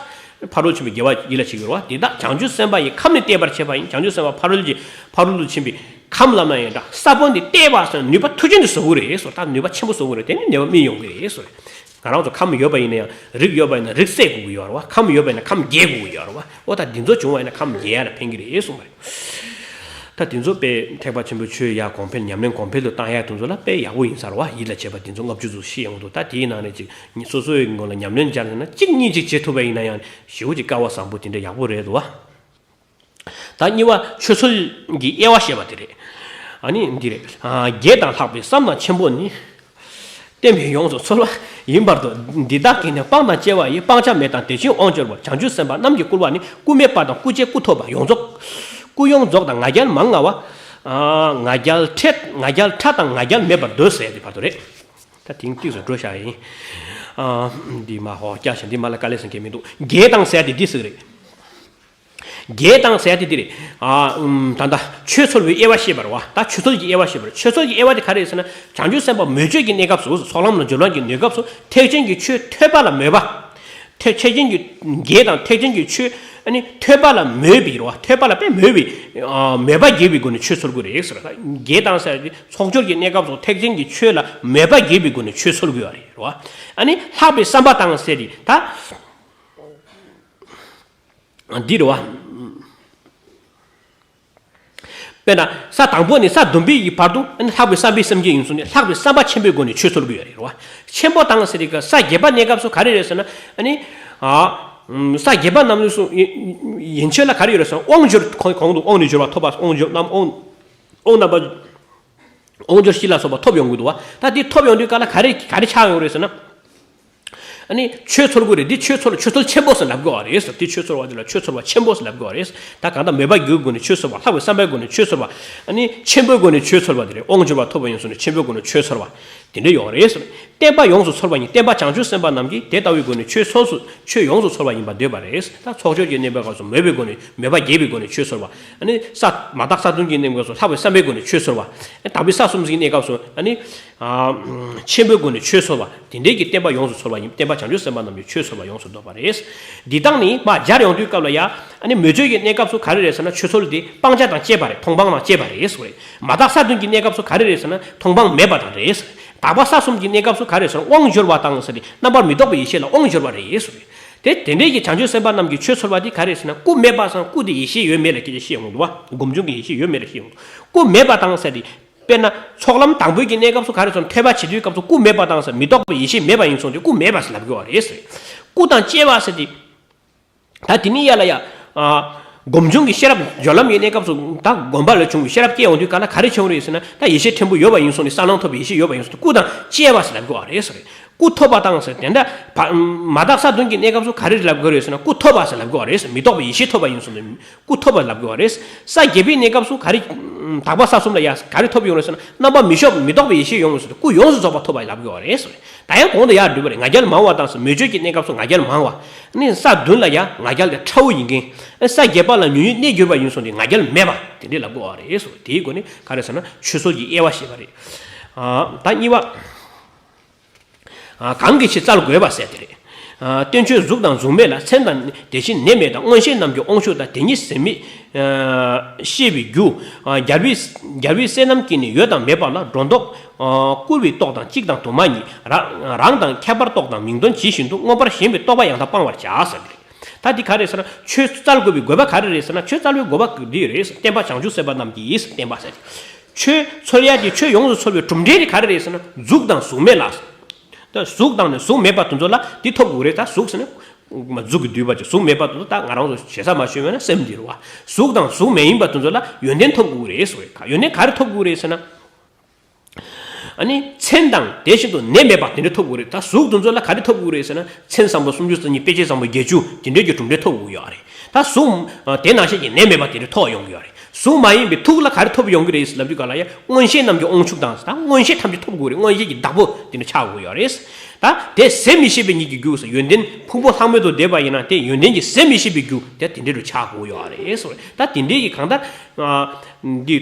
ཕ་རོལ་ཕྱིན་པའི་དགེ་བ་ཡིད་ལ་བྱེད་ཀྱི་རེད་བ། འདི་དག་བྱང་ཆུབ་སེམས་དཔའ་ཡི་ཁམས་ནི་བལྟས་པར་བྱེད་པ་ཡིན། བྱང་ཆུབ་སེམས་དཔའ་ཕ་རོལ་གྱི་ཕ་རོལ་ཏུ་ཕྱིན་པའི་ཁམས་ལབ་ན་ཡང་འདྲ། ས་བོན་འདི་བལྟས་པ་སོགས་ནུས་པ་མཐུ་ཆེན་དུ་བཟོ་གི་རེད་ཟེར། ད་ནུས་པ་ཆེན་པོ་བཟོ་གི་རེད། དེ་ནི་ནུས་པ་སྨིན་ཡོང་གི་རེད་ཟེར། ང་རང་ཚོ་ཁམས་ཡོད་པ་ཡིན་ན་ཡང་། རིགས་ཡོད་པ་ཡིན་ན་རིགས་སད་དགོས་ཀྱི་ཡོད་རེད་བ། ཁམས་ཡོད་པ་ཡིན་ན་ཁམས་རྒྱས་དགོས་ཀྱི་ཡོད་རེད་བ། འོ་ད་འདི་ཚོ་བྱུང་བ་ཡིན་ན་ཁམས་རྒྱས་ཡ་ལ་ཕན་གྱི་རེད་གསུངས་པ་རེད། ད་འདི་ཚོ་དཔེ་ཐེག་པ་ཆེན་པོའི་ཆོས་ཡ་གོང་འཕེལ་ཉམས་ལེན་གོང་འཕེལ་དུ་བཏང་ཡ་དེ་ཚོ་ལ་དཔེ་ཡག་པོ་ཡིན་ས་རེད་བ། ཡིད་ལ་བྱེད་པ་འདི་ཚོ་ལྔ་བཅུ་ཚོ་ཤེས་ཡོང་འདུག་ད་དེའི་ནང་ནས་ཅིག་སོ་སོའི་ངོས་ལ་ཉམས་ལེན་སྦྱར་ན་གཅིག་གཉིས་ཅིག་བྱེད་ཐུབ་པ་ཡིན་ན་ཡང་ཞེ་པོ་ཅིག་སྐལ་བ་བཟང་པོ་དེ་འདྲ་ཡག་པོ་རེད་འདུག་བ། ད་གཉིས་པ་ཆོས་ཚུལ་གྱི་དབྱེ་བ་བཤད་པ་དེ་རེད། ཨ་ནི་འདི་རེད། ཨ། རྒྱས་དང་ལྷག་པའི་བསམ་དང་ཆེན་པོ་ནི། བསྟན་པས་ཡོངས་སུ་ཚོལ་བ་ཡིན་པར་ཐལ། འདི་དག་གིས་ནི་སྤང་དང་བཅས་པ་ཡི། སྤང་བྱ་མེད་དང་དེ་བཞིན་དབང་སྦྱོར་བ། བྱང་ཆུབ་སེམས་དཔའ་རྣམས་ཀྱིས་བསྐུལ་བ་ནི། སྐུ་མེད་པ་དང་སྐུ་བྱེད་སྐུ་ཐོབ་པ། ཡོངས་རྫོགས། སྐུ་ཡོངས་རྫོགས་དང་ང་རྒྱལ་མང་ང་བ། ཨ། ང་རྒྱལ་ཕྲ། ང་རྒྱལ་ཕྲ་དང་ང་རྒྱལ་མེད་པར་འདོད་ཟེར་དེ་བར་དུ་རེད། ད་དེང་ཏིག་སུ་འགྲོ་བཞག་ཡིན། ཨ། འདི་མ་ཧོ་སྐྱ་ཞིང་འདི་མ་ལ་དཀའ་ལས་སེང་གེ་མི་འདུག་རྒྱས་དང་ཟེར་དེ་འདི་ཟིག་རེད། རྒྱས་དང་ཟེར་དེ་འདི་རེད། ཨ། ཨུམ། ད་ལྟ་ཆོས་ཚོལ་བའི་དབྱེ་བ་བཤད་པ་རེད་བ། ད་ཆོས་ཚོལ་གྱི་དབྱེ་བ་བཤད་པ་རེད། ཆོས་ཚོལ་གྱི་དབྱེ་བ་དེ་ག་རེ་རེད་ཟེར་ན། བྱང་ཆུབ་སེམས་དཔའ་མོས་སྤྱོད་ཀྱི་གནས་སྐབས་སུ། ཚོགས་ལམ་ལ་སྦྱོར་ལམ་གྱི་གནས་སྐབས་སུ། ཐེག་ཆེན་གྱི་ཆོས་ཐོས་པ་ལ་མོས་པ། ཐེག་ཆེན་གྱི་རྒྱས་དང་ཐེག་ཆེན་གྱི་ཆོས། ཨ་ནི་ཐོས་པ་ལ་མོས་པའི་རེད་བ། ཐོས་པ་ལ་དཔེ་མོས་པའི། ཨ། མོས་པ་རྒྱས་པའི་སྒོ་ནས་ཆོས་ཚོལ་དགོས་རེད་ཟེར། རྒྱས་དང་ཟེར་དེ་ཚོགས་སྦྱོར་གྱི་གནས་སྐབས་སུ་ཐེག་ཆེན་གྱི་ཆོས་ལ་མོས་པ་རྒྱས་པའི་སྒོ་ནས་ཆོས་ཚོལ་དགོས་པ་རེད་བ། ཨ་ནི་ལྷག་པའི་བསམ་པ་དང་ཟེར་དེ་ད། འདི་རེད་བ། དཔེར་ན་ས་དང་པོ་ནས་ས་བདུན་པའི་ཡི་བར་དུ་ཨ་ནི་ལྷག་པའི་བསམ་པའི་སེམས་བསྐྱེད་ཡིན་སོང་ནས་ལྷག་པའི་བསམ་པ་ཆེན་པོའི་སྒོ་ནས་ཆོས་ཚོལ་དགོས་ཡ་རེད་བ། ཆེན་པོ་དང་ཟེར་དེ་ག་ས་བརྒྱད་པ་གནས་སྐབས་སུ་ག་རེ་རེད་ཟེར་ན། ཨ་ནི། ཨ། ས་བརྒྱད་པ་རྣམས་སུ་ཡན་ཆད་ལ་ག་རེ་ཡོད་རེད་ཟེར་ན། དབང་སྦྱོར་གོང་དུ་དབང་ནི་སྦྱོར་བ་ཐོབ་པ། དབང་སྦྱོར་རྣམ་དབང་། དབང་རྣམ་པ། དབང་སྦྱོར་བཞི་ལ་སོགས་པ་ཐོབ་ཡོང་གི་འདུག་བ། ད་འདི་ཐོབ་ཡོང་དུས་ག་ལ་ག་རེ་ག་རེ་ཆགས་ཡོང་རེད་ཟེར་ན། ཨ་ནི་ཆོས་ཚོལ་དགོས་རེད། འདི་ཆོས་ཚོལ་ཆོས་ཚོལ་ཆེན་པོ་ཟེར་ལབ་དགོས་བ་རེད་ཟེར། འདི་ཆོས་ཚོལ་བ་འདི་ལ་ཆོས་ཚོལ་བ་ཆེན་པོ་ཟེར་ལབ་དགོས་བ་རེད། ད་གང་ལྟར་མོས་པ་རྒྱས་པའི་སྒོ་ནས་ཆོས་ཚོལ་བ། ལྷག་པའི་བསམ་པའི་སྒོ་ནས་ཆོས་ཚོལ་བ། ཨ་ནི་ཆེན་པོའི་སྒོ་ནས་ཆོས་ཚོལ་བ་དེ་རེད། དབང་སྦྱོར་བ་ཐོབ་པ་ཡིན་སོང་ནས་ཆེན་པོའི་སྒོ་ནས་ཆོས་ཚོལ་བ། དེ་འདྲ་ཡོད་རེད་ཟེར། བསྟན་པ་ཡོངས་སུ་ཚོལ་བ་ཡིན། བསྟན་པ་བྱང་ཆུབ་སེམས་དཔའ་རྣམས་ཀྱིས་དེ་ལྟ་བུའི་སྒོ་ནས་ཆོས་ཚོལ་སུ་ཆོས་ཡོངས་སུ་ཚོལ་བ་ཡིན་པར་འདོད་པ་རེད། ད་ཚོགས་སྦྱོར་གྱི་གནས་པའི་སྐབས་སུ་མོས་པའི་སྒོ་ནས་མོས་པ་རྒྱས་པའི་སྒོ་ནས་ཆོས་ཚོལ་བ། ཨ་ནི་ས་མ་དག་ས་བདུན་གྱི་གནས་སྐབས་སུ་ལྷག་པའི་བསམ་པའི་སྒོ་ནས་ཆོས་ཚོལ་བ། དག་པའི་ས་གསུམ་གྱི་གནས་སྐབས་སུ་ཨ་ནི། ཨ། ཆེན་པོའི་སྒོ་ནས་ཆོས་ཚོལ་བ། དེ་འདྲའི་གི་བསྟན་པ་ཡོངས་སུ་ཚོལ་བ་ཡིན། བསྟན་པ་བྱང་ཆུབ་སེམས་དཔའ་རྣམས་ཀྱིས་ཆོས་ཚོལ་བ་ཡོངས་སུ་འདོད་པ་རེད། འདི་དག་ནི་མར་སྦྱར་ཡོང་དུས་སྐབས་ལ་ཡ། ཨ་ནི་མོས་སྤྱོད་ཀྱི་གནས་སྐབས་སུ་ག་རེ་རེད་ཟེར་ན། ཆོས་ཚོལ་དེ་སྤང་བྱ་དང་བཅས་པ་རེད། མཐོང་སྤང་དང་བཅས་པ་རེད་ཟེར་བ་རེད། མ་དག་ས་བདུན་གྱི་གནས་སྐབས་སུ་ག་རེ་རེད་ཟེར་ན། མཐོང་སྤང་མེད་པ་དང་རེད་ཟེར། དག་པ་ས་གསུམ་གྱི་གནས་སྐབས་སུ་ག་རེ་ཟེར་ན། དབང་སྦྱོར་བ་དང་ཟེར་ཏེ་རྣམ་པར་མི་རྟོག་པའི་ཡེ་ཤེས་ལ་དབང་སྦྱོར་བ་རེད་ཟེར་བ་རེད། དེ་དེ་འདྲའི་གི་བྱང་ཆུབ་སེམས་དཔའ་རྣམས་ཀྱི་ཆོས་ཚོལ་བ་དེ་ག་རེ་རེད་ཟེར་ན། སྐུ་མེད་པ་སང་སྐུ་དེ་ཡེ་ཤེས་ཡོད་མེད་ལ་སྐད་ཆ་བཤད་ཡོང་འདུག་བ། སྒོམ་བྱུང་གི་ཡེ་ཤེས་ཡོད་མེད་ལ་བཤད་ཡོང་འདུག་སྐུ་མེད་པ་དང་ཟེར་ཏེ། དཔེར་ན་ཚོགས་ལམ་དང་པོའི་གི་གནས་སྐབས་སུ་ག་རེ་ཟེར་ན། ཐོས་པ་བྱེད་དུས་སྐབས་སུ་སྐུ་མེད་པ་དང་ཟེར། མི་རྟོག་པའི་ཡེ་ཤེས་མེད་པ་ཡིན་སོང་དུས་སྐུ་མེད་པ་ཟེར་ལབ་དགོས་བ་རེད་ཟེར། སྐུ་དང་བཅས་པ་ཟེར་ཏེ། ད་དེ་ནི་ཡ་ལ་ཡ། ཨ། སྒོམ་བྱུང་གི་ཤེས་རབ་སྦྱོར་ལམ་གྱི་གནས་སྐབས་སུ་ད་སྒོམ་པ་ལ་བྱུང་བའི་ཤེས་རབ་སྐྱེ་ཡོང་དུས་ག་ལ་ག་རེ་བྱུང་རེད་ཟེར་ན། ད་ཡེ་ཤེས་ཕྲན་བུ་ཡོད་པ་ཡིན་སོང་ནས་གསལ་སྣང་ཐོབ་པའི་ཡེ་ཤེས་ཡོད་པ་ཡིན་སོང་དུས་སྐུ་དང་བཅས་པ་ཟེར་ལབ་དགོས་བ་རེད་ཟེར། སྐུ་ཐོབ་པ་དང་ཟེར། དེ་འདྲ་བ། མ་དག་ས་བདུན་གྱི་གནས་སྐབས་སུ་ག་རེ་ལབ་དགོས་རེད་ཟེར་ན། སྐུ་ཐོབ་པ་ཟེར་ལབ་དགོས་བ་རེད་ཟེར། མི་རྟོག་པའི་ཡེ་ཤེས་ཐོབ་པ་ཡིན་སོང་ནས། སྐུ་ཐོབ་པ་ལབ་དགོས་བ་རེད། ས་བརྒྱད་པའི་གནས་སྐབས་སུ་ག་རེ། དག་པ་ས་གསུམ་ལ་ཡ་ག་རེ་ཐོབ་ཡོང་རེད་ཟེར་ན། རྣམ་པར་མི་ཤོག་མི་རྟོག་པའི་ཡེ་ཤེས་ཡོང་རེད་ཟེར་ཏེ། སྐུ་ཡོངས་སུ་རྫོགས་པ་ཐོབ་པ་ལབ་དགོས་བ་རེད་ཟེར། ད་ཡང་གོང་དུ་ཡར་འགྲོ་བ་རེད། ང་རྒྱལ་མང་བ་དང་ཟེར། མོས་སྤྱོད་ཀྱི་གནས་སྐབས་སུ་ང་རྒྱལ་མང་བ། ནི་ས་བདུན་ལ་ཡ་ང་རྒྱལ་དེ་ཕྲ་བོ་ཡིན་མཁན། ས་བརྒྱད་པ་ལ་ཉོན་ཡིད་གནས་གྱུར་པ་ཡིན་སོང་དུས་ང་རྒྱལ་མེད་པ་དེ་འདྲས་ལབ་དགོས་བ་རེད་ཟེར། དེའི་སྒོ་ནས་ག་རེ་ཟེར་ན། ཆོས་ཚོལ་གྱི་དབྱེ་བ་བཤད་པ་རེད། ཨ། ད་གཉིས་པ། ཨ། གང་གི་ཕྱིར་རྩལ་དགོས་པ་ཟེར་དེ་རེད། ཨ། བསྟན་བཅོས་གཟུགས་དང་གཟུགས་མེད་ལ། མཚན་དང་དེ་བཞིན་ནད་མེད་དང་། མངོན་ཤེས་རྣམས་ཀྱི་དབང་ཕྱུག་དང་། དེ་ཉིད་ཟད་མེད་ཤེས་པའི་རྒྱུ། ཨ། རྒྱལ་བའི་རྒྱལ་བའི་སྲས་རྣམས་ཀྱིས་ནི་ཡོད་དང་མེད་པ་ལ། སྒྲོ་འདོགས་བསྐུར་བའི་རྟོག་དང་གཅིག་དང་དུ་མ་ཉིད། རང་རང་དང་ཁྱད་པར་རྟོག་དང་མིང་དོན་ཇི་བཞིན་དུ། མངོན་པར་ཞེན་པའི་རྟོག་པ་ཡང་དག་སྤང་བར་བྱ་ཟེར་དེ་རེད། ད་འདི་ག་རེ་ཟེར་ན། ཆོས་བཙལ་དགོས་པའི་དགོས་པ་ག་རེ་རེད་ཟེར་ན། ཆོས་བཙལ་བའི་དགོས་པ་འདི་རེད། བསྟན་པ་བྱང་ཆུབ་སེམས་དཔའ་རྣམས་ཀྱིས་བསྟན་པ་ཟེར་ཏེ། ཆོས་འཚོལ་ཡ་དེ། ཆོས་ཡོངས་སུ་འཚོལ་བའི་གྲུབ་འབྲས་དེ་ག་རེ་རེད་ཟེར་ན། གཟུགས་དང་གཟུགས་མེད་ལ། ད་གཟུགས་དང་ནི་གཟུགས་མེད་པ་དེ་ཚོ་ལ་འདི་ཐོབ་དགོས་རེད། ད་གཟུགས་ཟེར་ན་མ་གཟུགས་ཀྱིས་བསྡུས་པ་ཅིག་གཟུགས་མེད་པ་དེ་ཚོ། ད་ང་རང་ཚོ་ཞེ་ས་མ་ཞུས་པ་ན་སེམས་འདི་རེད་བ། གཟུགས་དང་གཟུགས་མ་ཡིན་པ་དེ་ཚོ་ལ་ཡོན་ཏན་ཐོབ་དགོས་རེད་ཟེར་བས། ཡོན་ཏན་ག་རེ་ཐོབ་དགོས་རེད་ཟེར་ན། ཨ་ནི་མཚན་དང་དེ་བཞིན་དུ་ནད་མེད་པ་དེ་འདྲ་ཐོབ་དགོས་རེད། ད་གཟུགས་དེ་ཚོ་ལ་ག་རེ་ཐོབ་དགོས་རེད་ཟེར་ན། མཚན་བཟང་པོ་སུམ་ཅུ་རྩ་གཉིས། དཔེ་བྱད་བཟང་པོ་བརྒྱད་ཅུ། དེ་འདྲའི་གི་གྲུབ་འབྲས་ཐོབ་དགོས་ཡོད་རེད། ད་གཟུགས་དེ་ནང་བཞིན་གྱི་ནད་མེད་པ་དེ་འདྲ་ཐོབ་ཡོང་གི་ཡོད་རེད། གཟུགས་མ་ཡིན་པའི་ཐུགས་ལ་ག་རེ་ཐོབ་ཡོང་གི་རེད་ལབ་དུས་ག་ལ་ཡ། མངོན་ཤེས་རྣམས་ཀྱི་དབང་ཕྱུག་དང་། ད་མངོན་ཤེས་ཐམས་ཅད་ཐོབ་དགོས་རེད། མངོན་ཤེས་ཀྱི་བདག་པོ་དེ་འདྲ་ཆགས་དགོས་ཡོད་རེད། ད་དེ་ཟད་མི་ཤེས་པའི་ཉིད་ཀྱི་རྒྱུ་ཟེར། ཡོན་ཏན་ཕུང་པོ་ལྷག་མེད་དུ་བསྡེབས་པ་ཡིན་ན། དེ་ཡོན་ཏན་གྱི་ཟད་མི་ཤེས་པའི་རྒྱུ་དེ་དེ་འདྲ་རུ་ཆགས་དགོས་ཡོད་རེད་ཟེར། ད་དེ་འདྲའི་གི་གང་ལྟར། འདི་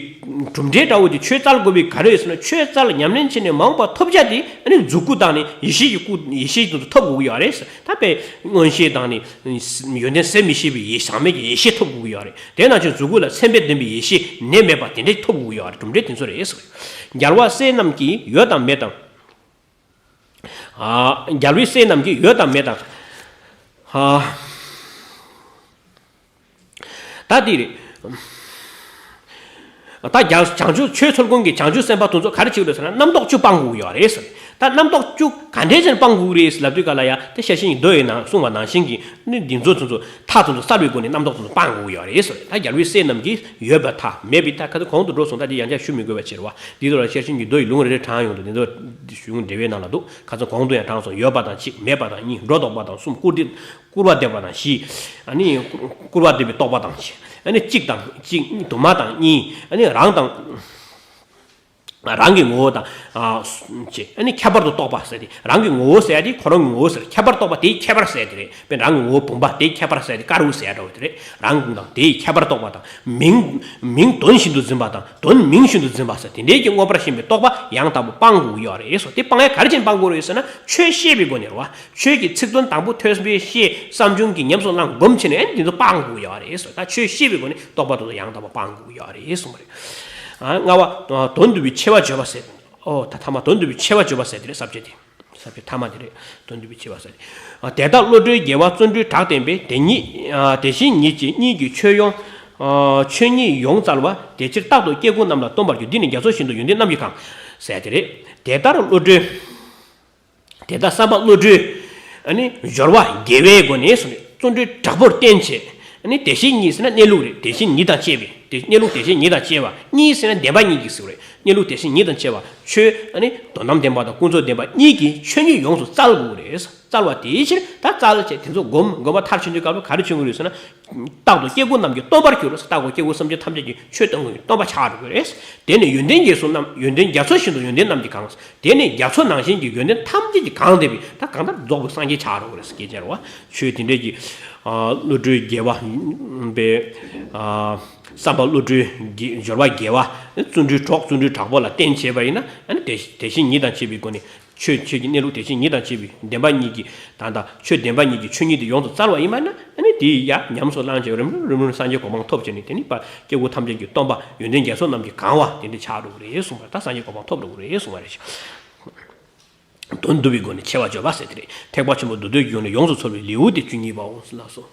གྲུབ་འབྲས་འདྲ་བོ་དེ་ཆོས་བཙལ་དགོས་པའི་ག་རེ་ཡོད་ཟེར་ན། ཆོས་བཙལ་ཉམས་ལེན་བྱས་ནས་མ་འོངས་པ་ཐོབ་བྱ་དེ། ཨ་ནི་མཛུབ་གུ་དང་ནི་ཡེ་ཤེས་ཀྱི་སྐུ། ཡེ་ཤེས་དེ་ཚོ་ཐོབ་དགོས་ཀྱི་ཡོད་རེད། ད་དཔེ་མངོན་ཤེས་དང་ནི་ཡོན་ཏན་ཟད་མི་ཤེས་པའི་ཡེ། ཟག་མེད་ཀྱི་ཡེ་ཤེས་ཐོབ་དགོས་ཀྱི་ཡོད་རེད། དེ་ནང་བཞིན་མཛུབ་གུ་ལ་མཚན་དཔེས་ལྡན་པའི་ཡེ་ཤེས་ནད་མེད་པ་དེ་འདྲས་ཐོབ་དགོས་ཀྱི་ཡོད་རེད། གྲུབ་འབྲས་དེ་ཚོ་རེད་ཟེར། རྒྱལ་བ་སྲས་རྣམས་ཀྱིས་ཡོད་དང་མེད་དང་། ཨ། རྒྱལ་བའི་སྲས་རྣམས་ཀྱིས་ཡོད་དང་མེད་དང་། ཨ། ད་འདི་རེད། ད་རྒྱ། བྱང་ཆུབ། ཆོས་འཚོལ་མཁན་གྱི་བྱང་ཆུབ་སེམས་དཔའ་དེ་ཚོ་ག་རེ་བྱེད་ཀྱི་རེད་ཟེར་ན། རྣམ་རྟོག་བཅུ་སྤང་དགོས་ཀྱི་ཡོད་རེད་ཟེར། ད་རྣམ་རྟོག་བཅུ་ག་འདྲས་ཅན་སྤང་དགོས་ཀྱི་རེད་ལབ་དུས་ག་ལ་ཡ། དེ་ཤེར་ཕྱིན་གྱི་མདོ་ཡི་ནང་གསུངས་པ་ནང་བཞིན་གྱི་ནི་འདི་ཚོ་དེ་ཚོ། མཐའ་དེ་ཚོ་བསལ་བའི་སྒོ་ནས་རྣམ་རྟོག་དེ་ཚོ་སྤང་དགོས་ཀྱི་ཡོད་རེད་ཟེར། ད་རྒྱལ་བའི་སྲས་རྣམས་ཀྱིས་ཡོད་པའི་མཐའ། མེད་པའི་མཐའ། ཁ་ཚོ་གོང་དུ་འགྲོ་སོང་། ད་དེ་ཡང་བསྐྱར་ཞུ་མི་དགོས་པ་བྱེད་རེད་བ། འདི་ཚོ་ལ་ཤེར་ཕྱིན་གྱི་མདོ་ཡི་ལུང་རེ་རེ་དྲངས་ཡོང་དུས། འདི་ཚོ་གཞུང་འགྲེལ་པའི་ནང་ལ་འདུག་ཁ་ཚོ་གོང་དུ་ཡང་དྲངས་སོང་། ཡོད་པ་དང་གཅིག་མེད་པ་དང་གཉིས། སྒྲོ་འདོགས་པ་དང་གསུམ། སྐུར་འདེབས། སྐུར་བ་འདེབས་པ་དང་བཞི། ཨ་ནི་སྐུར་བ་འདེབས་པའི་རྟོག་པ་དང་བཞི། ཨ་ནི་གཅིག་དང་གཅིག་དུ་མ་དང་གཉིས། ཨ་ནི་རང་དང་། རང་གི་ངོ་བོ་དང་། ཨ། བྱས། ཨ་ནི་ཁྱད་པར་དུ་རྟོག་པ་ཟེར་ཏེ། རང་གི་ངོ་བོ་ཟེར་ཡ་དེ་ཁོ་རང་གི་ངོ་བོ་ཟེར། ཁྱད་པར་རྟོག་པ་དེའི་ཁྱད་པར་ཟེར་ཡ་དེ་རེད། དཔེར་ན་རང་གི་ངོ་བོ་བུམ་པ་དེའི་ཁྱད་པར་ཟེར་ཡ་དེ་དཀར་པོ་ཟེར་ཡ་འདྲ་བོ་དེ་རེད། རང་དང་དེའི་ཁྱད་པར་རྟོག་པ་དང་། མིང་། མིང་དོན་བཞིན་དུ་འཛིན་པ་དང་། དོན་མིང་བཞིན་དུ་འཛིན་པ་ཟེར། དེ་འདྲའི་གི་མངོན་པར་ཞེན་པའི་རྟོག་པ་ཡང་དག་པར་སྤང་དགོས་ཀྱི་ཡོད་རེད་ཟེར། དེ་སྤང་ཡ་ག་རེ་བྱས་ནས་སྤང་དགོས་རེད་ཟེར་ན། ཆོས་ཤེས་པའི་སྒོ་ནས་རེད་བ། ཆོས་ཀྱི་ཚིག་དོན་དང་པོ་ཐོས་པས་ཤེས། བསམ་བྱུང་གིས་ཉམས་སུ་བླངས་སྒོམ་བྱས་ནས། ཨ་ནི་དེ་ཚོ་སྤང་དགོས་ཀྱི་ཡོད་རེད་ཟེར། ད་ཆོས་ཤེས་པའི་སྒོ་ནས་རྟོག་པ་དེ་ཚོ་ཡང་དག་པར་སྤང་དགོས་ཀྱི་ཡོད་རེད་གསུངས་པ་རེད། ཨ། ལྔ་པ། དོན་བསྡུ་བའི་ཆེ་བ་བརྗོད་པ་ཟེར། ཨོ། ད་ཐ་མ་དོན་བསྡུ་བའི་ཆེ་བ་བརྗོད་པ་ཟེར་དེ་རེད། ས་བཅད་དེ། ས་བཅད་ཐ་མ་དེ་རེད། དོན་བསྡུ་བའི་ཆེ་བ་ཟེར། ཨ། དེ་ལྟར་བློ་གྲོས་རྒྱས་པ་བརྩོན་འགྲུས་དྲག་བསྟན་པས། དེ་ཉིད། ཨ། དེ་བཞིན་ཉིད་ཀྱི། གཉིས་ཀྱི་ཆོས་ཡོངས། ཨ། ཆོས་ཉིད་ཡོངས་བཙལ་བ། དེ་ཕྱིར་རྟག་ཏུ་སྐྱེ་དགུ་རྣམས་ལ་སྟོན་པར་འགྱུར། འདི་ནི་རྒྱ་མཚོ་བཞིན་དུ་ཡོན་ཏན་རྣམས་ཀྱིས་གང་། ཟེར་དེ་རེད། དེ་ལྟར་བློ་གྲོས། དེ་ལྟར་བསམ་པ་བློ་གྲོས། ཨ་ནི་སྦྱོར་བ་དགེ་བའི་སྒོ་ནས་སོ། བརྩོན་འགྲུས་དྲག་པོར་བསྟེན་བྱས། ཨ་ནི་དེ་བཞིན་ཉིད་ཟེར་ན་གནས་ལུགས་རེད། དེ་བཞིན་ཉིད་དང་བཅས་པའི། དེ་གནས་ལུགས་དེ་བཞིན་ཉིད་དང་བཅས་པ། གཉིས་ཟེར་ན་བདེན་པ་གཉིས་ཀྱི་ཟེར་བ་རེད། གནས་ལུགས་དེ་བཞིན་ཉིད་དང་བཅས་པ། ཆོས། ཨ་ནི་དོན་དམ་བདེན་པ་དང་ཀུན་རྫོབ་བདེན་པ་གཉིས་ཀྱི་ཆོས་ཉིད་ཡོངས་སུ་བཙལ་དགོས་རེད། བཙལ་བ་དེའི་ཕྱིར། ད་བཙལ་བྱས་དེ་ཚོ་སྒོམ། སྒོམ་པ་མཐར་ཕྱིན་དུས་སྐབས་ལ་ག་རེ་བྱུང་གི་རེད་ཟེར་ན། རྟག་ཏུ་སྐྱེ་དགུ་རྣམས་ཀྱིས་སྟོན་པར་འགྱུར། རྟག་ཏུ་སྐྱེ་དགུ་སེམས་ཅན་ཐམས་ཅད་ཀྱིས་ཆོས་སྟོན་དགོས་ཀྱི་སྟོན་པ་ཆགས་འགྲོ་གི་རེད། དེ་ནི་ཡོན་ཏན་རྒྱས་སོ་རྣམས། ཡོན་ཏན་རྒྱ་མཚོ་བཞིན་དུ་ཡོན་ཏན་རྣམས་ཀྱིས་གང་། དེ་ནི་རྒྱ་མཚོ་ནང་བཞིན་གྱི་ཡོན་ཏན་ཐམས་ཅད་ཀྱིས་གང་བསྡད་པའི། ད་གང་ལྟར་རྫོགས་པའི་སངས་རྒྱས་ཆགས་འགྲོ་གི་རེད་ཟེར། སྐད་ཆ་རེད་བ། ཆོས་དེ་འདྲས་ཀྱི། ཨ། བློ་གྲོས་རྒྱས་པ་པའི། ཨ། བསམ་པ་བློ་གྲོས་རྒྱས། སྦྱོར་བ་རྒྱས་པ། བརྩོན་འགྲུས་དྲག་བརྩོན་འགྲུས་དྲག་པོ་ལ་བརྟེན་བྱས་པ་ཡིན་ན། ཨ་ནི་དེ་དེ་བཞིན་ཉིད་དང་བཅས་པའི་སྒོ་ནས། ཆོས། ཆོས་ཀྱི་གནས་ལུགས་དེ་བཞིན་ཉིད་དང་བཅས་པའི་བདེན་པ་གཉིས་ཀྱི། ད་ལྟ་ཆོས་བདེན་པ་གཉིས་ཀྱི་ཆོས་ཉིད་དེ་ཡོངས་སུ་བཙལ་བ་ཡིན་པ་ན། ཨ་ནི་དེ་ཡང་ཉམས་སུ་བླངས་བྱས། རིམ་རིམ་རིམ་རིམ་སངས་རྒྱས་གོ་འཕང་ཐོབ་བྱས་ནས། དེ་ནི་ཕར་སྐྱེ་དགུ་ཐམས་ཅད་ཀྱི་སྟོན་པ་ཡོན་ཏན་རྒྱ་མཚོ་རྣམས་ཀྱིས་གང་བ་དེ་འདྲ་ཆགས་འགྲོ་གི་རེད་གསུངས་པ་རེད། ད་སངས་རྒྱས་གོ་འཕང་ཐོབ་འགྲོ་གི་རེད་གསུངས་པ་རེད། དོན་བསྡུ་བའི་སྒོ་ནས་ཆེ་བ་བརྗོད་པ་ཟེར་དེ་རེད། ཐེག་པ་ཆེན་པོ་བསྡུ་ལྡོག་གི་སྒོ་ནས་ཡོངས་སུ་ཚོལ་བའི་ལེའུ་སྟེ་བཅུ་གཉིས་པའོ། ལགས་སོ།